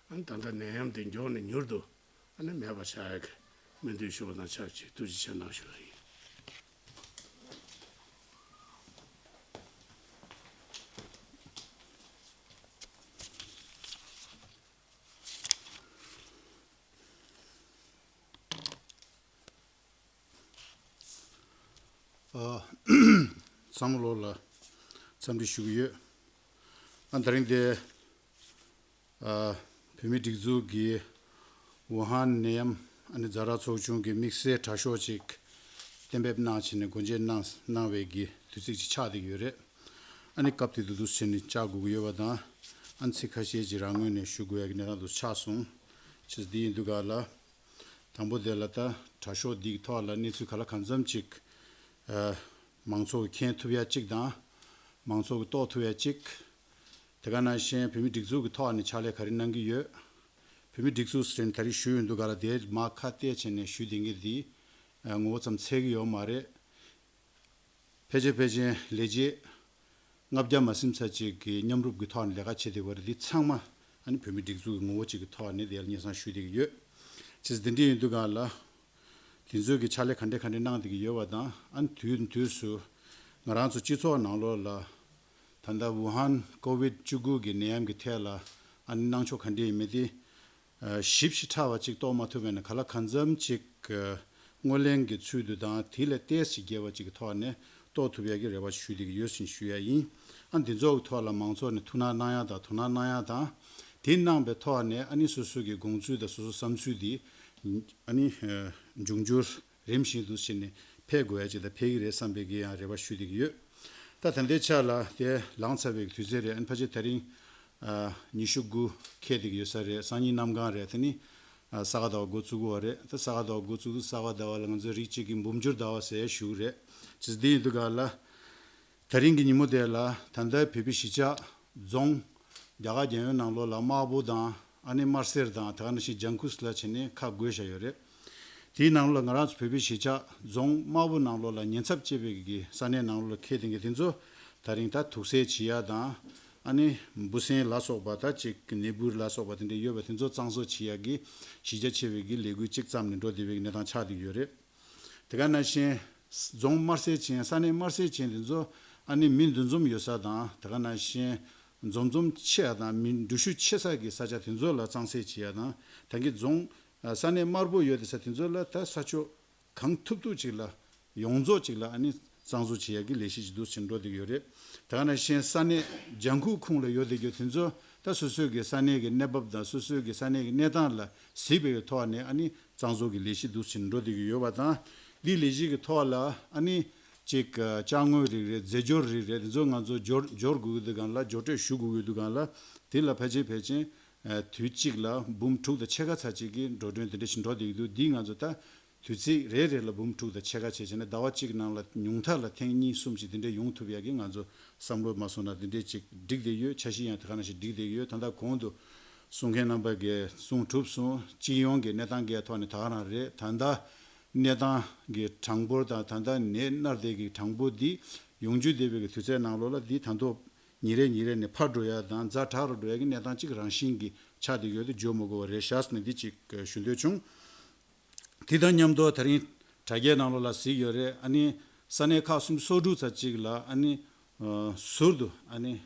ཨ་ནི་ད་ལྟ་ནད་ཡམས་འདི་མགྱོགས་ནས་མྱུར་དུ་ཨ་ནི་མེད་པ་བྱ་ཡག་གི་སྨོན་འདུན་ཞུ་བ་དང་ཆབས་ཅིག་ཐུགས་རྗེ་ཆེ་གནང་ཞུ་བ་ཡིན། ཨ། བསམ་བློ་ལ་ འཚམས་འདྲི་ཞུ་གི་ཡོད། ཨ་ད་རིང་དེ་ཨ་བོད་མི་སྒྲིག་འཛུགས་ཀྱི་ཝུ་ཧན་ནད་ཡམས་ཨ་ནི་ཛ་དྲག་ཚོགས་ཆུང་གི་དམིགས་བསལ་དྲག་ཤོས་ཅིག་གཏན་འབེབས་གནང་བྱས་ནས་སྒོ་འབྱེད་གནང་གནང་བའི་གི་དུས་ཚིགས་ཅིག་ཆགས་བསྡད་ཀྱི་ཡོད་རེད། ཨ་ནི་སྐབས་དེ་དུས་འདུག་བྱས་ནས་བཅར་དགོས་ཀྱི་ཡོད་པ་དང་། ཨ་ནི་ཚིག་ཁ་ཤས་ཅིག་རང་ངོས་ནས་ཞུ་དགོས་ཡ་གི་གནས་སྟངས་འདུག་ཆགས་སོང་། ཅིག་འདི་ཡིན་དུས་ག་ལ། དང་པོ་དེ་ལ་ད་དྲག་ཤོས་འདིའི་ཐོག་ལ་གནས་ཚུལ་ག་ལ་གང་འཚམ་ཅིག་ཨ་མང་ཚོགས་ཀྱིས་མཁྱེན་ཐུབ་ཡ་གཅིག་དང་། མང་ཚོགས་ཀྱིས་རྟོགས་ཐུབ་ཡ་གཅིག་དེ་ག་ནང་བཞིན་བོད་མི་སྒྲིག་འཛུགས་ཀྱི་ཐོག་ནས་ཕྱག་ལས་ག་རེ་གནང་གི་ཡོད། བོད་མི་སྒྲིག་འཛུགས་ཟེར་ནས་ད་རེས་ཞུས་ཡོང་དུས་ག་ལ་དེ་མར་ཁ་གཏད་བྱས་ནས་ཞུས་བསྡད་མཁན་འདི་ཨ་ངོ་བོ་ཙམ་འཚོལ་གི་ཡོད་མ་རེད། ཕལ་ཆེར་ཕལ་ཆེར་ལས་བྱེད་ལྔ་བརྒྱ་མ་ཟིན་ཙམ་ཅིག་གི་མཉམ་རུབ་ཀྱི་ཐོག་ནས་ལས་ཀ་བྱེད་བསྡད་པ་རེད། འདི་ཚང་མ་ཨ་ནི་བོད་མི་སྒྲིག་འཛུགས་ཀྱི་ངོ་བོ་གཅིག་གི་ཐོག་ནས་དེ་ལ་སྙན་སེང་ཞུ་བསྡད་ཀྱི་ཡོད། ཅེས་འདི་འདྲ་ཡིན་དུས་ག་ལ། དེ་ཚོས་ཀྱི་ཕྱག་ལས་ག་འདྲ་ག་འདྲ་གནང་བསྡད་ཀྱི་ཡོད་པ་དང་། ཨ་ནི་དུས་དུས་སུ་ང་རང་ཚོ་སྤྱི་ཚོགས་ནང་ལོགས་ལ་ད་ལྟ་ཝུ་ཧན་ཀོ་ཝིད་བཅུ་དགུ་གི་ནད་ཡམས་ཀྱི་ཐད་ལ་ཨ་ནི་གནང་ཕྱོགས་ག་འདྲ་ཡིན་མིན་དེ། ཞིབ་ཞིབ་ཕྲ་བ་ཅིག་རྟོགས་མ་ཐུབ་པས་ན། ག་ལ་གང་འཚམ་ཅིག་སྔོན་གླེང་གི་ཚུལ་དུ་དང་། དེ་ལས་ཏོག་ཙམ་རྒྱས་པ་ཅིག་གི་ཐོག་ནས་རྟོགས་ཐུབ་ཡ་གི་རེ་བ་ཞུ་བསྡད་ཀྱི་ཡོད་ཟེར་ཞུ་ཡ་ཡིན། ཨ་འདི་ཚོ་གི་ཐོག་ལ་མང་ཚོགས་ནས་ཐུགས་སྣང་གནང་ཡ་དང་དོ་སྣང་གནང་ཡ་དང་། དེ་གནང་པའི་ཐོག་ནས་ཨ་ནི་སོ་སོ་གི་དགོངས་ཚུལ་དང་སོ་སོ་བསམ་ཚུལ་དེ་ཨ་ནི་འབྱུང་འགྱུར་རིམ་བཞིན་དུ་ཕྱིན་ནས་ཕེབས་དགོས་ཡ་ཅིག་དང་ཕེབས་ཀྱི་རེད་བསམ་པའི་གི་ཡང་རེ་བ་ཞུ་བསྡད་ཀྱི་ཡོད། ད་ད་ལྟའི་ཆ་ལ་དེ་ལངས་ཚར་བའི་དུས་ཚོད་རེད། ཨ་ནི་ཕལ་ཆེར་ད་རིང་ཨ་ཉི་ཤུ་དགུ་འཁེལ་བསྡད་ཀྱི་ཡོད་ས་རེད། སང་ཉིན་གནམ་གང་རེད། དེ་ནི་ཨ་ས་ག་ཟླ་བ་འགོ་བཙུགས་ཀྱི་ཡོད་རེད། ད་ས་ག་ཟླ་བ་འགོ་བཙུགས་དུས་ས་ག་ཟླ་བ་ལ་ང་ཚོའི་རིགས་གཅིག་གི་འབུམ་འགྱུར་ཟླ་བ་ཟེར་ཞུ་གི་རེད། ཅེས་འདི་ཡིན་དུས་ག་ལ། ད་རིང་གི་ཉིན་མོ་དེ་ལ་ད་ལྟ་བོད་པའི་གཞིས་ཆགས་རྫོང་རྒྱ་གར་རྒྱལ་ཡོངས་ནང་ལོགས་ལ་དམར་པོ་དང་ཨ་ནི་དམར་སེར་དང་དེ་ག་ནང་བཞིན་ལྗང་ཁུ་ལ་བྱས་ནས་ཁ་བགོས་བཞག་ཡོད་རེད། དེའི་ནང་ལོགས་ལ་ང་རང་ཚོ་བོད་པའི་གཞིས་ཆགས་རྫོང་དམར་པོ་ནང་ལོགས་ལ་ཉེན་ཚབས་ཆེ་བའི་གི་ས་གནས་ནང་ལོགས་ལ་འཁེལ་བསྡད་མཁན་དེ་ཚོ་ད་རིང་ད་དུག་སེལ་བྱེད་ཡ་དང་། ཨ་ནི་འབུ་སྲིན་ལ་སོགས་པ་ད་ཅིག་ནད་འབུ་ལ་སོགས་པ་དེ་འདྲ་ཡོད་པ་དེ་ཚོ་གཙང་བཟོ་བྱེད་ཡ་གི་གཞི་རྒྱ་ཆེ་བའི་གི་ལས་འགུལ་གཅིག་བརྩམས་ནས་འགྲོ་བསྡད་པའི་གི་གནས་སྟངས་ཆགས་བསྡད་ཡོད་རེད། དེ་ག་ནང་བཞིན་རྫོང་དམར་སེར་ཅན། ས་གནས་དམར་སེར་ཅན་དེ་ཚོ་ཨ་ནི་མི་འདུ་འཛོམས་ཡོད་ས་དང་། དེ་ག་ནང་བཞིན་འཛོམས་འཛོམས་ཆེ་བ་དང་མི་འགྲུལ་བཞུད་ཆེ་ས་གི་ས་ཆ་དེ་ཚོ་ལ་གཙང་སེལ་བྱེད་ཡ་དང་། ད་གིན་རྫོང་ས་གནས་དམར་པོ་ཡོད་དེ་ས་དེ་ཚོ་ལ་ད་ས་ཕྱོགས་གང་ཐུབ་ཐུབ་ཅིག་ལ་ཡོངས་རྫོགས་ཅིག་ལ་ཨ་ནི་གཙང་བཟོ་བྱེད་ཡ་གི་ལས་གཞི་ཅིག་འདུག་ཕྱིན་འགྲོ་བསྡད་ཡོད་རེད། དེ་ག་ནང་བཞིན་ས་གནས་ལྗང་ཁུ་ཁོངས་ལ་ཡོད་བསྡད་རྒྱུ་དེ་ཚོ་ད་སོ་སོའི་གི་ས་གནས་ཀྱི་གནས་བབ་དང་སོ་སོའི་གི་ས་གནས་ཀྱི་གནས་སྟངས་ལ་གཟིགས་པའི་ཐོག་ནས་ཨ་ནི་གཙང་བཟོ་གི་ལས་གཞི་འདུག་ཕྱིན་འགྲོ་བསྡད་ཀྱི་ཡོད་པ་དང་། འདིའི་ལས་གཞི་གི་ཐོག་ལ་ཨ་ནི་ཅིག་ཅ་དངོས་རིགས་རེད། རྫས་སྦྱོར་རིགས་རེད། དེ་ཚོ་ང་ཚོ་འབྱོར་འབྱོར་དགོས་ཀྱི་འདུག་ག་ལ་འབྱོར་སྤྲོད་ཞུ་དགོས་ཀྱི་འདུག་ག་ལ། དེ་ལ་ཕལ་ཆེར་ཕལ་ཆེར་དུས་གཅིག་ལ་འབུམ་དྲུག་དང་ཕྱེད་ཀ་ཚ་གཅིག་གི་འགྲོ་གྲོན་དེ་འདྲ་ཞིག་འགྲོ་བསྡད་ཀྱི་འདུག་འདི་ང་ཚོ་ད་དུས་ཚིགས་རེ་རེ་ལ་འབུམ་དྲུག་དང་ཕྱེད་ཀ་བྱས་བྱས་ནས་ཟླ་བ་གཅིག་ནང་ལ་ཉུང་མཐའ་ལ་ཐེངས་གཉིས་གསུམ་ཞིག་དེ་འདྲ་ཡོང་ཐུབ་ཡག་གི་ང་ཚོ་བསམ་བློ་མ་སོང་ན་དེ་འདྲས་ཅིག་བསྒྲིགས་བསྡད་ཡོད། འཆར་གཞི་ཡང་དེ་ག་ནང་བཞིན་བསྒྲིགས་བསྡད་ཡོད། ད་ལྟ་གོང་དུ་གསུང་མཁན་རྣམ་པ་གིས་གསུང་གྲུབ་སོང་། སྤྱི་ཡོངས་ཀྱི་གནས་སྟངས་ཀྱི་ཐོག་ནས་ད་ག་རང་རེད། ད་ལྟ་གནས་སྟངས་ཀྱི་གྲངས་འབོར་དང་ད་ལྟ་ནད་མནར་བསྡད་ཀྱི་གྲངས་འབོར་འདི་ཡོང་རྒྱུ་བསྡད་པའི་གི་དུས་ཚོད་ནང་ལོགས་ལ་འདི་ད་དུང་ཉིན་རེ་ཉིན་རེ་ནས་འཕར་འགྲོ་ཡ་དང་ཛ་དྲག་རུ་འགྲོ་ཡ་གི་གནས་སྟངས་གཅིག་རང་བཞིན་གྱི་ཆགས་བསྡད་ཡོད་དེ་བརྗོད་མི་དགོས་པ་རེད་ཤག་ཟེར་ནས་འདི་གཅིག་ཞུ་འདོད་བྱུང་། དེ་དང་མཉམ་དུ་ད་རིང་དྲ་རྒྱའི་ནང་ལོགས་ལ་གཟིགས་ཡོད་རེད། ཨ་ནི་ས་གནས་ཁག་སུམ་ཅུ་སོ་དྲུག་ཙམ་ཅིག་ལ་ཨ་ནི་ཨ་ཟུར་དུ་ཨ་ནི་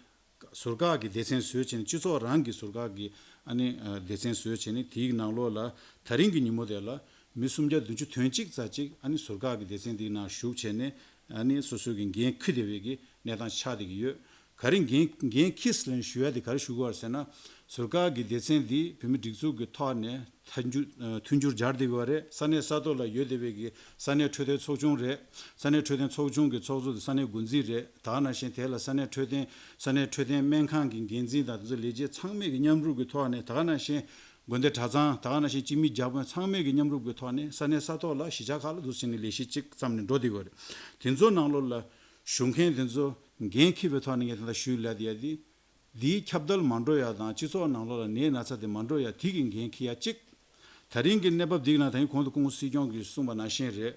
ཟུར་བཀག་གི་སྡེ་ཚན་བཟོས་བྱས་ནས་སྤྱི་ཚོགས་རང་གི་ཟུར་བཀག་གི་ཨ་ནི་ཨ་སྡེ་ཚན་བཟོས་བྱས་ནས་དེའི་ནང་ལོགས་ལ་ད་རིང་གི་ཉིན་མོ་དེ་ལ་མི་སུམ་བརྒྱ་བདུན་ཅུ་དོན་གཅིག་ཙམ་ཅིག་ཨ་ནི་ཟུར་བཀག་གི་སྡེ་ཚན་དེའི་ནང་ཞུགས་བྱས་ནས་ཨ་ནི་སོ་སོ་གི་འགན་འཁུར་བསྡད་པའི་གི་གནས་སྟངས་ཆགས་བསྡད་ཀྱི་ཡོད། ག་རེ་འགན་འགན་འཁྱེར་ཟེར་ནས་ཞུ་ཡ་དེ་ག་རེ་ཞུ་དགོས་པ་རེད་ཟེར་ན། ཟུར་བཀག་གི་སྡེ་ཚན་འདི་བོད་མིའི་སྒྲིག་འཛུགས་ཀྱི་ཐོག་ནས་མཐའ་འཇུ་ཨ་མཐུན་འགྱུར་སྦྱར་བསྡད་ཡོད་རེད། ས་གནས་ས་ཐོག་ལ་ཡོད་བསྡད་པའི་གི་ས་གནས་འཕྲོད་བསྟེན་ཚོགས་ཆུང་རེད། ས་གནས་འཕྲོད་བསྟེན་ཚོགས་ཆུང་གི་ཚོགས་གཙོ་དེ་ས་གནས་འགོ་འཛིན་རེད། ད་ག་ནང་བཞིན་དེ་ལ་ས་གནས་འཕྲོད་བསྟེན་ས་གནས་འཕྲོད་བསྟེན་སྨན་ཁང་གི་འགན་འཛིན་དང་དེ་ཚོ་ལས་བྱེད་ཚང་མས་ཀྱི་མཉམ་རུབ་ཀྱི་ཐོག་ནས། ད་ག་ནང་བཞིན་དགོན་སྡེ་གྲྭ་ཚང་། ད་ག་ནང་བཞིན་སྤྱི་མི་བརྒྱ་དཔོན་ཚང་མས་ཀྱི་མཉམ་རུབ་ཀྱི་ཐོག་ནས་ས་གནས་ས་ཐོག་ལ་གཞིས་ཆགས་ཁག་ལ་འདུག་ཟེར་ནས་ལས་གཞི་གཅིག་བརྩམས་ནས་འགྲོ་བསྡད་ཡོད་རེད། དེ་ཚོ་ནང་ལོགས་ལ་ཞུགས་མཁན་དེ་ཚོ་འགན་འཁྱེར་བའི་ཐོག་ནས་ངས་དེ་འདྲ་ཞུས་ལབ་ཡ་དེ། འདིའི་ཁྱབ་གདལ་མ་འགྲོ་ཡ་དང་སྤྱི་ཚོགས་ནང་ལོགས་ལ་ནད་ན་ཚ་དེ་མ་འགྲོ་ཡ་དེ་གི་འགན་འཁྱེར་ཡ་གཅིག་ད་རིང་གི་གནས་བབ་འདི་གི་ནང་ད་རིང་གོང་དུ་སྐུ་ངོ་སྲིད་སྐྱོང་གིས་གསུངས་པ་ནང་བཞིན་རེད།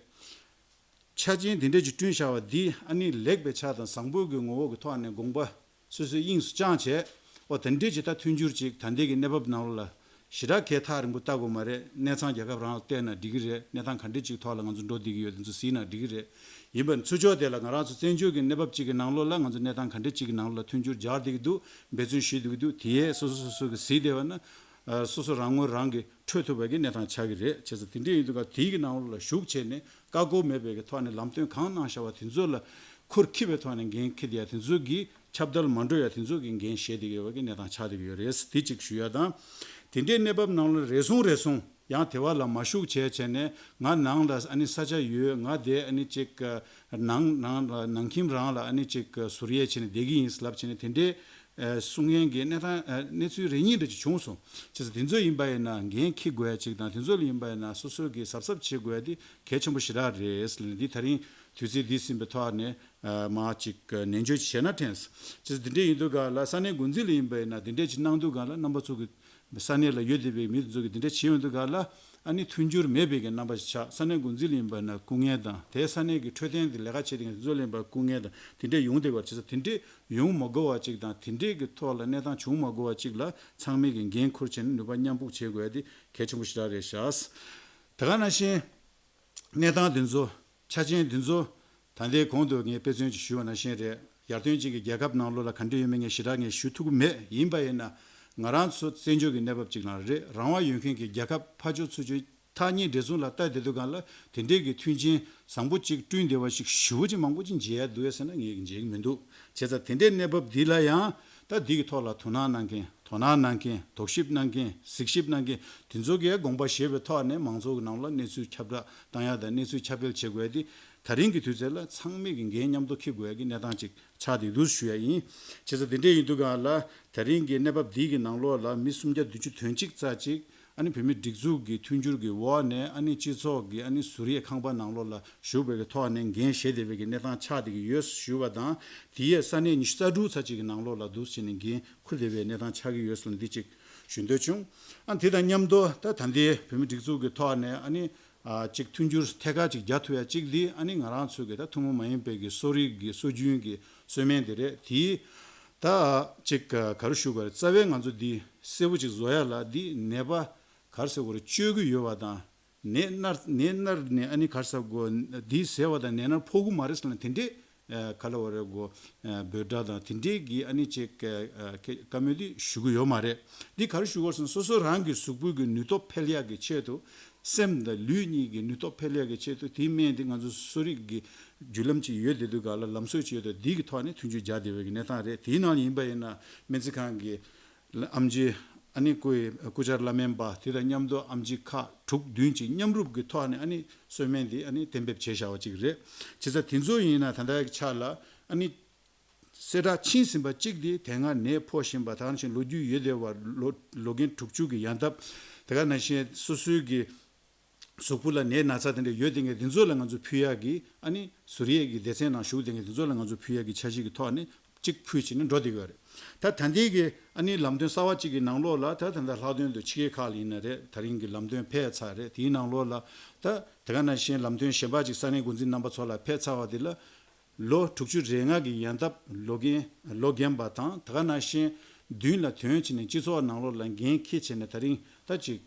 ཆ་རྐྱེན་དེ་འདྲས་ཀྱི་བསྐྲུན་བཞག་པ་འདི་ཨ་ནི་ལེགས་པའི་ཆ་དང་བཟང་པོ་གི་ངོ་བོ་གི་ཐོག་ནས་དགོངས་པ་སོ་སོའི་དབྱིངས་སུ་བཅངས་བྱས། ཨོ་དེ་འདྲས་ཀྱི་ད་མཐུན་འགྱུར་ཅིག་ད་ལྟའི་གི་གནས་བབ་ནང་ལོགས་ལ་ཞེ་དྲག་གས་ཐག་རིང་པོ་ལྟ་དགོས་མ་རེད། གནས་ཚང་རྒྱལ་ཁབ་རང་ལ་བལྟས་ན་འགྲིག་གི་རེད། གནས་སྟངས་ག་འདྲས་ཅིག་ཐོག་ལ་ང་ཚོ་འགྲོ་བསྡད་ཀྱི་ཡོད་དེ་ཚོ་གཟིགས་ན་འགྲིག་གི་རེད། ཡིན་པ་ཚུར་ཕྱོགས་དེ་ལ་ང་རང་ཚོ་བཙན་བྱོལ་གྱི་གནས་བབ་ཅིག་གི་ནང་ལོགས་ལ་ང་ཚོ་གནས་སྟངས་ག་འདྲ་ཅིག་གི་ནང་ལོགས་ལ་མཐུན་འགྱུར་སྦྱར་བསྡད་ཀྱི་འདུག་འབད་བརྩོན་ཞུས་བསྡད་ཀྱི་འདུག་དེ་ཡས་སོ་སོ་སོ་སོ་གི་གཟིགས་བསྡད་པ་ན། ཨ་སོ་སོ་རང་ངོས་རང་གིས་འཕྲོད་ཐུབ་པའི་གི་གནས་སྟངས་ཆགས་ཀྱི་རེད། བྱས་ཙང་དེ་འདྲ་ཡིན་དུས་ཀ་དེའི་གི་ནང་ལོགས་ལ་ཞུགས་བྱས་ནས་བཀག་འགོག་མེད་པའི་གི་ཐོག་ནས་ལམ་སྟོན་གང་གནང་བཞག་པ་དེ་ཚོ་ལ་ཁུར་འཁྱེར་བའི་ཐོག་ནས་འགན་འཁྱེར་བསྡད་ཡ་དེ་ཚོ་གི་ ཁྱབ་བརྡལ་མ་འགྲོ་ཡ་དེ་ཚོ་གི་འགན་བཞེས་བསྡད་ཡོད་པ་གི་གནས་སྟངས་ཆགས་བསྡད་ཡོད་རེད། དེ་གཅིག་ཞུ་ཡ་དང་། དེ་འདྲའི་གནས་བབ་ནང་ལ་རེ་ཟུང་རེ་ཟུང་ཡང་དེ་བ་ལ་མ་ཞུགས་བྱས་བྱས་ནས་ང་ནང་ལ་ཨ་ནི་ས་ཆ་ཡོད། ང་དེ་ཨ་ནི་ཅིག་ནང་ནང་ལ་ནང་ཁྱིམ་རང་ལ་ཨ་ནི་ཅིག་ཟུར་ཡས་བྱས་ནས་བསྡད་ཀྱི་ཡིན་ལབ་བྱས་ནས་དེ་འདྲའི་གསུང་མཁན་གྱི་གནས་སྟངས་གནས་ཚུལ་རེ་གཉིས་འདྲ་ཅིག་བྱུང་སོང་། བྱས་ཙང་དེ་ཚོ་ཡིན་པ་ཡིན་ན་འགན་འཁྱེར་དགོས་ཡ་ཅིག་དང་། དེ་ཚོ་ལ་ཡིན་པ་ཡིན་ན་སོ་སོ་གི་གཟབ་གཟབ་བྱེད་དགོས་ཡ་དེ་གལ་ཆེན་པོ་ཞེ་དྲག་རེད་ཟེར་ནས། འདི་ད་རིང་དུས་ཚོད་འདི་ཟིན་པའི་ཐོག་ནས་མ་ཅིག་ནན་བརྗོད་བྱས་ན་དྲན། བྱས་ཙང་དེ་འདྲ་ཡིན་དུས་ག་ལ་ས་གནས་འགོ་འཛིན་ལ་ཡིན་པ་ཡིན་ན་དེ་འདྲ་ཅིག་གནང་དུས་ག་ལ་རྣམ་པ་ཚོ་གི་ས་གནས་ལ་ཡོད་བསྡད་པའི་མི་དེ་ཚོ་གི་དེ་འདྲ་བྱེད་ཡོང་དུས་ག་ལ་ཨ་ནི་མཐུན་འགྱུར་མེད་པའི་གི་རྣམ་པ་ཞིག་ཆགས། ས་གནས་འགོ་འཛིན་ལ་ཡིན་པ་ན་སྐུ་ངལ་དང་། དེ་ས་གནས་ཀྱི་འཕྲོད་བསྟེན་དེ་ལས་ཀ་བྱེད་མཁན་དེ་ཚོ་ལ་ཡིན་པ་སྐུ་ངལ་དང་དེ་འདྲ་ཡོང་བསྡད་པ། བྱས་ཙང་དེ་འདྲ་ཡོང་མ་དགོས་པ་ཅིག་དང་། དེ་འདྲའི་གི་ཐོག་ལ་གནས་སྟངས་བྱུང་མ་དགོས་པ་ཅིག་ལ་ཚང་མས་གི་འགན་འཁུར་བྱས་ནས་ནུས་པ་མཉམ་སྤུངས་བྱེད་དགོས་ཡ་དེ་གལ་ཆེན་པོ་ཞེ་དྲག་རེད་ཤག། དེ་ག་ནང་བཞིན་གནས་སྟངས་དེ་ཚོ་ཆ་རྐྱེན་དེ་ཚོ་ད་ལྟའི་གོང་དུ་ངས་དཔེ་མཚོན་ཅིག་ཞུས་པ་ནང་བཞིན་རེད། ཡར་ཐོན་ཅན་གྱི་རྒྱལ་ཁབ་ནང་ལོགས་ལ་ག་འདྲ་ཡོད་མེད་ངས་ཞེ་དྲག་ངས་ཞུ་ཐུབ་ཀྱི་མེད། ཡིན་པ་ཡིན་ན་ང་རང་ཚོ་བཙན་བྱོལ་གྱི་གནས་བབ་ཅིག་ནང་རེད། རང་དབང་ཡོད་མཁན་གྱི་རྒྱལ་ཁབ་ཕར་ཕྱོགས་ཚུར་ཕྱོགས་ཐག་ཉེ་འདྲེས་ཟུང་ལ་ལྟ་བསྡད་དུས་སྒང་ལ་དེ་འདྲའི་གི་མཐུན་རྐྱེན་བཟང་པོ་ཅིག་བསྐྲུན་བསྡད་པ་ཞིག་ཞེ་པོ་ཅིག་མང་པོ་ཅིག་མཇལ་ཡ་འདུག་གས་ཟེར་ན་ངས་མཇལ་གྱི་མི་འདུག། བྱས་ཙང་དེ་འདྲའི་གནས་བབ་འདི་ལ་ཡང་ད་འདི་གི་ཐོག་ལ་དོ་སྣང་གནང་མཁན། དོ་སྣང་གནང་མཁན། རྟོག་ཞིབ་གནང་མཁན། གཟིགས་ཞིབ་གནང་མཁན་དེ་ཚོ་གིས་དགོངས་པ་བཞེས་པའི་ཐོག་ནས་མང་ཚོགས་ཀྱི་ནང་ལ་གནས་ཚུལ་ཁྱབ་བསྒྲགས་བཏང་ཡ་དང་གནས་ཚུལ་ཁྱབ་སྤེལ་བྱེད་དགོས་ཡ་དེ་ད་རིང་གི་དུས་ཚོད་ལ་ཚང་མས་ཀྱི་འགན་མཉམ་དུ་འཁྱེར་དགོས་ཡ་གི་གནས་སྟངས་ཅིག་ཆགས་བསྡད་འདུག་ཞུ་ཡ་ཡིན། བྱས་ཙང་དེ་འདྲ་ཡིན་དུས་སྒང་ལ་ད་རིང་གི་གནས་བབ་འདི་གི་ནང་ལོགས་ལ་མི་སུམ་བརྒྱ་བདུན་ཅུ་དོན་གཅིག་ཙམ་ཅིག་ཨ་ནི་བོད་མིའི་སྒྲིག་འཛུགས་ཀྱི་མཐུན་འགྱུར་གྱི་འོག་ནས་ཨ་ནི་སྤྱི་ཚོགས་ཀྱི་ཨ་ནི་ཟུར་ཡས་ཁང་པ་ནང་ལོགས་ལ་བཞུགས་པའི་གི་ཐོག་ནས་འགན་བཞེས་བསྡད་པའི་གི་གནས་སྟངས་ཆགས་བསྡད་ཀྱི་ཡོད་ཞུ་བ་དང་། དེ་ཡས་ས་གནས་ཉི་ཤུ་རྩ་དྲུག་ཙམ་ཅིག་གི་ནང་ལོགས་ལ་འདུག་བྱས་ནས་འགན་འཁུར་བསྡད་པའི་གནས་སྟངས་ཆགས་ཀྱི་ཡོད་ཟེར་ནས་འདི་གཅིག་ཞུ་འདོད་བྱུང་། ཨ་དེ་དང་མཉམ་དུ་ད་ད་ལྟའི་བོད་མིའི་སྒྲིག་འཛུགས་ཀྱི་ཐོག་ནས་ཨ་ནི་ཨ་གཅིག་མཐུན་འགྱུར་ཐད་ཀར་ཅིག་རྒྱག་ཐུབ་ཡ་གཅིག་འདི་ཨ་ནི་ང་རང་ཚོའི་གི་ད་ཐུན་མོང་མ་ཡིན་པའི་གི་གསོ་རིག་གི་སྲོལ་རྒྱུན་གྱི་གསོལ་སྨན་དེ་རེད། དེ་ད་གཅིག་ག་རེ་ཞུ་དགོས་རེད། རྩ་བའི་ང་ཚོ་འདི་གསལ་པོ་ཅིག་བཟོ་ཡ་ལ་འདི་ནད་པ་ག་རེ་ཟེར་དགོས་རེད། བཅོས་ཀྱི་ཡོད་པ་དང་། ནད་མནར་ནད་མནར་ནས་ཨ་ནི་ག་རེ་ཟེར་དགོས། འདི་ཟས་པ་དང་ནད་མནར་ཕོག་གི་མ་རེད་ཟེར་ན་དེ་འདྲའི་ཨ་ག་ལ་བ་རེད་གོ། ཨ་འབོད་སྒྲ་དང་དེ་འདྲའི་གི་ཨ་ནི་ཅིག་ཨ་ཁ་བཀའ་མོལ་འདི་ཞུ་གི་ཡོད་མ་རེད། འདི་ག་རེ་ཞུ་དགོས་ཟེར་ན་སོ་སོ་རང་གི་གཟུགས་པོའི་གི་ནུས་སྟོབས་འཕེལ་ཡག་གི་ཆེད་དུ། སེམས་དང་ལུས་གཉིས་ཀྱི་ནུས་སྟོབས་འཕེལ་ཡག་གི་ཆེད་དུ་དེའི་སྨན་འདི་ང་ཚོ་གསོ་རིག་གི་བརྒྱུད་ལམ་ཅིག་ཡོད་བསྡད་དུས་སྒང་ལ་ལམ་སྲོལ་ཅིག་ཡོད་དུས་འདི་གི་ཐོག་ནས་མཐུན་འགྱུར་རྒྱག་བསྡད་པའི་གི་གནས་སྟངས་རེད། དེའི་ནང་ཡིན་པ་ཡིན་ན་སྨན་རྩིས་ཁང་གི་ཨམ་ཆི་ཨ་ནི་སྐུ་ཡི་སྐུ་བཅར་བླ་སྨན་པ་དེ་དང་མཉམ་དུ་ཨམ་ཆི་ཁག་དྲུག་བདུན་ཅིག་མཉམ་རུབ་ཀྱི་ཐོག་ནས་ཨ་ནི་གསོལ་སྨན་འདི་ཨ་ནི་གཏན་འབེབས་བྱས་བཞག་པ་ཅིག་རེད། བྱས་ཙང་དེ་ཚོ་ཡིན་ན་ད་ལྟའི་ཆ་ལ་ཨ་ནི་གསལ་བསྒྲགས་ཕྱིན་ཟིན་པ་གཅིག་དེ་དེ་སྔ་ནད་ཕོག་བཞིན་པ་ད་ག་ནང་བཞིན་ལོ་རྒྱུས་ཡོད་བསྡད་པ་ལོ་ལོ་རྒན་དྲུག་ཅུ་གི་ཡན་འདབ། དེ་ག་ནང་བཞིན་སོ་སོའི་གི་གཟུགས་པོ་ལ་ནད་ན་ཚ་དེ་འདྲ་ཡོད་དེ་ངས་དེ་ཚོ་ལ་ང་ཚོ་ཕུལ་ཡག་གི་ཨ་ནི་ཟུར་ཡས་ཀྱི་སྡེ་ཚན་ནང་ཞུགས་དེ་ངས་དེ་ཚོ་ལ་ང་ཚོ་ཕུལ་ཡག་གི་འཆར་གཞི་གི་ཐོག་ནས་གཅིག་ཕུལ་བྱས་ནས་འགྲོ་བསྡད་ཡོད་རེད། ད་ད་ལྟའི་གི་ཨ་ནི་ལམ་སྟོན་གསར་བ་གཅིག་གི་ནང་ལོགས་ལ་ད་ད་ལྟ་ལྷག་དོན་དུ་ཕྱི་རྒྱལ་ཁག་ལ་ཡིན་ན་རེད། ད་རིང་གི་ལམ་སྟོན་ཕེབས་ཚར་རེད། དེའི་ནང་ལོགས་ལ་ད་དེ་ག་ནང་བཞིན་ལམ་སྟོན་གཞན་པ་གཅིག་ས་གནས་འགོ་འཛིན་རྣམ་པ་ཚོ་ལ་ཕེབས་ཚར་བ་དེ་ལ། ལོ་དྲུག་ཅུ་རེ་ལྔ་གི་ཡན་འདབ་ལོ་རྒན་ལོ་རྒན་པ་དང་། དེ་ག་ནང་བཞིན་མདུན་ལ་ཐོན་བྱས་ནས་སྤྱི་ཚོགས་ནང་ལོགས་ལ་འགན་འཁྱེར་བྱས་ནས་ད་རིང་ད་ཅིག་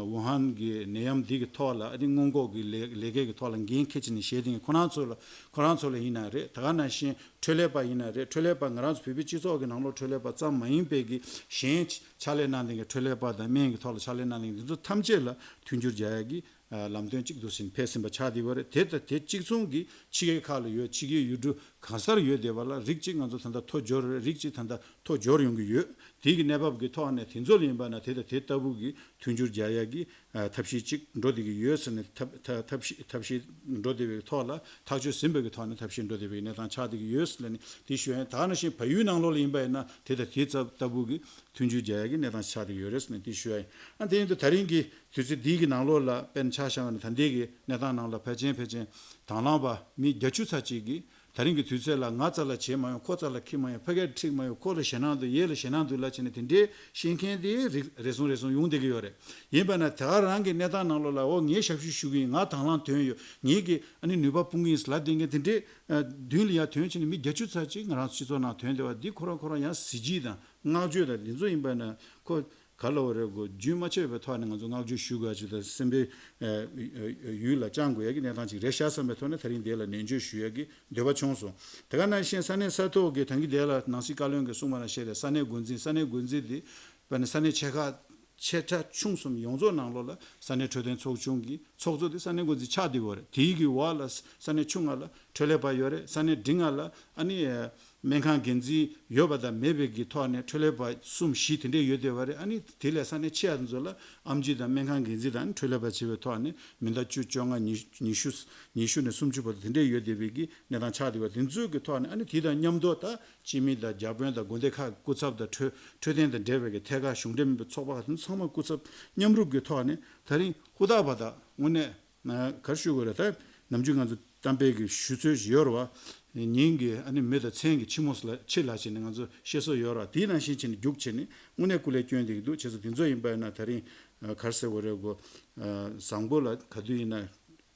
ཝུ་ཧན་གྱི་ནད་ཡམས་འདི་གི་ཐོག་ལ་ཨ་ནི་སྔོན་འགོག་གི་ལས་ལས་ཀའི་གི་ཐོག་ལ་འགན་འཁྱེར་བྱས་ནས་བྱེད་དེ་ཁོ་རང་ཚོ་ལ་ཁོ་རང་ཚོ་ལ་ཡིན་ན་རེད། དེ་ག་ནང་བཞིན་འཕྲོད་ལས་པ་ཡིན་ན་རེད། འཕྲོད་ལས་པ་ང་རང་ཚོ་བོད་པའི་སྤྱི་ཚོགས་ཀྱི་ནང་ལོགས་འཕྲོད་ལས་པ་ཙམ་མ་ཡིན་པའི་གི་གཞན་ཕྱག་ལས་གནང་མཁན་གྱི་འཕྲོད་ལས་པ་དང་སྨན་གྱི་ཐོག་ལ་ཕྱག་ལས་གནང་མཁན་འདི་ཚོ་ཐམས་ཅད་ལ་མཐུན་འགྱུར་རྒྱག་ཡ་གི་ལམ་སྟོན་གཅིག་འདུག་ཟིན་ཕེབས་ཟིན་པ་ཆགས་བསྡད་ཡོད་རེད། དེ་དང་དེ་གཅིག་མཚུངས་ཀྱི་ཕྱི་རྒྱལ་ཁག་ལ་ཡོད། ཕྱི་རྒྱལ་ཡུལ་གྲུ་གང་སར་ཡོད་བསྡད་པ་ལ་རིགས་གཅིག་ང་ཚོ་ད་ལྟ་ཐོ་འབྱོར་རེད། རིགས་གཅིག་ད་ལྟ་ཐོ་འབྱོར་ཡོང་གི་ཡོད། དེ་གི་གནས་བབ་ཀྱི་ཐོག་ནས་དེ་ཚོ་ལ་ཡིན་པ་ན་དེ་དང་དེ་ལྟ་བུ་གི་མཐུན་འགྱུར་རྒྱག་ཡ་གི་ཐབས་ཤེས་གཅིག་འགྲོ་བསྡད་ཀྱི་ཡོད་ཟེར་ནས། ཐབས་ཐབས་ཐབས་ཤེས་ཐབས་ཤེས་འགྲོ་བསྡད་པའི་ཐོག་ལ་ཐག་གཅོད་ཟིན་པའི་གི་ཐོག་ནས་ཐབས་ཤེས་འགྲོ་བསྡད་པའི་གནས་སྟངས་ཆགས་བསྡད་ཀྱི་ཡོད་ཟེར་ནས་དེ་ཞུ་ཡ་ཡིན། ད་ག་ནང་བཞིན་བལ་ཡུལ་ནང་ལོགས་ལ་ཡིན་པ་ཡིན་ན་དེ་དང་དེ་ལྟ་བུ་གི་མཐུན་འགྱུར་རྒྱག་ཡ་གི་གནས་སྟངས་ཆགས་བསྡད་ཀྱི་ཡོད་རེད་ཟེར་ནས་དེ་ཞུ་ཡ་ཡིན། ཨ་དེ་ཡིན་དུས་ད་རིང་གི་དུས་ཚོད་འདིའི་གི་ནང་ལོགས་ལ་དཔེར་ན་ཆ་བཞག་པ་ན་ད་ལྟའི་གི་གནས་སྟངས་ནང་ལ་ཕལ་ཆེར་ཕལ་ཆེར་དང་བླངས་པ་མི་བརྒྱད་ཅུ་ཙམ་ཅིག་གིས་ད་རིང་གི་དུས་ཚོད་ལ་ང་རྩ་ལ་བྱེད་མ་ཡོང་། ཁོ་རྩ་ལ་འཁྱེར་མ་ཡོང་། ཕ་གིར་འཁྲིད་མ་ཡོང་། ཁོ་ལ་ཞེད་སྣང་འདུག། ཡེ་ལ་ཞེད་སྣང་འདུག་ལབ་བྱས་ནས་དེ་འདྲའི་བཤད་མཁན་དེ་རེ་རེ་ཟུང་རེ་ཟུང་ཡོང་བསྡད་ཀྱི་ཡོད་རེད། ཡིན་པ་ན་དེ་ག་རང་གི་གནས་སྟངས་ནང་ལོགས་ལ་འོ་ངས་ཞབས་ཞུ་ཞུ་གི་ཡིན། ང་དང་བླངས་ཐོན་ཡོད། ངས་ཀྱི་ཨ་ནི་ནུས་པ་སྤུངས་ཀྱི་ཡིན་ལབ་བསྡད་མཁན་དེ་འདྲའི་མདུན་ལ་ཡར་ཐོན་བྱས་ནས་མི་བརྒྱད་ཅུ་ཙམ་ཅིག་ང་རང་ཚོ་སྤྱི་ཚོགས་ནང་ཐོན་བསྡད་པ་འདི་ཁོ་རང་ཁོ་རང་ཡང་གཟི་བརྗིད་དང་བསྔགས་བརྗོད་དང་འདི་ཚོ་ཡིན་པ་ན་ཁོ། ག་ལ་བ་རེད་གོ། རྒྱུན་མ་ཆད་པའི་ཐོག་ནས་ང་ཚོ་བསྔགས་བརྗོད་ཞུ་དགོས་ཡ་ཅིག་དང་སེམས་པའི་ཡུལ་ལ་བཅངས་དགོས་ཡ་གི་གནས་སྟངས་ཅིག་རེད་ཤག་བསམ་པའི་ཐོག་ནས་ད་རིང་འདི་ལ་ནན་བརྗོད་ཞུ་ཡ་གི་འདོད་པ་བྱུང་སོང་། དེ་ག་ནང་བཞིན་ས་གནས་ས་ཐོག་གི་ད་གིན་འདི་ལ་ནང་སྲིད་བཀའ་བློན་གྱིས་གསུངས་པ་ནང་བཞིན་རེད། ས་གནས་འགོ་འཛིན་ས་གནས་འགོ་འཛིན་འདི་དཔེར་ན་ས་གནས་ཆེ་ཁག་ཆེ་ཕྲ་ཆུང་གསུམ་ཡོངས་རྫོགས་ནང་ལོགས་ལ་ས་གནས་འཕྲོད་བསྟེན་ཚོགས་ཆུང་གི་ཚོགས་གཙོ་འདི་ས་གནས་འགོ་འཛིན་ཆགས་བསྡད་ཡོད་རེད། དེའི་གི་འོག་ལ་ས་གནས་ཆུང་ལྔ་ལ་འཕྲོད་ལས་པ་ཡོད་རེད། ས་གནས་འབྲིང་ལྔ་ལ་ཨ་ནི། སྨན་ཁང་འགན་འཛིན་ཡོད་པ་དང་མེད་པའི་གི་ཐོག་ནས་འཕྲོད་ལས་པ་གསུམ་བཞི་དེ་འདྲས་ཡོད་བསྡད་པ་རེད། ཨ་ནི་དེ་ལས་ས་གནས་ཆེ་ཡ་དེ་ཚོ་ལ་ཨེམ་ཆི་དང་སྨན་ཁང་འགན་འཛིན་དང་འཕྲོད་ལས་པ་བྱེད་པའི་ཐོག་ནས་མི་ཟླ་བཅུ་བཅོ་ལྔ་ཉི་ཉི་ཤུ་ཉི་ཤུ་ནས་སུམ་ཅུ་བར་དུ་དེ་འདྲས་ཡོད་བསྡད་པའི་གི་གནས་སྟངས་ཆགས་བསྡད་པ་དེ་ཚོའི་གི་ཐོག་ནས། ཨ་ནི་དེ་དང་མཉམ་དུ་ད་སྤྱི་མི་དང་བརྒྱ་དཔོན་དང་དགོན་སྡེ་ཁག་སྐུ་ཚབ་དང་འཕྲོད་འཕྲོད་བསྟེན་དང་འབྲེལ་བའི་གི་ཐད་ཀར་གཞུང་འབྲེལ་མིན་པའི་ཚོགས་པ་ཁག་དེ་ཚོ་ཚང་མ་སྐུ་ཚབ་མཉམ་རུབ་ཀྱི་ཐོག་ནས་ད་རིང་ཧུར་ཐག་པ་དང་དངོས་གནས་ན་ག་རེ་ཞུ་དགོས་རེད། ད་ནམ་རྒྱུན་ང་ཚོ་གཏམ་དཔེ་གི་ཞུ་སྲོལ་ཞིག་ཡོད་རེད་བ། ཉིན་གྱི་ཨ་ནི་མི་དང་མཚན་གྱི་ཕྱི་མོ་ལ་ཕྱི་ལ་བྱས་ནས་ང་ཚོ་བཤད་སྲོལ་ཡོད་རེད་བ། དེའི་ནང་བཞིན་བྱས་ནས་རྒྱུགས་བྱས་ནས་དངོས་གནས་སྐུ་ལས་སྐྱོན་བསྡད་ཀྱི་འདུག་བྱས་ཙང་དེ་ཚོ་ཡིན་པ་ཡིན་ན་ད་རིང་ག་རེ་ཟེར་དགོས་རེད་གོ། བཟང་པོ་ལ་ག་དུས་ཡིན་ན།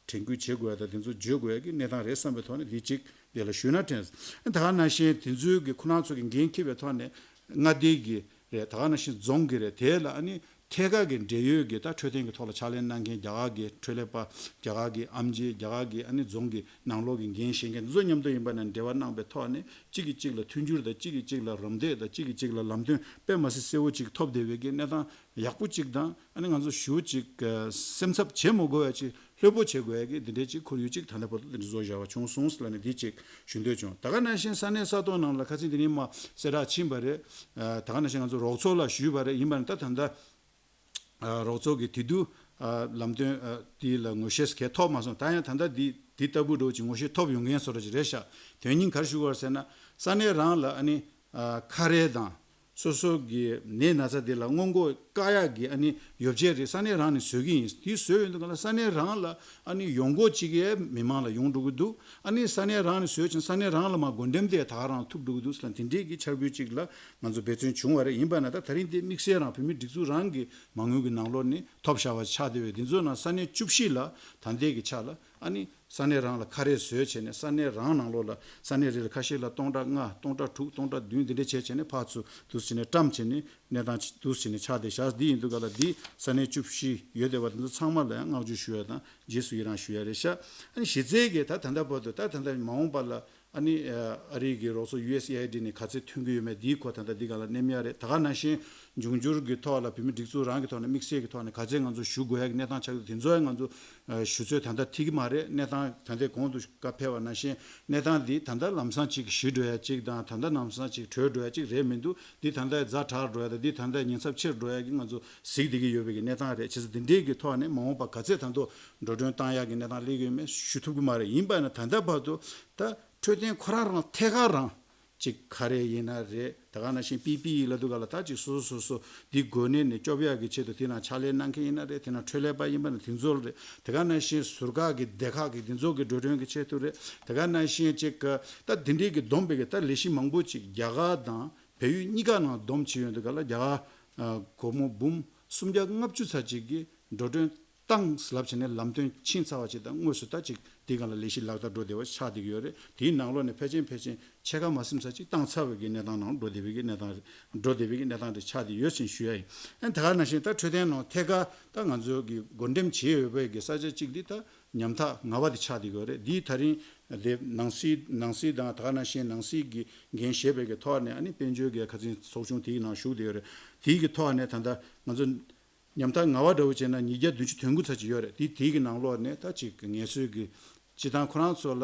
དྲན་སྐུལ་བྱེད་དགོས་ཡ་དང་དེ་ཚོ་བརྗོད་དགོས་ཡ་གི་གནས་སྟངས་རེད་བསམ་པའི་ཐོག་ནས་འདི་གཅིག་དེ་ལ་ཞུས་ན་དྲན། ད་ག་ནང་བཞིན་དེ་ཚོའི་གི་ཁོ་རང་ཚོ་གི་འགན་འཁྱེར་བའི་ཐོག་ནས་མངའ་སྡེ་གི་རེད། ད་ག་ནང་བཞིན་རྫོང་གི་རེད། དེ་ལ་ཨ་ནི་ཐད་ཀར་གི་འབྲེལ་ཡོད་གི་ད་འཕྲོད་བསྟེན་གི་ཐོག་ལ་ཕྱག་ལས་གནང་མཁན་རྒྱ་གར་གི་འཕྲོད་ལས་པ། རྒྱ་གར་གི་ཨེམ་ཆི། རྒྱ་གར་གི་ཨ་ནི་རྫོང་གི་ནང་ལོགས་གི་འགན་བཞེས་མཁན་དེ་ཚོ་མཉམ་དུ་ཡིན་པ་ན་འབྲེལ་བ་གནང་པའི་ཐོག་ནས་གཅིག་གིས་གཅིག་ལ་མཐུན་འགྱུར་དང་། གཅིག་གིས་གཅིག་ལ་རམ་འདེགས་དང་། གཅིག་གིས་གཅིག་ལ་ལམ་སྟོན་དཔེ་མ་སྲིད་གསལ་བོ་གཅིག་ཐོབ་བསྡད་པའི་གི་གནས་སྟངས་ཡག་པོ་གཅིག་དང་། ཨ་ནི་ང་ཚོ་ཞུ་གཅིག་སེམས་འཚབ་བྱེད་མ་དགོས་པ་གཅིག་ལྷོད་པོ་བྱེད་དགོས་ཡ་གི་འདི་འདྲའི་གཅིག་ཁོར་ཡུག་གཅིག་ད་ལྟ་བར་དུ་འདི་འདྲ་བཟོ་བཞག་པ་བྱུང་སོང་ལབ་ནས་འདི་གཅིག་ཞུ་འདོད་བྱུང་། ད་ག་ནང་བཞིན་ས་གནས་ས་ཐོག་ནང་ལ་ཁ་སང་འདི་ནས་མར་གསལ་བསྒྲགས་ཕྱིན་པ་རེད། ད་ག་ནང་བཞིན་ང་ཚོ་རོགས་ཚོགས་ལ་ཞུས་པ་རེད། ཡིན་པ་ན་ད་ད་ལྟ་རོགས་ཚོགས་ཀྱི་དེ་དུས་ལམ་སྟོན་དེ་ལ་ངོ་ཤེས་གལ་ཐོབ་མ་སོང་། ད་ཡང་ད་ལྟ་འདི་འདི་ལྟ་བུ་འདྲ་བོ་ཅིག་ངོ་ཤེས་ཐོབ་ཡོང་མཁན་བཟོ་འདྲ་ཅིག་རེད་ཤག་དོན་སྙིང་ག་རེ་ཞུ་དགོས་རེད་ཟེར་ན། ས་གནས་རང་ལ་ཨ་ནི་ཁ་རས་དང་སོ་སོ་གི་ནད་ན་ཚ་དེ་ལ་སྔོན་འགོག་བཀག་ཡག་གི་ཨ་ནི་ཡོ་བྱད་རེད། ས་གནས་རང་ནས་བཟོ་གི་ཡིན། དེ་བཟོས་ཡོང་དུས་ག་ལ་ས་གནས་རང་ལ་ཨ་ནི་ཡོང་སྒོ་གཅིག་ཡས་མི་མང་ལ་ཡོང་འགྲོ་གི་འདུག་ཨ་ནི་ས་གནས་རང་ནས་བཟོས་ཕྱིན་ས་གནས་རང་ལ་མར་བགོ་འགྲེམས་དེ་ད་ག་རང་ཐུབ་འགྲོ་གི་འདུག་ཟེར་ལ་དེ་འདྲའི་གི་འཆར་འབུལ་གཅིག་ལ་ང་ཚོ་འབད་བརྩོན་བྱུང་བ་རེད། ཡིན་པ་ན་ད་ད་རིང་དེ་དམིགས་བསལ་རང་བོད་མི་སྒྲིག་འཛུགས་རང་གི་མ་དངུལ་གྱི་ནང་ལོགས་ནས་ཐོབ་བཞག་པ་ཆགས་བསྡད་པའི་དེ་ཚོ་ནང་ས་གནས་བཅུ་བཞི་ལ་ད་ལྟའི་གི་ཆ་ལ་ཨ་ནི་ས་གནས་རང་ལ་ཁ་རས་བཟོས་བྱས་ནས་ས་གནས་རང་ནང་ལོགས་ལ་ས་གནས་རེ་ལ་ཁ་ཤས་ལ་སྟོང་ཕྲག་ལྔ་སྟོང་ཕྲག་དྲུག་སྟོང་ཕྲག་བདུན་དེ་འདྲ་བྱས་བྱས་ནས་ཕར་ཚུར་འདུག་སེ་བྱས་ནས་བཀྲམ་བྱས་ནས་གནས་སྟངས་འདུག་སེ་བྱས་ནས་ཆགས་བསྡད་བཞག་འདི་ཡིན་དུས་ག་ལ་འདི་ས་གནས་བཅུ་བཞི་ཡོད་བསྡད་པ་དེ་ཚོ་ཚང་མ་ལ་ཡང་བསྔགས་བརྗོད་ཞུ་ཡ་དང་རྗེས་སུ་ཡི་རང་ཞུ་ཡ་རེད་ཤག་ཨ་ནི་གཞི་རྩའི་གི་ད་ད་ལྟ་བར་དུ་ད་ད་ལྟ་མ་འོངས་པ་ལ་ཨ་ནི་ཨ་རིའི་གི་རོགས་ཚོགས་ཡུ་ཨེས་ཨེ་ཨའི་ཌི་ནས་ག་ཚད་ཐོན་གི་ཡོད་མེད་འདིའི་སྐོར་ད་ལྟ་འདི་ག་ལ་གནས་མེད་རེད། ད་ག་ནང་བཞིན་འབྱུང་འགྱུར་གྱི་ཐོག་ལ་བོད་མི་སྒྲིག་འཛུགས་རང་གི་ཐོག་ནས་དམིགས་བསལ་གྱི་ཐོག་ནས་ག་ཚད་ང་ཚོ་ཞུ་དགོས་ཡ་གི་གནས་སྟངས་ཆགས་ཀྱི་འདུག་དེ་ཚོ་ཡང་ང་ཚོ་ཨ་ཞུ་ཚོད་ད་ལྟ་ཐིག་གི་མ་རེད། གནས་སྟངས་ད་ལྟའི་གོང་དུ་བཀའ་ཕེབས་པ་ནང་བཞིན་གནས་སྟངས་འདི་ད་ལྟ་ལམ་སང་གཅིག་ཞི་འགྲོ་ཡ་གཅིག་དང་ད་ལྟ་ལམ་སང་གཅིག་གྲོལ་འགྲོ་ཡ་གཅིག་རེད་མི་འདུག་འདི་ད་ལྟ་ཛ་དྲག་འགྲོ་ཡ་དང་འདི་ད་ལྟ་ཉེན་ཚབས་ཆེར་འགྲོ་ཡ་གི་ང་ཚོ་གཟིགས་བསྡད་ཀྱི་ཡོད་པའི་གི་གནས་སྟངས་རེད། བྱས་ཙང་འདི་འདྲའི་གི་ཐོག་ནས་མ་འོངས་པ་ག་ཚད་ད་དུང་འགྲོ་གྲོན་བཏང་ཡག་གི་གནས་སྟངས་སླེབས་ཀྱི་ཡོད་མེད་ཞུ་ཐུབ་ཀྱི་མ་རེད། ཡིན་པ་ན་ད་ལྟ་བར་དུ་ད་འཕྲོད་བསྟེན་ཁོ་རང་རང་ཐད་ཀར་རང་ཅིག་ཁ་རས་ཡིན་ན་རེད། ད་ག་ནང་བཞིན་པི་པི་ཨི་ལབ་དུས་ག་ལ་ད་ཅིག་སོ་སོ་སོ་སོ་འདི་འགོས་ནད་ནས་སྐྱོབ་ཡག་གི་ཆེད་དུ་དེ་ནང་ཕྱག་ལས་གནང་མཁན་ཡིན་ན་རེད། དེ་ནང་འཕྲོད་ལས་པ་ཡིན་པ་ན་དེ་ཚོ་རེད། ད་ག་ནང་བཞིན་ཟུར་བཀག་གི་སྡེ་ཁག་གི་དེ་ཚོ་གི་འགྲོ་གྲོན་གི་ཆེད་དུ་རེད། ད་ག་ནང་བཞིན་ཅིག་ད་དེ་འདྲའི་གི་བསྡོམས་པའི་གི་ད་ལས་གཞི་མང་པོ་ཅིག་རྒྱ་གར་དང་བལ་ཡུལ་གཉིས་ཀ་ནང་བསྡོམས་བྱས་ཡོང་དུས་ག་ལ་རྒྱ་གར་སྒོར་མོ་འབུམ་སུམ་བརྒྱ་ལྔ་བཅུ་ཙམ་ཅིག་གི་འགྲོ་གྲོན་བཏང་ལབ་བྱས་ནས་ལམ་སྟོན་ཕྱིན་ཚར་བ་ཅིག་དང་དངོས་སུ་ད་ཅིག་དེའི་སྒང་ལ་ལས་གཞི་ལག་བསྟར་འགྲོ་བསྡད་པ་ཆགས་བསྡད་ཀྱི་ཡོད་རེད། དེའི་ནང་ལོགས་ནས་ཕལ་ཆེར་ཕལ་ཆེར་ཕྱེད་ཀ་མ་ཟིན་ཙམ་ཅིག་བཏང་ཚར་བའི་གི་གནས་སྟངས་ནང་འགྲོ་བསྡད་པའི་གི་གནས་སྟངས་རེད། འགྲོ་བསྡད་པའི་གི་གནས་སྟངས་རེད་ཆགས་བསྡད་ཡོད་ཅེས་ཞུ་ཡ་ཡིན། ཨ་ནི་ད་ག་ནང་བཞིན་ད་འཕྲོད་བསྟེན་ནང་ཐད་ཀར་ད་ང་ཚོ་གི་བགོ་འགྲེམས་བྱས་ཡོད་པའི་གི་ས་ཆ་གཅིག་འདི་ད་ཉམ་ཐག་ང་བ་དེ་ཆགས་བསྡད་ཀྱི་ཡོད་རེད། འདིའི་ད་རིང་དེ་ནང་སྲིད་ནང་སྲིད་དང་ད་ག་ནང་བཞིན་ནང་སྲིད་ཀྱི་འགན་བཞེས་པའི་གི་ཐོག་ནས་ཨ་ནི་དཔལ་འབྱོར་གྱི་ཁ་ཚིག་ཚོགས་ཆུང་དེའི་ནང་ཞུགས་བསྡད་ཡོད་རེད། དེའི་གི་ཐོག་ནས་ད་ལྟ་ང་ཚོ་ཉམ་ཐག་ང་བ་འདྲ་བོ་བྱས་ན་ཉིས་བརྒྱ་བདུན་ཅུ་དོན་དགུ་ཙམ་ཅིག་ཡོད་རེད། དེ་དེའི་གི་ནང་ལོགས་ནས་ད་ཅིག་ངལ་གསོའི་གི་སྤྱི་བཏང་ཁོ་རང་ཚོ་ལ་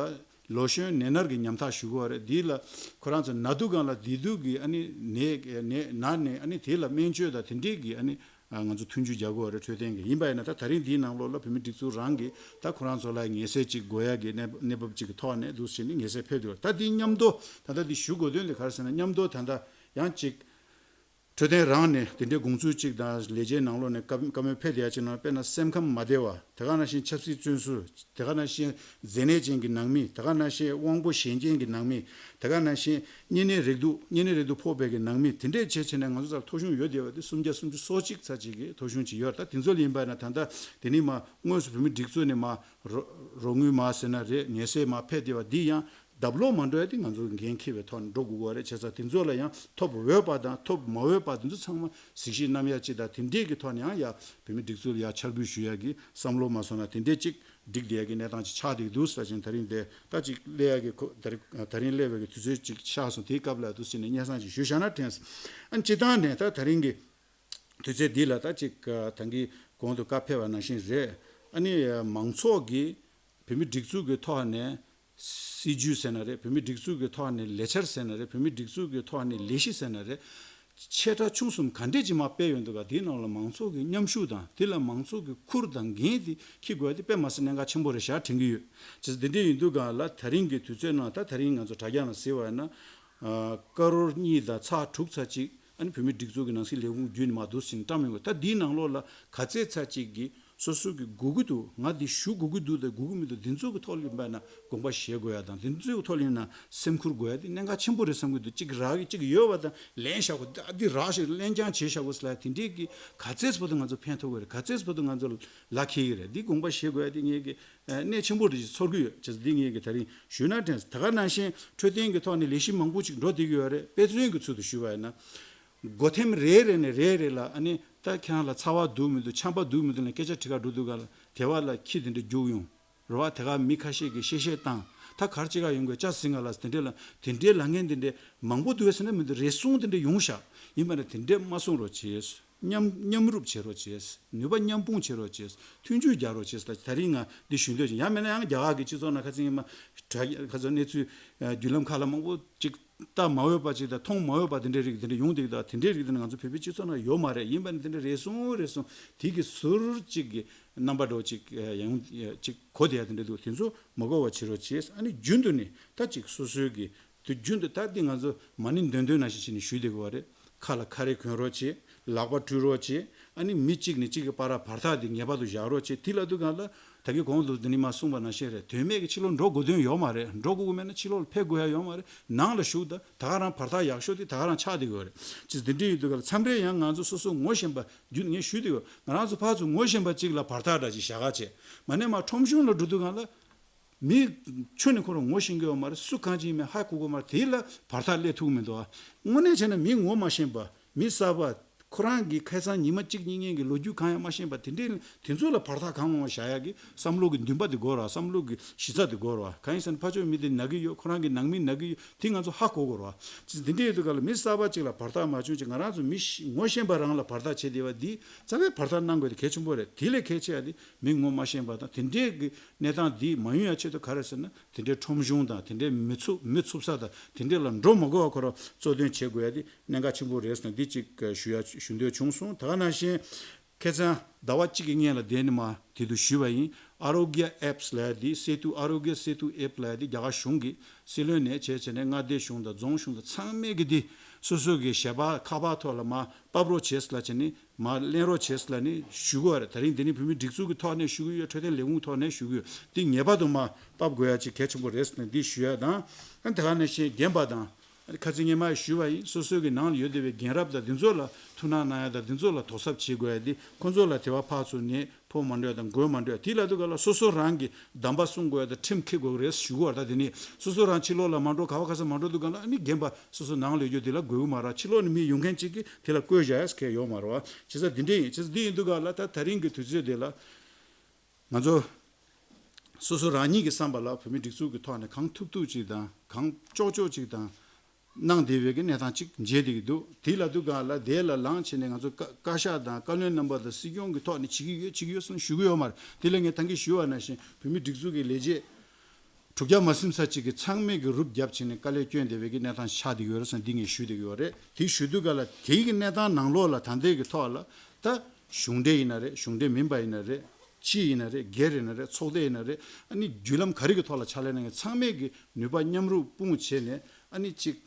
ལོ་གཞོན་ནད་མནར་གི་ཉམ་ཐག་ཞུ་གི་ཡོད་རེད། དེ་ལ་ཁོ་རང་ཚོ་ན་དུས་སྒང་ལ་བདེ་སྡུག་གི་ཨ་ནི་ནད་ནད་ན་ནས་ཨ་ནི་དེ་ལ་སྨན་བཅོས་དང་དེ་འདྲས་གི་ཨ་ནི་ང་ཚོ་མཐུན་འགྱུར་རྒྱག་གི་ཡོད་རེད། འཕྲོད་བསྟེན་གི་ཡིན་པ་ཡིན་ན་ད་ད་རིང་འདིའི་ནང་ལོགས་ལ་བོད་མི་སྒྲིག་འཛུགས་རང་གི་ད་ཁོ་རང་ཚོ་ལ་ངལ་སེལ་ཅིག་དགོས་ཡ་གི་གནས་གནས་བབ་ཅིག་གི་ཐོག་ནས་འདུག་བྱས་ནས་ངལ་སེལ་ཕེབས་འདུག་ད་དེ་མཉམ་དུ་ད་ལྟ་འདི་ཞུ་དགོས་དོན་དེ་ག་རེ་ཟེར་ན་མཉམ་དུ་ད་ལྟ་ཡང་ཅིག་འཕྲོད་བསྟེན་རང་ནས་དེ་འདྲའི་དགོངས་ཚུལ་གཅིག་དང་ལས་བྱེད་ནང་ལོགས་ནས་བཀའ་བཀའ་མོལ་ཕེབས་བསྡད་ཡ་གཅིག་ནང་དཔེར་ན་སེམས་ཁམས་མ་བདེ་བ། དེ་ག་ནང་བཞིན་ཆབ་སྲིད་བཙོན་ཟུར། དེ་ག་ནང་བཞིན་མཛེ་ནད་ཅན་གྱི་ནང་མི། དེ་ག་ནང་བཞིན་དབང་པོ་གཞན་རྐྱེན་གྱི་ནང་མི། དེ་ག་ནང་བཞིན་གཉན་ནད་རེག་དུག་གཉན་ནད་རེག་དུག་ཕོག་པའི་གི་ནང་མི་དེ་འདྲས་བྱས་བྱས་ནས་ང་ཚོ་ཚོར་ཐོ་གཞུང་ཡོད་བསྡད་པ་དེ་སུམ་བརྒྱ་སུམ་ཅུ་སོ་གཅིག་ཙམ་ཅིག་གི་ཐོ་གཞུང་ཅིག་ཡོད་རེད། ད་དེ་ཚོ་ལ་ཡིན་པ་ན་ད་ལྟ་དེ་ནི་མ་དངོས་སུ་བོད་མི་སྒྲིག་འཛུགས་ནས་མ་རོགས་རོགས་དངུལ་མ་ཟེར་ན་རེད། ངལ་སེལ་མ་ཕེབས་བསྡད་པ་འདི་ཡང་། ལྡབ་ལོག་མ་འགྲོ་ཡ་དེ་ང་ཚོ་འགན་འཁྱེར་བའི་ཐོག་ནས་འགྲོ་དགོས་པ་རེད། བྱས་ཙང་དེ་ཚོ་ལ་ཡང་ཐོབ་འོས་པ་དང་ཐོབ་མ་འོས་པ་དེ་ཚོ་ཚང་མ་གཟིགས་ཞིབ་གནང་ཡ་ཅིག་དང་དེ་འདྲས་ཀྱི་ཐོག་ནས་ཡང་ཡ་བོད་མི་སྒྲིག་འཛུགས་ལ་ཡ་འཆར་འབུལ་ཞུ་ཡ་གི་བསམ་བློ་མ་སོང་ན་དེ་འདྲས་ཅིག་འགྲིག་བསྡད་ཡ་གི་གནས་སྟངས་ཅིག་ཆགས་བསྡད་ཀྱི་འདུག་ཟེར་བཞིན་ད་རིང་དེ་ད་ཅིག་སླེབས་ཡ་གི་ཁོ་ད་རིང་ད་རིང་སླེབས་པའི་གི་དུས་ཚོད་ཅིག་ཆགས་སོང་། དེའི་སྐབས་ལ་འདུག་ཟེར་ནས་སྙན་སེང་ཅིག་ཞུས་བཞག་ན་དྲན་སོང་། ཨ་ནི་སྤྱིར་བཏང་ནས་ད་ད་རིང་གི་དུས་ཚོད་འདི་ལ་ད་ཅིག་ད་གིན་གོང་དུ་བཀའ་ཕེབས་པ་ནང་བཞིན་རེད། ཨ་ནི་མང་ཚོགས་ཀྱིས་བོད་མི་སྒྲིག་འཛུགས་ཀྱི་ཐོག་ནས་ སྲིད་ཇུས་ཟེར་ན་རེད། བོད་མིའི་སྒྲིག་འཛུགས་ཀྱི་ཐོག་ནས་ལས་འཆར་ཟེར་ན་རེད། བོད་མིའི་སྒྲིག་འཛུགས་ཀྱི་ཐོག་ནས་ལས་གཞི་ཟེར་ན་རེད། ཆེ་ཕྲ་ཆུང་གསུམ་ག་འདྲས་ཅིག་མར་སྤེལ་ཡོང་འདུག་ག་དེའི་ནང་ལ་མང་ཚོགས་ཀྱི་མཉམ་ཞུགས་དང་། དེ་ལ་མང་ཚོགས་ཀྱི་ཁུར་དང་འགན་དེ་འཁྱེར་དགོས་ཡ་དེ་དཔེ་མ་སྲིད་གནད་འགག་ཆེན་པོ་རེད་ཤག་དྲན་གྱི་ཡོད། བྱས་ཙང་དེ་འདྲས་ཡིན་དུས་ག་ལ་ད་རིང་གི་དུས་ཚོད་ནང་། ད་ད་རིང་ང་ཚོ་དྲ་རྒྱ་ནང་གཟིགས་པ་ཡིན་ན། ཨ། ཀ་རོར་གཉིས་དང་ཚེག་དྲུག་ཙམ་ཅིག་ཨ་ནི་བོད་མིའི་སྒྲིག་འཛུགས་ཀྱི་ནང་སྲིད་ལས་ཁུངས་བརྒྱུད་ནས་མར་འདུག་སེ་བྱས་ནས་བཀྲམ་ཡོང་གི། ད་འདིའི་ནང་ལོགས་ལ་ག་ཚད་ཙམ་ཅིག་གིས་སོ་སོ་གི་དགོས་ཀྱི་འདུག་ང་འདི་ཞུ་དགོས་ཀྱི་འདུག་དང་དགོས་ཀྱི་མི་འདུག་འདི་ཚོ་གི་ཐོག་ལ་ཡིན་པ་ན་དགོངས་པ་བཞེས་དགོས་ཡ་དང་། འདི་ཚོ་གི་ཐོག་ལ་ཡིན་ན་སེམས་ཁུར་དགོས་ཡ་དེ་གནད་འགག་ཆེན་པོ་རེད་བསམ་གྱི་འདུག་གཅིག་རག་གི་གཅིག་ཡོད་པ་དང་ལེན་བཞག་དགོས། ད་འདི་རག་ཞིག་ལེན་རྐྱང་བྱེད་བཞག་དགོས་ཟེར་ལ་དེ་འདྲས་ཀྱི་ག་ཚད་བར་དུ་ང་ཚོ་ཕན་ཐོགས་དགོས་རེད། ག་ཚད་བར་དུ་ང་ཚོ་ལག་ཁེལ་གྱི་རེད། འདི་དགོངས་པ་བཞེས་དགོས་ཡ་དེ་ངེད་ཀྱི་གནད་ཆེན་པོ་རེད་ཅེས་ཚོར་གྱི་ཡོད། བྱས་ཙང་འདི་ངེད་ཀྱིས་ད་རིང་ཞུས་ན་དྲན། ད་ག་ནང་བཞིན་འཕྲོད་བསྟེན་གྱི་ཐོག་ནས་ལས་གཞི་མང་པོ་ཅིག་འགྲོ་བསྡད་ཀྱི་ཡོད་རེད། དཔེ་མཚོན་གྱི་ཚུལ་དུ་ཞུས་པ་ཡིན་ན། སྒོ་ཐེམ་རེ་རེ་ནས་རེ་རེ་ལ་ཨ་ནི་ད་ཁྱེད་རང་ལ་ཚ་བ་འདུག་མི་འདུག་ཆམ་པ་འདུག་མི་འདུག་ལ་སྐད་ཆ་དྲི་ག་འགྲོ་དུས་ག་ལ་དེ་བ་ལ་ཁྱི་དེ་འདྲ་རྒྱུགས་ཡོང་རེད་བ། དེ་ག་མི་ཁ་ཤས་ཀྱིས་གཤེ་གཤེ་བཏང་། ད་གར་ཅི་ག་ཡོང་དགོས་ཅ་ཟིང་ག་ལ་དེ་འདྲས་ལ་དེ་འདྲས་ལ་ངན་དེ་འདྲས་མང་པོ་འདུག་ཟེར་ན་མི་འདུག་རེ་ཟུང་དེ་འདྲས་ཡོང་ཤག་ཡིན་པ་ན་དེ་འདྲས་མ་གསུང་རོགས་བྱེད། མཉམ་མཉམ་རུབ་བྱེད་རོགས་བྱེད། ནུས་པ་མཉམ་སྤུངས་བྱེད་རོགས་བྱེད། མཐུན་འཇུག་རྒྱག་རོགས་བྱེད་ཟེར་ད་རིང་ང་འདི་ཞུ་འདོད་ཅིང་། ཡང་མིན་ན་ཡང་རྒྱ་གར་གྱི་སྤྱི་ཚོགས་ནང་ཁ་སང་ཉི་མ་དྲ་ཁ་སང་གནས་ཚུལ་བརྒྱུད་ལམ་ཁག་ལ་མང་པོ་ཅིག་ལྟ་མ་འོས་པ་ཅིག་དང་མཐོང་མ་འོས་པ་དེ་འདྲའི་རིགས་དེ་འདྲ་ཡོང་བསྡད་ཀྱི་འདུག་དེ་འདྲའི་རིགས་དེ་འདྲ་ང་ཚོ་བོད་པའི་སྤྱི་ཚོགས་ནང་ཡོད་མ་རེད། ཡིན་པ་ནི་དེ་འདྲ་རེ་ཟུང་རེ་ཟུང་དེ་གི་ཟུར་གཅིག་གི་རྣམ་པ་འདྲ་བོ་ཅིག་ཡང་ཅིག་གོ་བསྡད་ཡ་དེ་འདྲ་འདུག་དེ་ཚོ་མ་གོ་བ་བྱེད་རོགས་བྱེད། ཨ་ནི་རྒྱུན་དུ་ནི་ད་ཅིག་སོ་སོའི་གི་དུས་རྒྱུན་དུ་ད་འདི་ང་ཚོ་མ་ཎི་འདོན་འདོན་ནང་བཞིན་བྱས་ནས་ཞུས་བསྡད་དགོས་པ་རེད། ཁ་ལ་ཁ་རས་གོན་རོགས་བྱེད། ལག་པ་བཀྲུ་རོགས་བྱེད། ཨ་ནི་མི་གཅིག་ནས་གཅིག་གི་བར་བར་ཐག་འདི་ངེས་པར་དུ་བཞག་རོགས་བྱེད། དེ་ལབ་དུས་སྒང་ལ་ད་གིན་གོང་དུ་འདི་ནས་མར་གསུངས་པ་ནང་བཞིན་རེད། དོན་མེད་ཀྱི་ཕྱི་ལོགས་འགྲོ་དགོས་དོན་ཡོད་མ་རེད། འགྲོ་དགོས་ཀྱི་མེད་ན་ཕྱི་ལོགས་ལ་ཕེབས་དགོས་ཡ་ཡོད་མ་རེད། ནང་ལ་བཞུགས། ད་ད་ག་རང་བར་ཐག་ཡག་ཤོས་དེ་ད་ག་རང་ཆགས་བསྡད་ཀྱི་ཡོད་རེད། ཅིག་འདི་འདྲ་ཡིན་དུས་སྒང་ལ་མཚམས་རེ་ཡང་ང་ཚོ་སོ་སོ་ངོ་ཤེས་པ་རྒྱུན་ངས་ཞུས་བསྡད་ཡོད། ང་རང་ཚོ་ཕར་ཚུར་ངོ་ཤེས་པ་གཅིག་ལ་བར་ཐག་འདྲ་ཅིག་བཞག་ག་བྱེད། མ་ནས་མར་ཁྲོམ་གཞུང་ལ་འགྲོ་དུས་སྒང་ལ། མི་ཁྱོན་ནས་ཁོ་རང་ངོ་ཤེས་ཀྱི་ཡོད་མ་རེད། སུ་གང་ཅིག་ཡིན་མིན་ཧ་གོ་གི་མ་རེད། དེ་ལ་བར་ཐག་སླེབས་ཐུབ་ཀྱི་མི་འདུག་ཨ། དངོས་གནས་བྱས་ན་མི་ངོ་མ་ཤེས་པ། མི་གསར་པ། ཁོ་རང་གི་ཁ་སང་ཉི་མ་གཅིག་གཉིས་སྔོན་གྱི་ལོ་རྒྱུས་གང་ཡང་མ་ཤེས་པ་དེ་འདྲའི་དེ་ཚོ་ལ་བར་ཐག་གང་མང་བཞག་ཡག་གི་བསམ་བློ་གི་འདུན་པ་དེ་དགོས་རེད་བ། བསམ་བློ་གི་གཞི་རྩ་དེ་དགོས་རེད་བ། གང་ཡིན་ཟེར་ན་ཕར་ཕྱོགས་མི་དེ་ན་གི་ཡོད། ཁོ་རང་གི་ནང་མི་ན་གི་ཡོད། དེ་ང་ཚོ་ཧ་གོ་དགོས་རེད་བ། དེ་འདྲའི་དུས་སྒང་ལ་མི་གསར་པ་གཅིག་ལ་བར་ཐག་མ་བྱུང་ཅིག་ང་རང་ཚོ་མི་ཤི་ངོ་ཤེས་པ་རང་ལ་བར་ཐག་བྱེད་བསྡད་པ་འདི་རྩ་བའི་བར་ཐག་གནང་དགོས་དེ་གལ་ཆེན་པོ་རེད། དེ་ལས་གལ་ཆེ་ཡ་དེ་མི་ངོ་མ་ཤེས་པ་དང་དེ་འདྲའི་གི་གནས་སྟངས་འདི་མ་ཡོང་ཡ་ཆེད་དུ་ག་རེ་ཟེར་ན། དེ་འདྲའི་ཁྲོམ་གཞུང་དང་དེ་འདྲའི་མི་ཚུགས་མི་ཚུགས་ས་དང་དེ་འདྲའི་ལ་འགྲོ་མ་དགོས་པ་ཁོ་རང་གཙོ་འདོན་བྱེད་དགོས་ཡ་དེ་གནད་འགག་ཆེན་པོ་རེད་ཟེར་ནས་འདི་གཅིག་ཞུ་ཡ་ཞུ་འདོད་བྱུང་སོང་། ད་ག་ནང་བཞིན་ཁ་སང་ཟླ་བ་གཅིག་གི་སྔོན་ལ་དེ་ནི་མ་དེ་དུ་ཞུས་པ་ཡིན། ཨ་རོ་གྱ་ཨེབ་སི་ལབ་ཡ་དེ། སེ་ཏུ། ཨ་རོ་གྱ་སེ་ཏུ་ཨེབ་ལབ་ཡ་དེ་རྒྱ་གར་གཞུང་གིས་སྲིད་བློན་ནས་བྱས་བྱས་ནས་མངའ་སྡེ་གཞུང་དང་རྫོང་གཞུང་དང་ཚང་མས་གི་དེ་སོ་སོ་གི་ཞལ་པར་ཁ་པར་ཐོག་ལ་མ་ཕབ་རོགས་བྱས་ལབ་བྱས་ནས། མར་ལེན་རོགས་བྱེད་ཟེར་ལབ་ནས་ཞུ་གི་ཡོད་རེད། ད་རིང་འདི་ནི་བོད་མིའི་སྒྲིག་འཛུགས་ཀྱི་ཐོག་ནས་ཞུ་གི་ཡོད། འཕྲོད་བསྟེན་ལས་ཁུངས་ཐོག་ནས་ཞུ་གི་ཡོད། འདི་ངེས་པར་དུ་མར་ཕབ་དགོས་ཡ་ཅིག་གལ་ཆེན་པོ་རེད་ཟེར་ནས་འདི་ཞུ་ཡ་དང་། ཨ་ནི་དེ་ག་ནང་བཞིན་རྒན་པ་དང་། ཨ་ནི་ཁ་སང་ཉི་མ་ཞུས་པ་ཡིན། སོ་སོའི་གི་ནང་ལ་ཡོད་བསྡད་པའི་རྒན་རབས་དང་འདི་ཚོ་ལ་ཐུགས་སྣང་གནང་ཡ་དང་འདི་ཚོ་ལ་དོ་གཟབ་བྱེད་དགོས་ཡ་འདི་ཁོང་ཚོ་ལ་དེ་བ་ཕར་ཚུར་ནས་ཕོག་མ་འགྲོ་ཡ་དང་འགོས་མ་འགྲོ་ཡ། དེ་ལ་དུས་ག་ལ་སོ་སོ་རང་གི་གདམ་པ་སྲུང་དགོས་ཡ་དང་ཁྲིམས་འཁྱེར་དགོས་རེད་ཞུ་གི་ཡོད་རེད། ད་དེ་ནི་སོ་སོ་རང་ཕྱི་ལོགས་ལ་མ་འགྲོ། ག་བ་ག་ས་མ་འགྲོ་དུས་ག་ལ་ཨ་ནི་རྒན་པ་སོ་སོ་ནང་ལ་ཡོད་རྒྱུ་དེ་ལ་དགོས་ཀྱི་མ་རེད། ཕྱི་ལོགས་ནས་མི་ཡོང་མཁན་གཅིག་གིས་དེ་ལ་བཀོད་བཞག་ཡ་ཟེར་མཁན་ཡོད་མ་རེད་བ། བྱས་ཙང་འདི་འདྲས་ཡིན། བྱས་ཙང་འདི་ཡིན་དུས་ག་ལ་ད་ད་རིང་གི་དུས་ཚོད་འདི་ལ་ང་ཚོ་སོ་སོ་རང་ཉིད་ཀྱི་བསམ་པ་ལ་བོད་མིའི་སྒྲིག་འཛུགས་ཀྱི་ཐོག་ནས་གང་ཐུབ་ཐུབ་ཅིག་དང་གང་ལྕོགས་ལྕོགས་ཅིག་དང་གནང་བསྡད་པའི་གི་གནས་སྟངས་ཅིག་མཇལ་བསྡད་ཀྱི་འདུག་དེ་ལ་དུས་ག་ལ་དེ་ལ་ལངས་བྱས་ནས་ང་ཚོ་བཀའ་བཀའ་ཤག་དང་བཀའ་བློན་རྣམ་པ་དང་སྲིད་སྐྱོང་གི་ཐོག་ནས་བྱེད་ཀྱི་ཡོད་བྱེད་ཀྱི་ཡོད་གསུངས་ཞུ་གི་ཡོད་མ་རེད། དེ་ལས་ངས་ད་གིན་ཞུས་པ་ནང་བཞིན་བོད་མིའི་སྒྲིག་འཛུགས་ཀྱི་ལས་བྱེད་དྲུག་བརྒྱ་མ་ཟིན་ས་གཅིག་གིས་ཚང་མས་ཀྱི་རུབ་བརྒྱབ་བྱས་ནས་དཀའ་ལས་བསྐྱོན་བསྡད་པའི་གི་གནས་སྟངས་ཆགས་བསྡད་ཡོད་རེད་ཟེར་འདི་ངས་ཞུ་བསྡད་ཡོད་རེད། དེ་ཞུ་དུས་ག་ལ་དེའི་གི་གནས་སྟངས་ནང་ལོགས་ལ་ད་ལྟའི་གི་ཐོག་ལ་ད་གཞུང་འབྲེལ་ཡིན་ན་རེད། གཞུང་འབྲེལ་མིན་པ་ཡིན་ན་རེད། སྤྱི་ཡིན་ན་རེད། སྒེར་ཡིན་ན་རེད། ཚོགས་སྡེ་ཡིན་ན་རེད། ཨ་ནི་བརྒྱུད་ལམ་ག་རེ་གི་ཐོག་ལ་ཕྱག་ལས་གནང་མཁན་ཚང་མས་གི་ནུས་པ་མཉམ་རུབ་སྤུངས་བྱས་ནས་ཨ་ནི་གཅིག་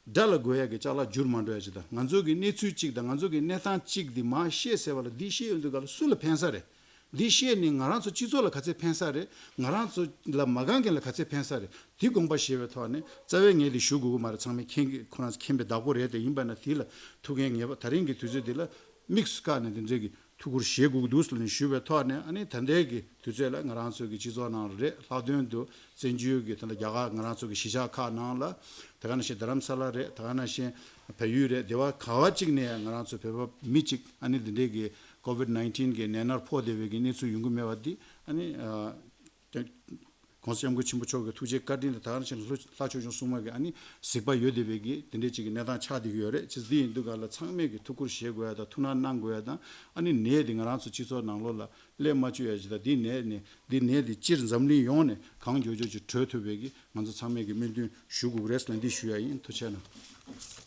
དགྲ་ལ་རྒོལ་ཡག་གི་ཅ་ལག་འགྱུར་མ་འགྲོ་ཡ་ཅིག་དང་། ང་ཚོ་གི་གནས་ཚུལ་གཅིག་དང་ང་ཚོ་གི་གནས་སྟངས་གཅིག་འདི་མར་བཤད་ཟེར་བ་ལ་འདི་བཤད་ཡོང་དུས་ག་ལ་སུ་ལ་ཕན་ས་རེད། འདི་བཤད་ནས་ང་རང་ཚོ་སྤྱི་ཚོགས་ལ་ག་ཚད་ཕན་ས་རེད། ང་རང་ཚོ་ལ་མ་དགའ་མཁན་ལ་ག་ཚད་ཕན་ས་རེད། འདི་དགོངས་པ་བཞེས་པའི་ཐོག་ནས་རྩ་བའི་ངས་འདི་ཞུ་དགོས་ཀྱི་མ་རེད། ཚང་མས་མཁྱེན་གི་ཁོ་རང་ཚོ་མཁྱེན་པའི་བདག་པོ་རེད་དེ། ཡིན་པ་ན་དེ་ལ་ཐུགས་འགན་ངེས་པ་ད་རིང་གི་དུས་ཚོད་འདི་ལ་དམིགས་སུ་བཀར་ནས་དེ་འདྲའི་གི་ཐུགས་ཁུར་བཞེས་དགོས་ཀྱི་འདུག་ཟེར་ནས་ཞུས་པའི་ཐོག་ནས། ཨ་ནི་ད་ལྟའི་གི་དུས་ཚོད་ལ་ང་རང་ཚོའི་གི་སྤྱི་ཚོགས་ནང་རེད། ལྷག་དོན་དུ་བཙན་བྱོལ་གི་ད་ལྟ་རྒྱ་གར་ང་རང་ཚོ་གི་གཞིས་ཆགས་ཁག་ནང་ལ་ད་ག་ནང་བཞིན་རྡ་རམ་ས་ལ་རེད། ད་ག་ནང་བཞིན་བལ་ཡུལ་རེད། སྡེ་བ་ག་བ་གཅིག་ནས་ང་རང་ཚོ་བོད་པ་མི་གཅིག་ཨ་ནི་འདི་འདྲའི་གི་ཀོ་ཝིཌ་ནའིན་ཊིན་གི་ནད་མནར་ཕོག་བསྡད་པའི་གི་གནས་ཚུལ་ཡོང་གི་མེད་པ་འདི་ཨ་ནི་ཨ། ༸གོང་ས་༸སྐྱབས་མགོན་ཆེན་པོ་མཆོག་གི་ཐུགས་རྗེ་བཀའ་དྲིན་དང་། ད་ག་ནང་བཞིན་ལྷོ་ལྷ་ཆོས་སྐྱོང་སྲུང་མ་གི་ཨ་ནི་གཟིགས་པ་ཡོད་བསྡད་པའི་གི་དེ་འདྲའི་ཅིག་གི་གནས་སྟངས་ཆགས་བསྡད་ཀྱི་ཡོད་རེད། ཅེས་འདི་ཡིན་དུས་ག་ལ་ཚང་མས་གི་ཐུགས་ཁུར་བཞེས་དགོས་ཡ་དང་། ཐུགས་སྣང་གནང་དགོས་ཡ་དང་། ཨ་ནི་ནད་འདི་ང་རང་ཚོ་སྤྱི་ཚོགས་ནང་ལོགས་ལ་སླེབས་མ་བཅུག་ཡ་ཅིག་དང་། འདི་ནད་ནི་འདི་ནད་འདི་སྤྱིར་འཛམ་གླིང་ཡོངས་ནས་གང་མགྱོགས་མགྱོགས་ཅིག་གྲོལ་ཐུབ་པའི་གི་ང་ཚོ་ཚང་མས་གི་སྨོན་འདུན་ཞུ་དགོས་རེད་ལབ་འདི་ཞུ་ཡ་ཡིན། ཐུགས་རྗེ་གནང་།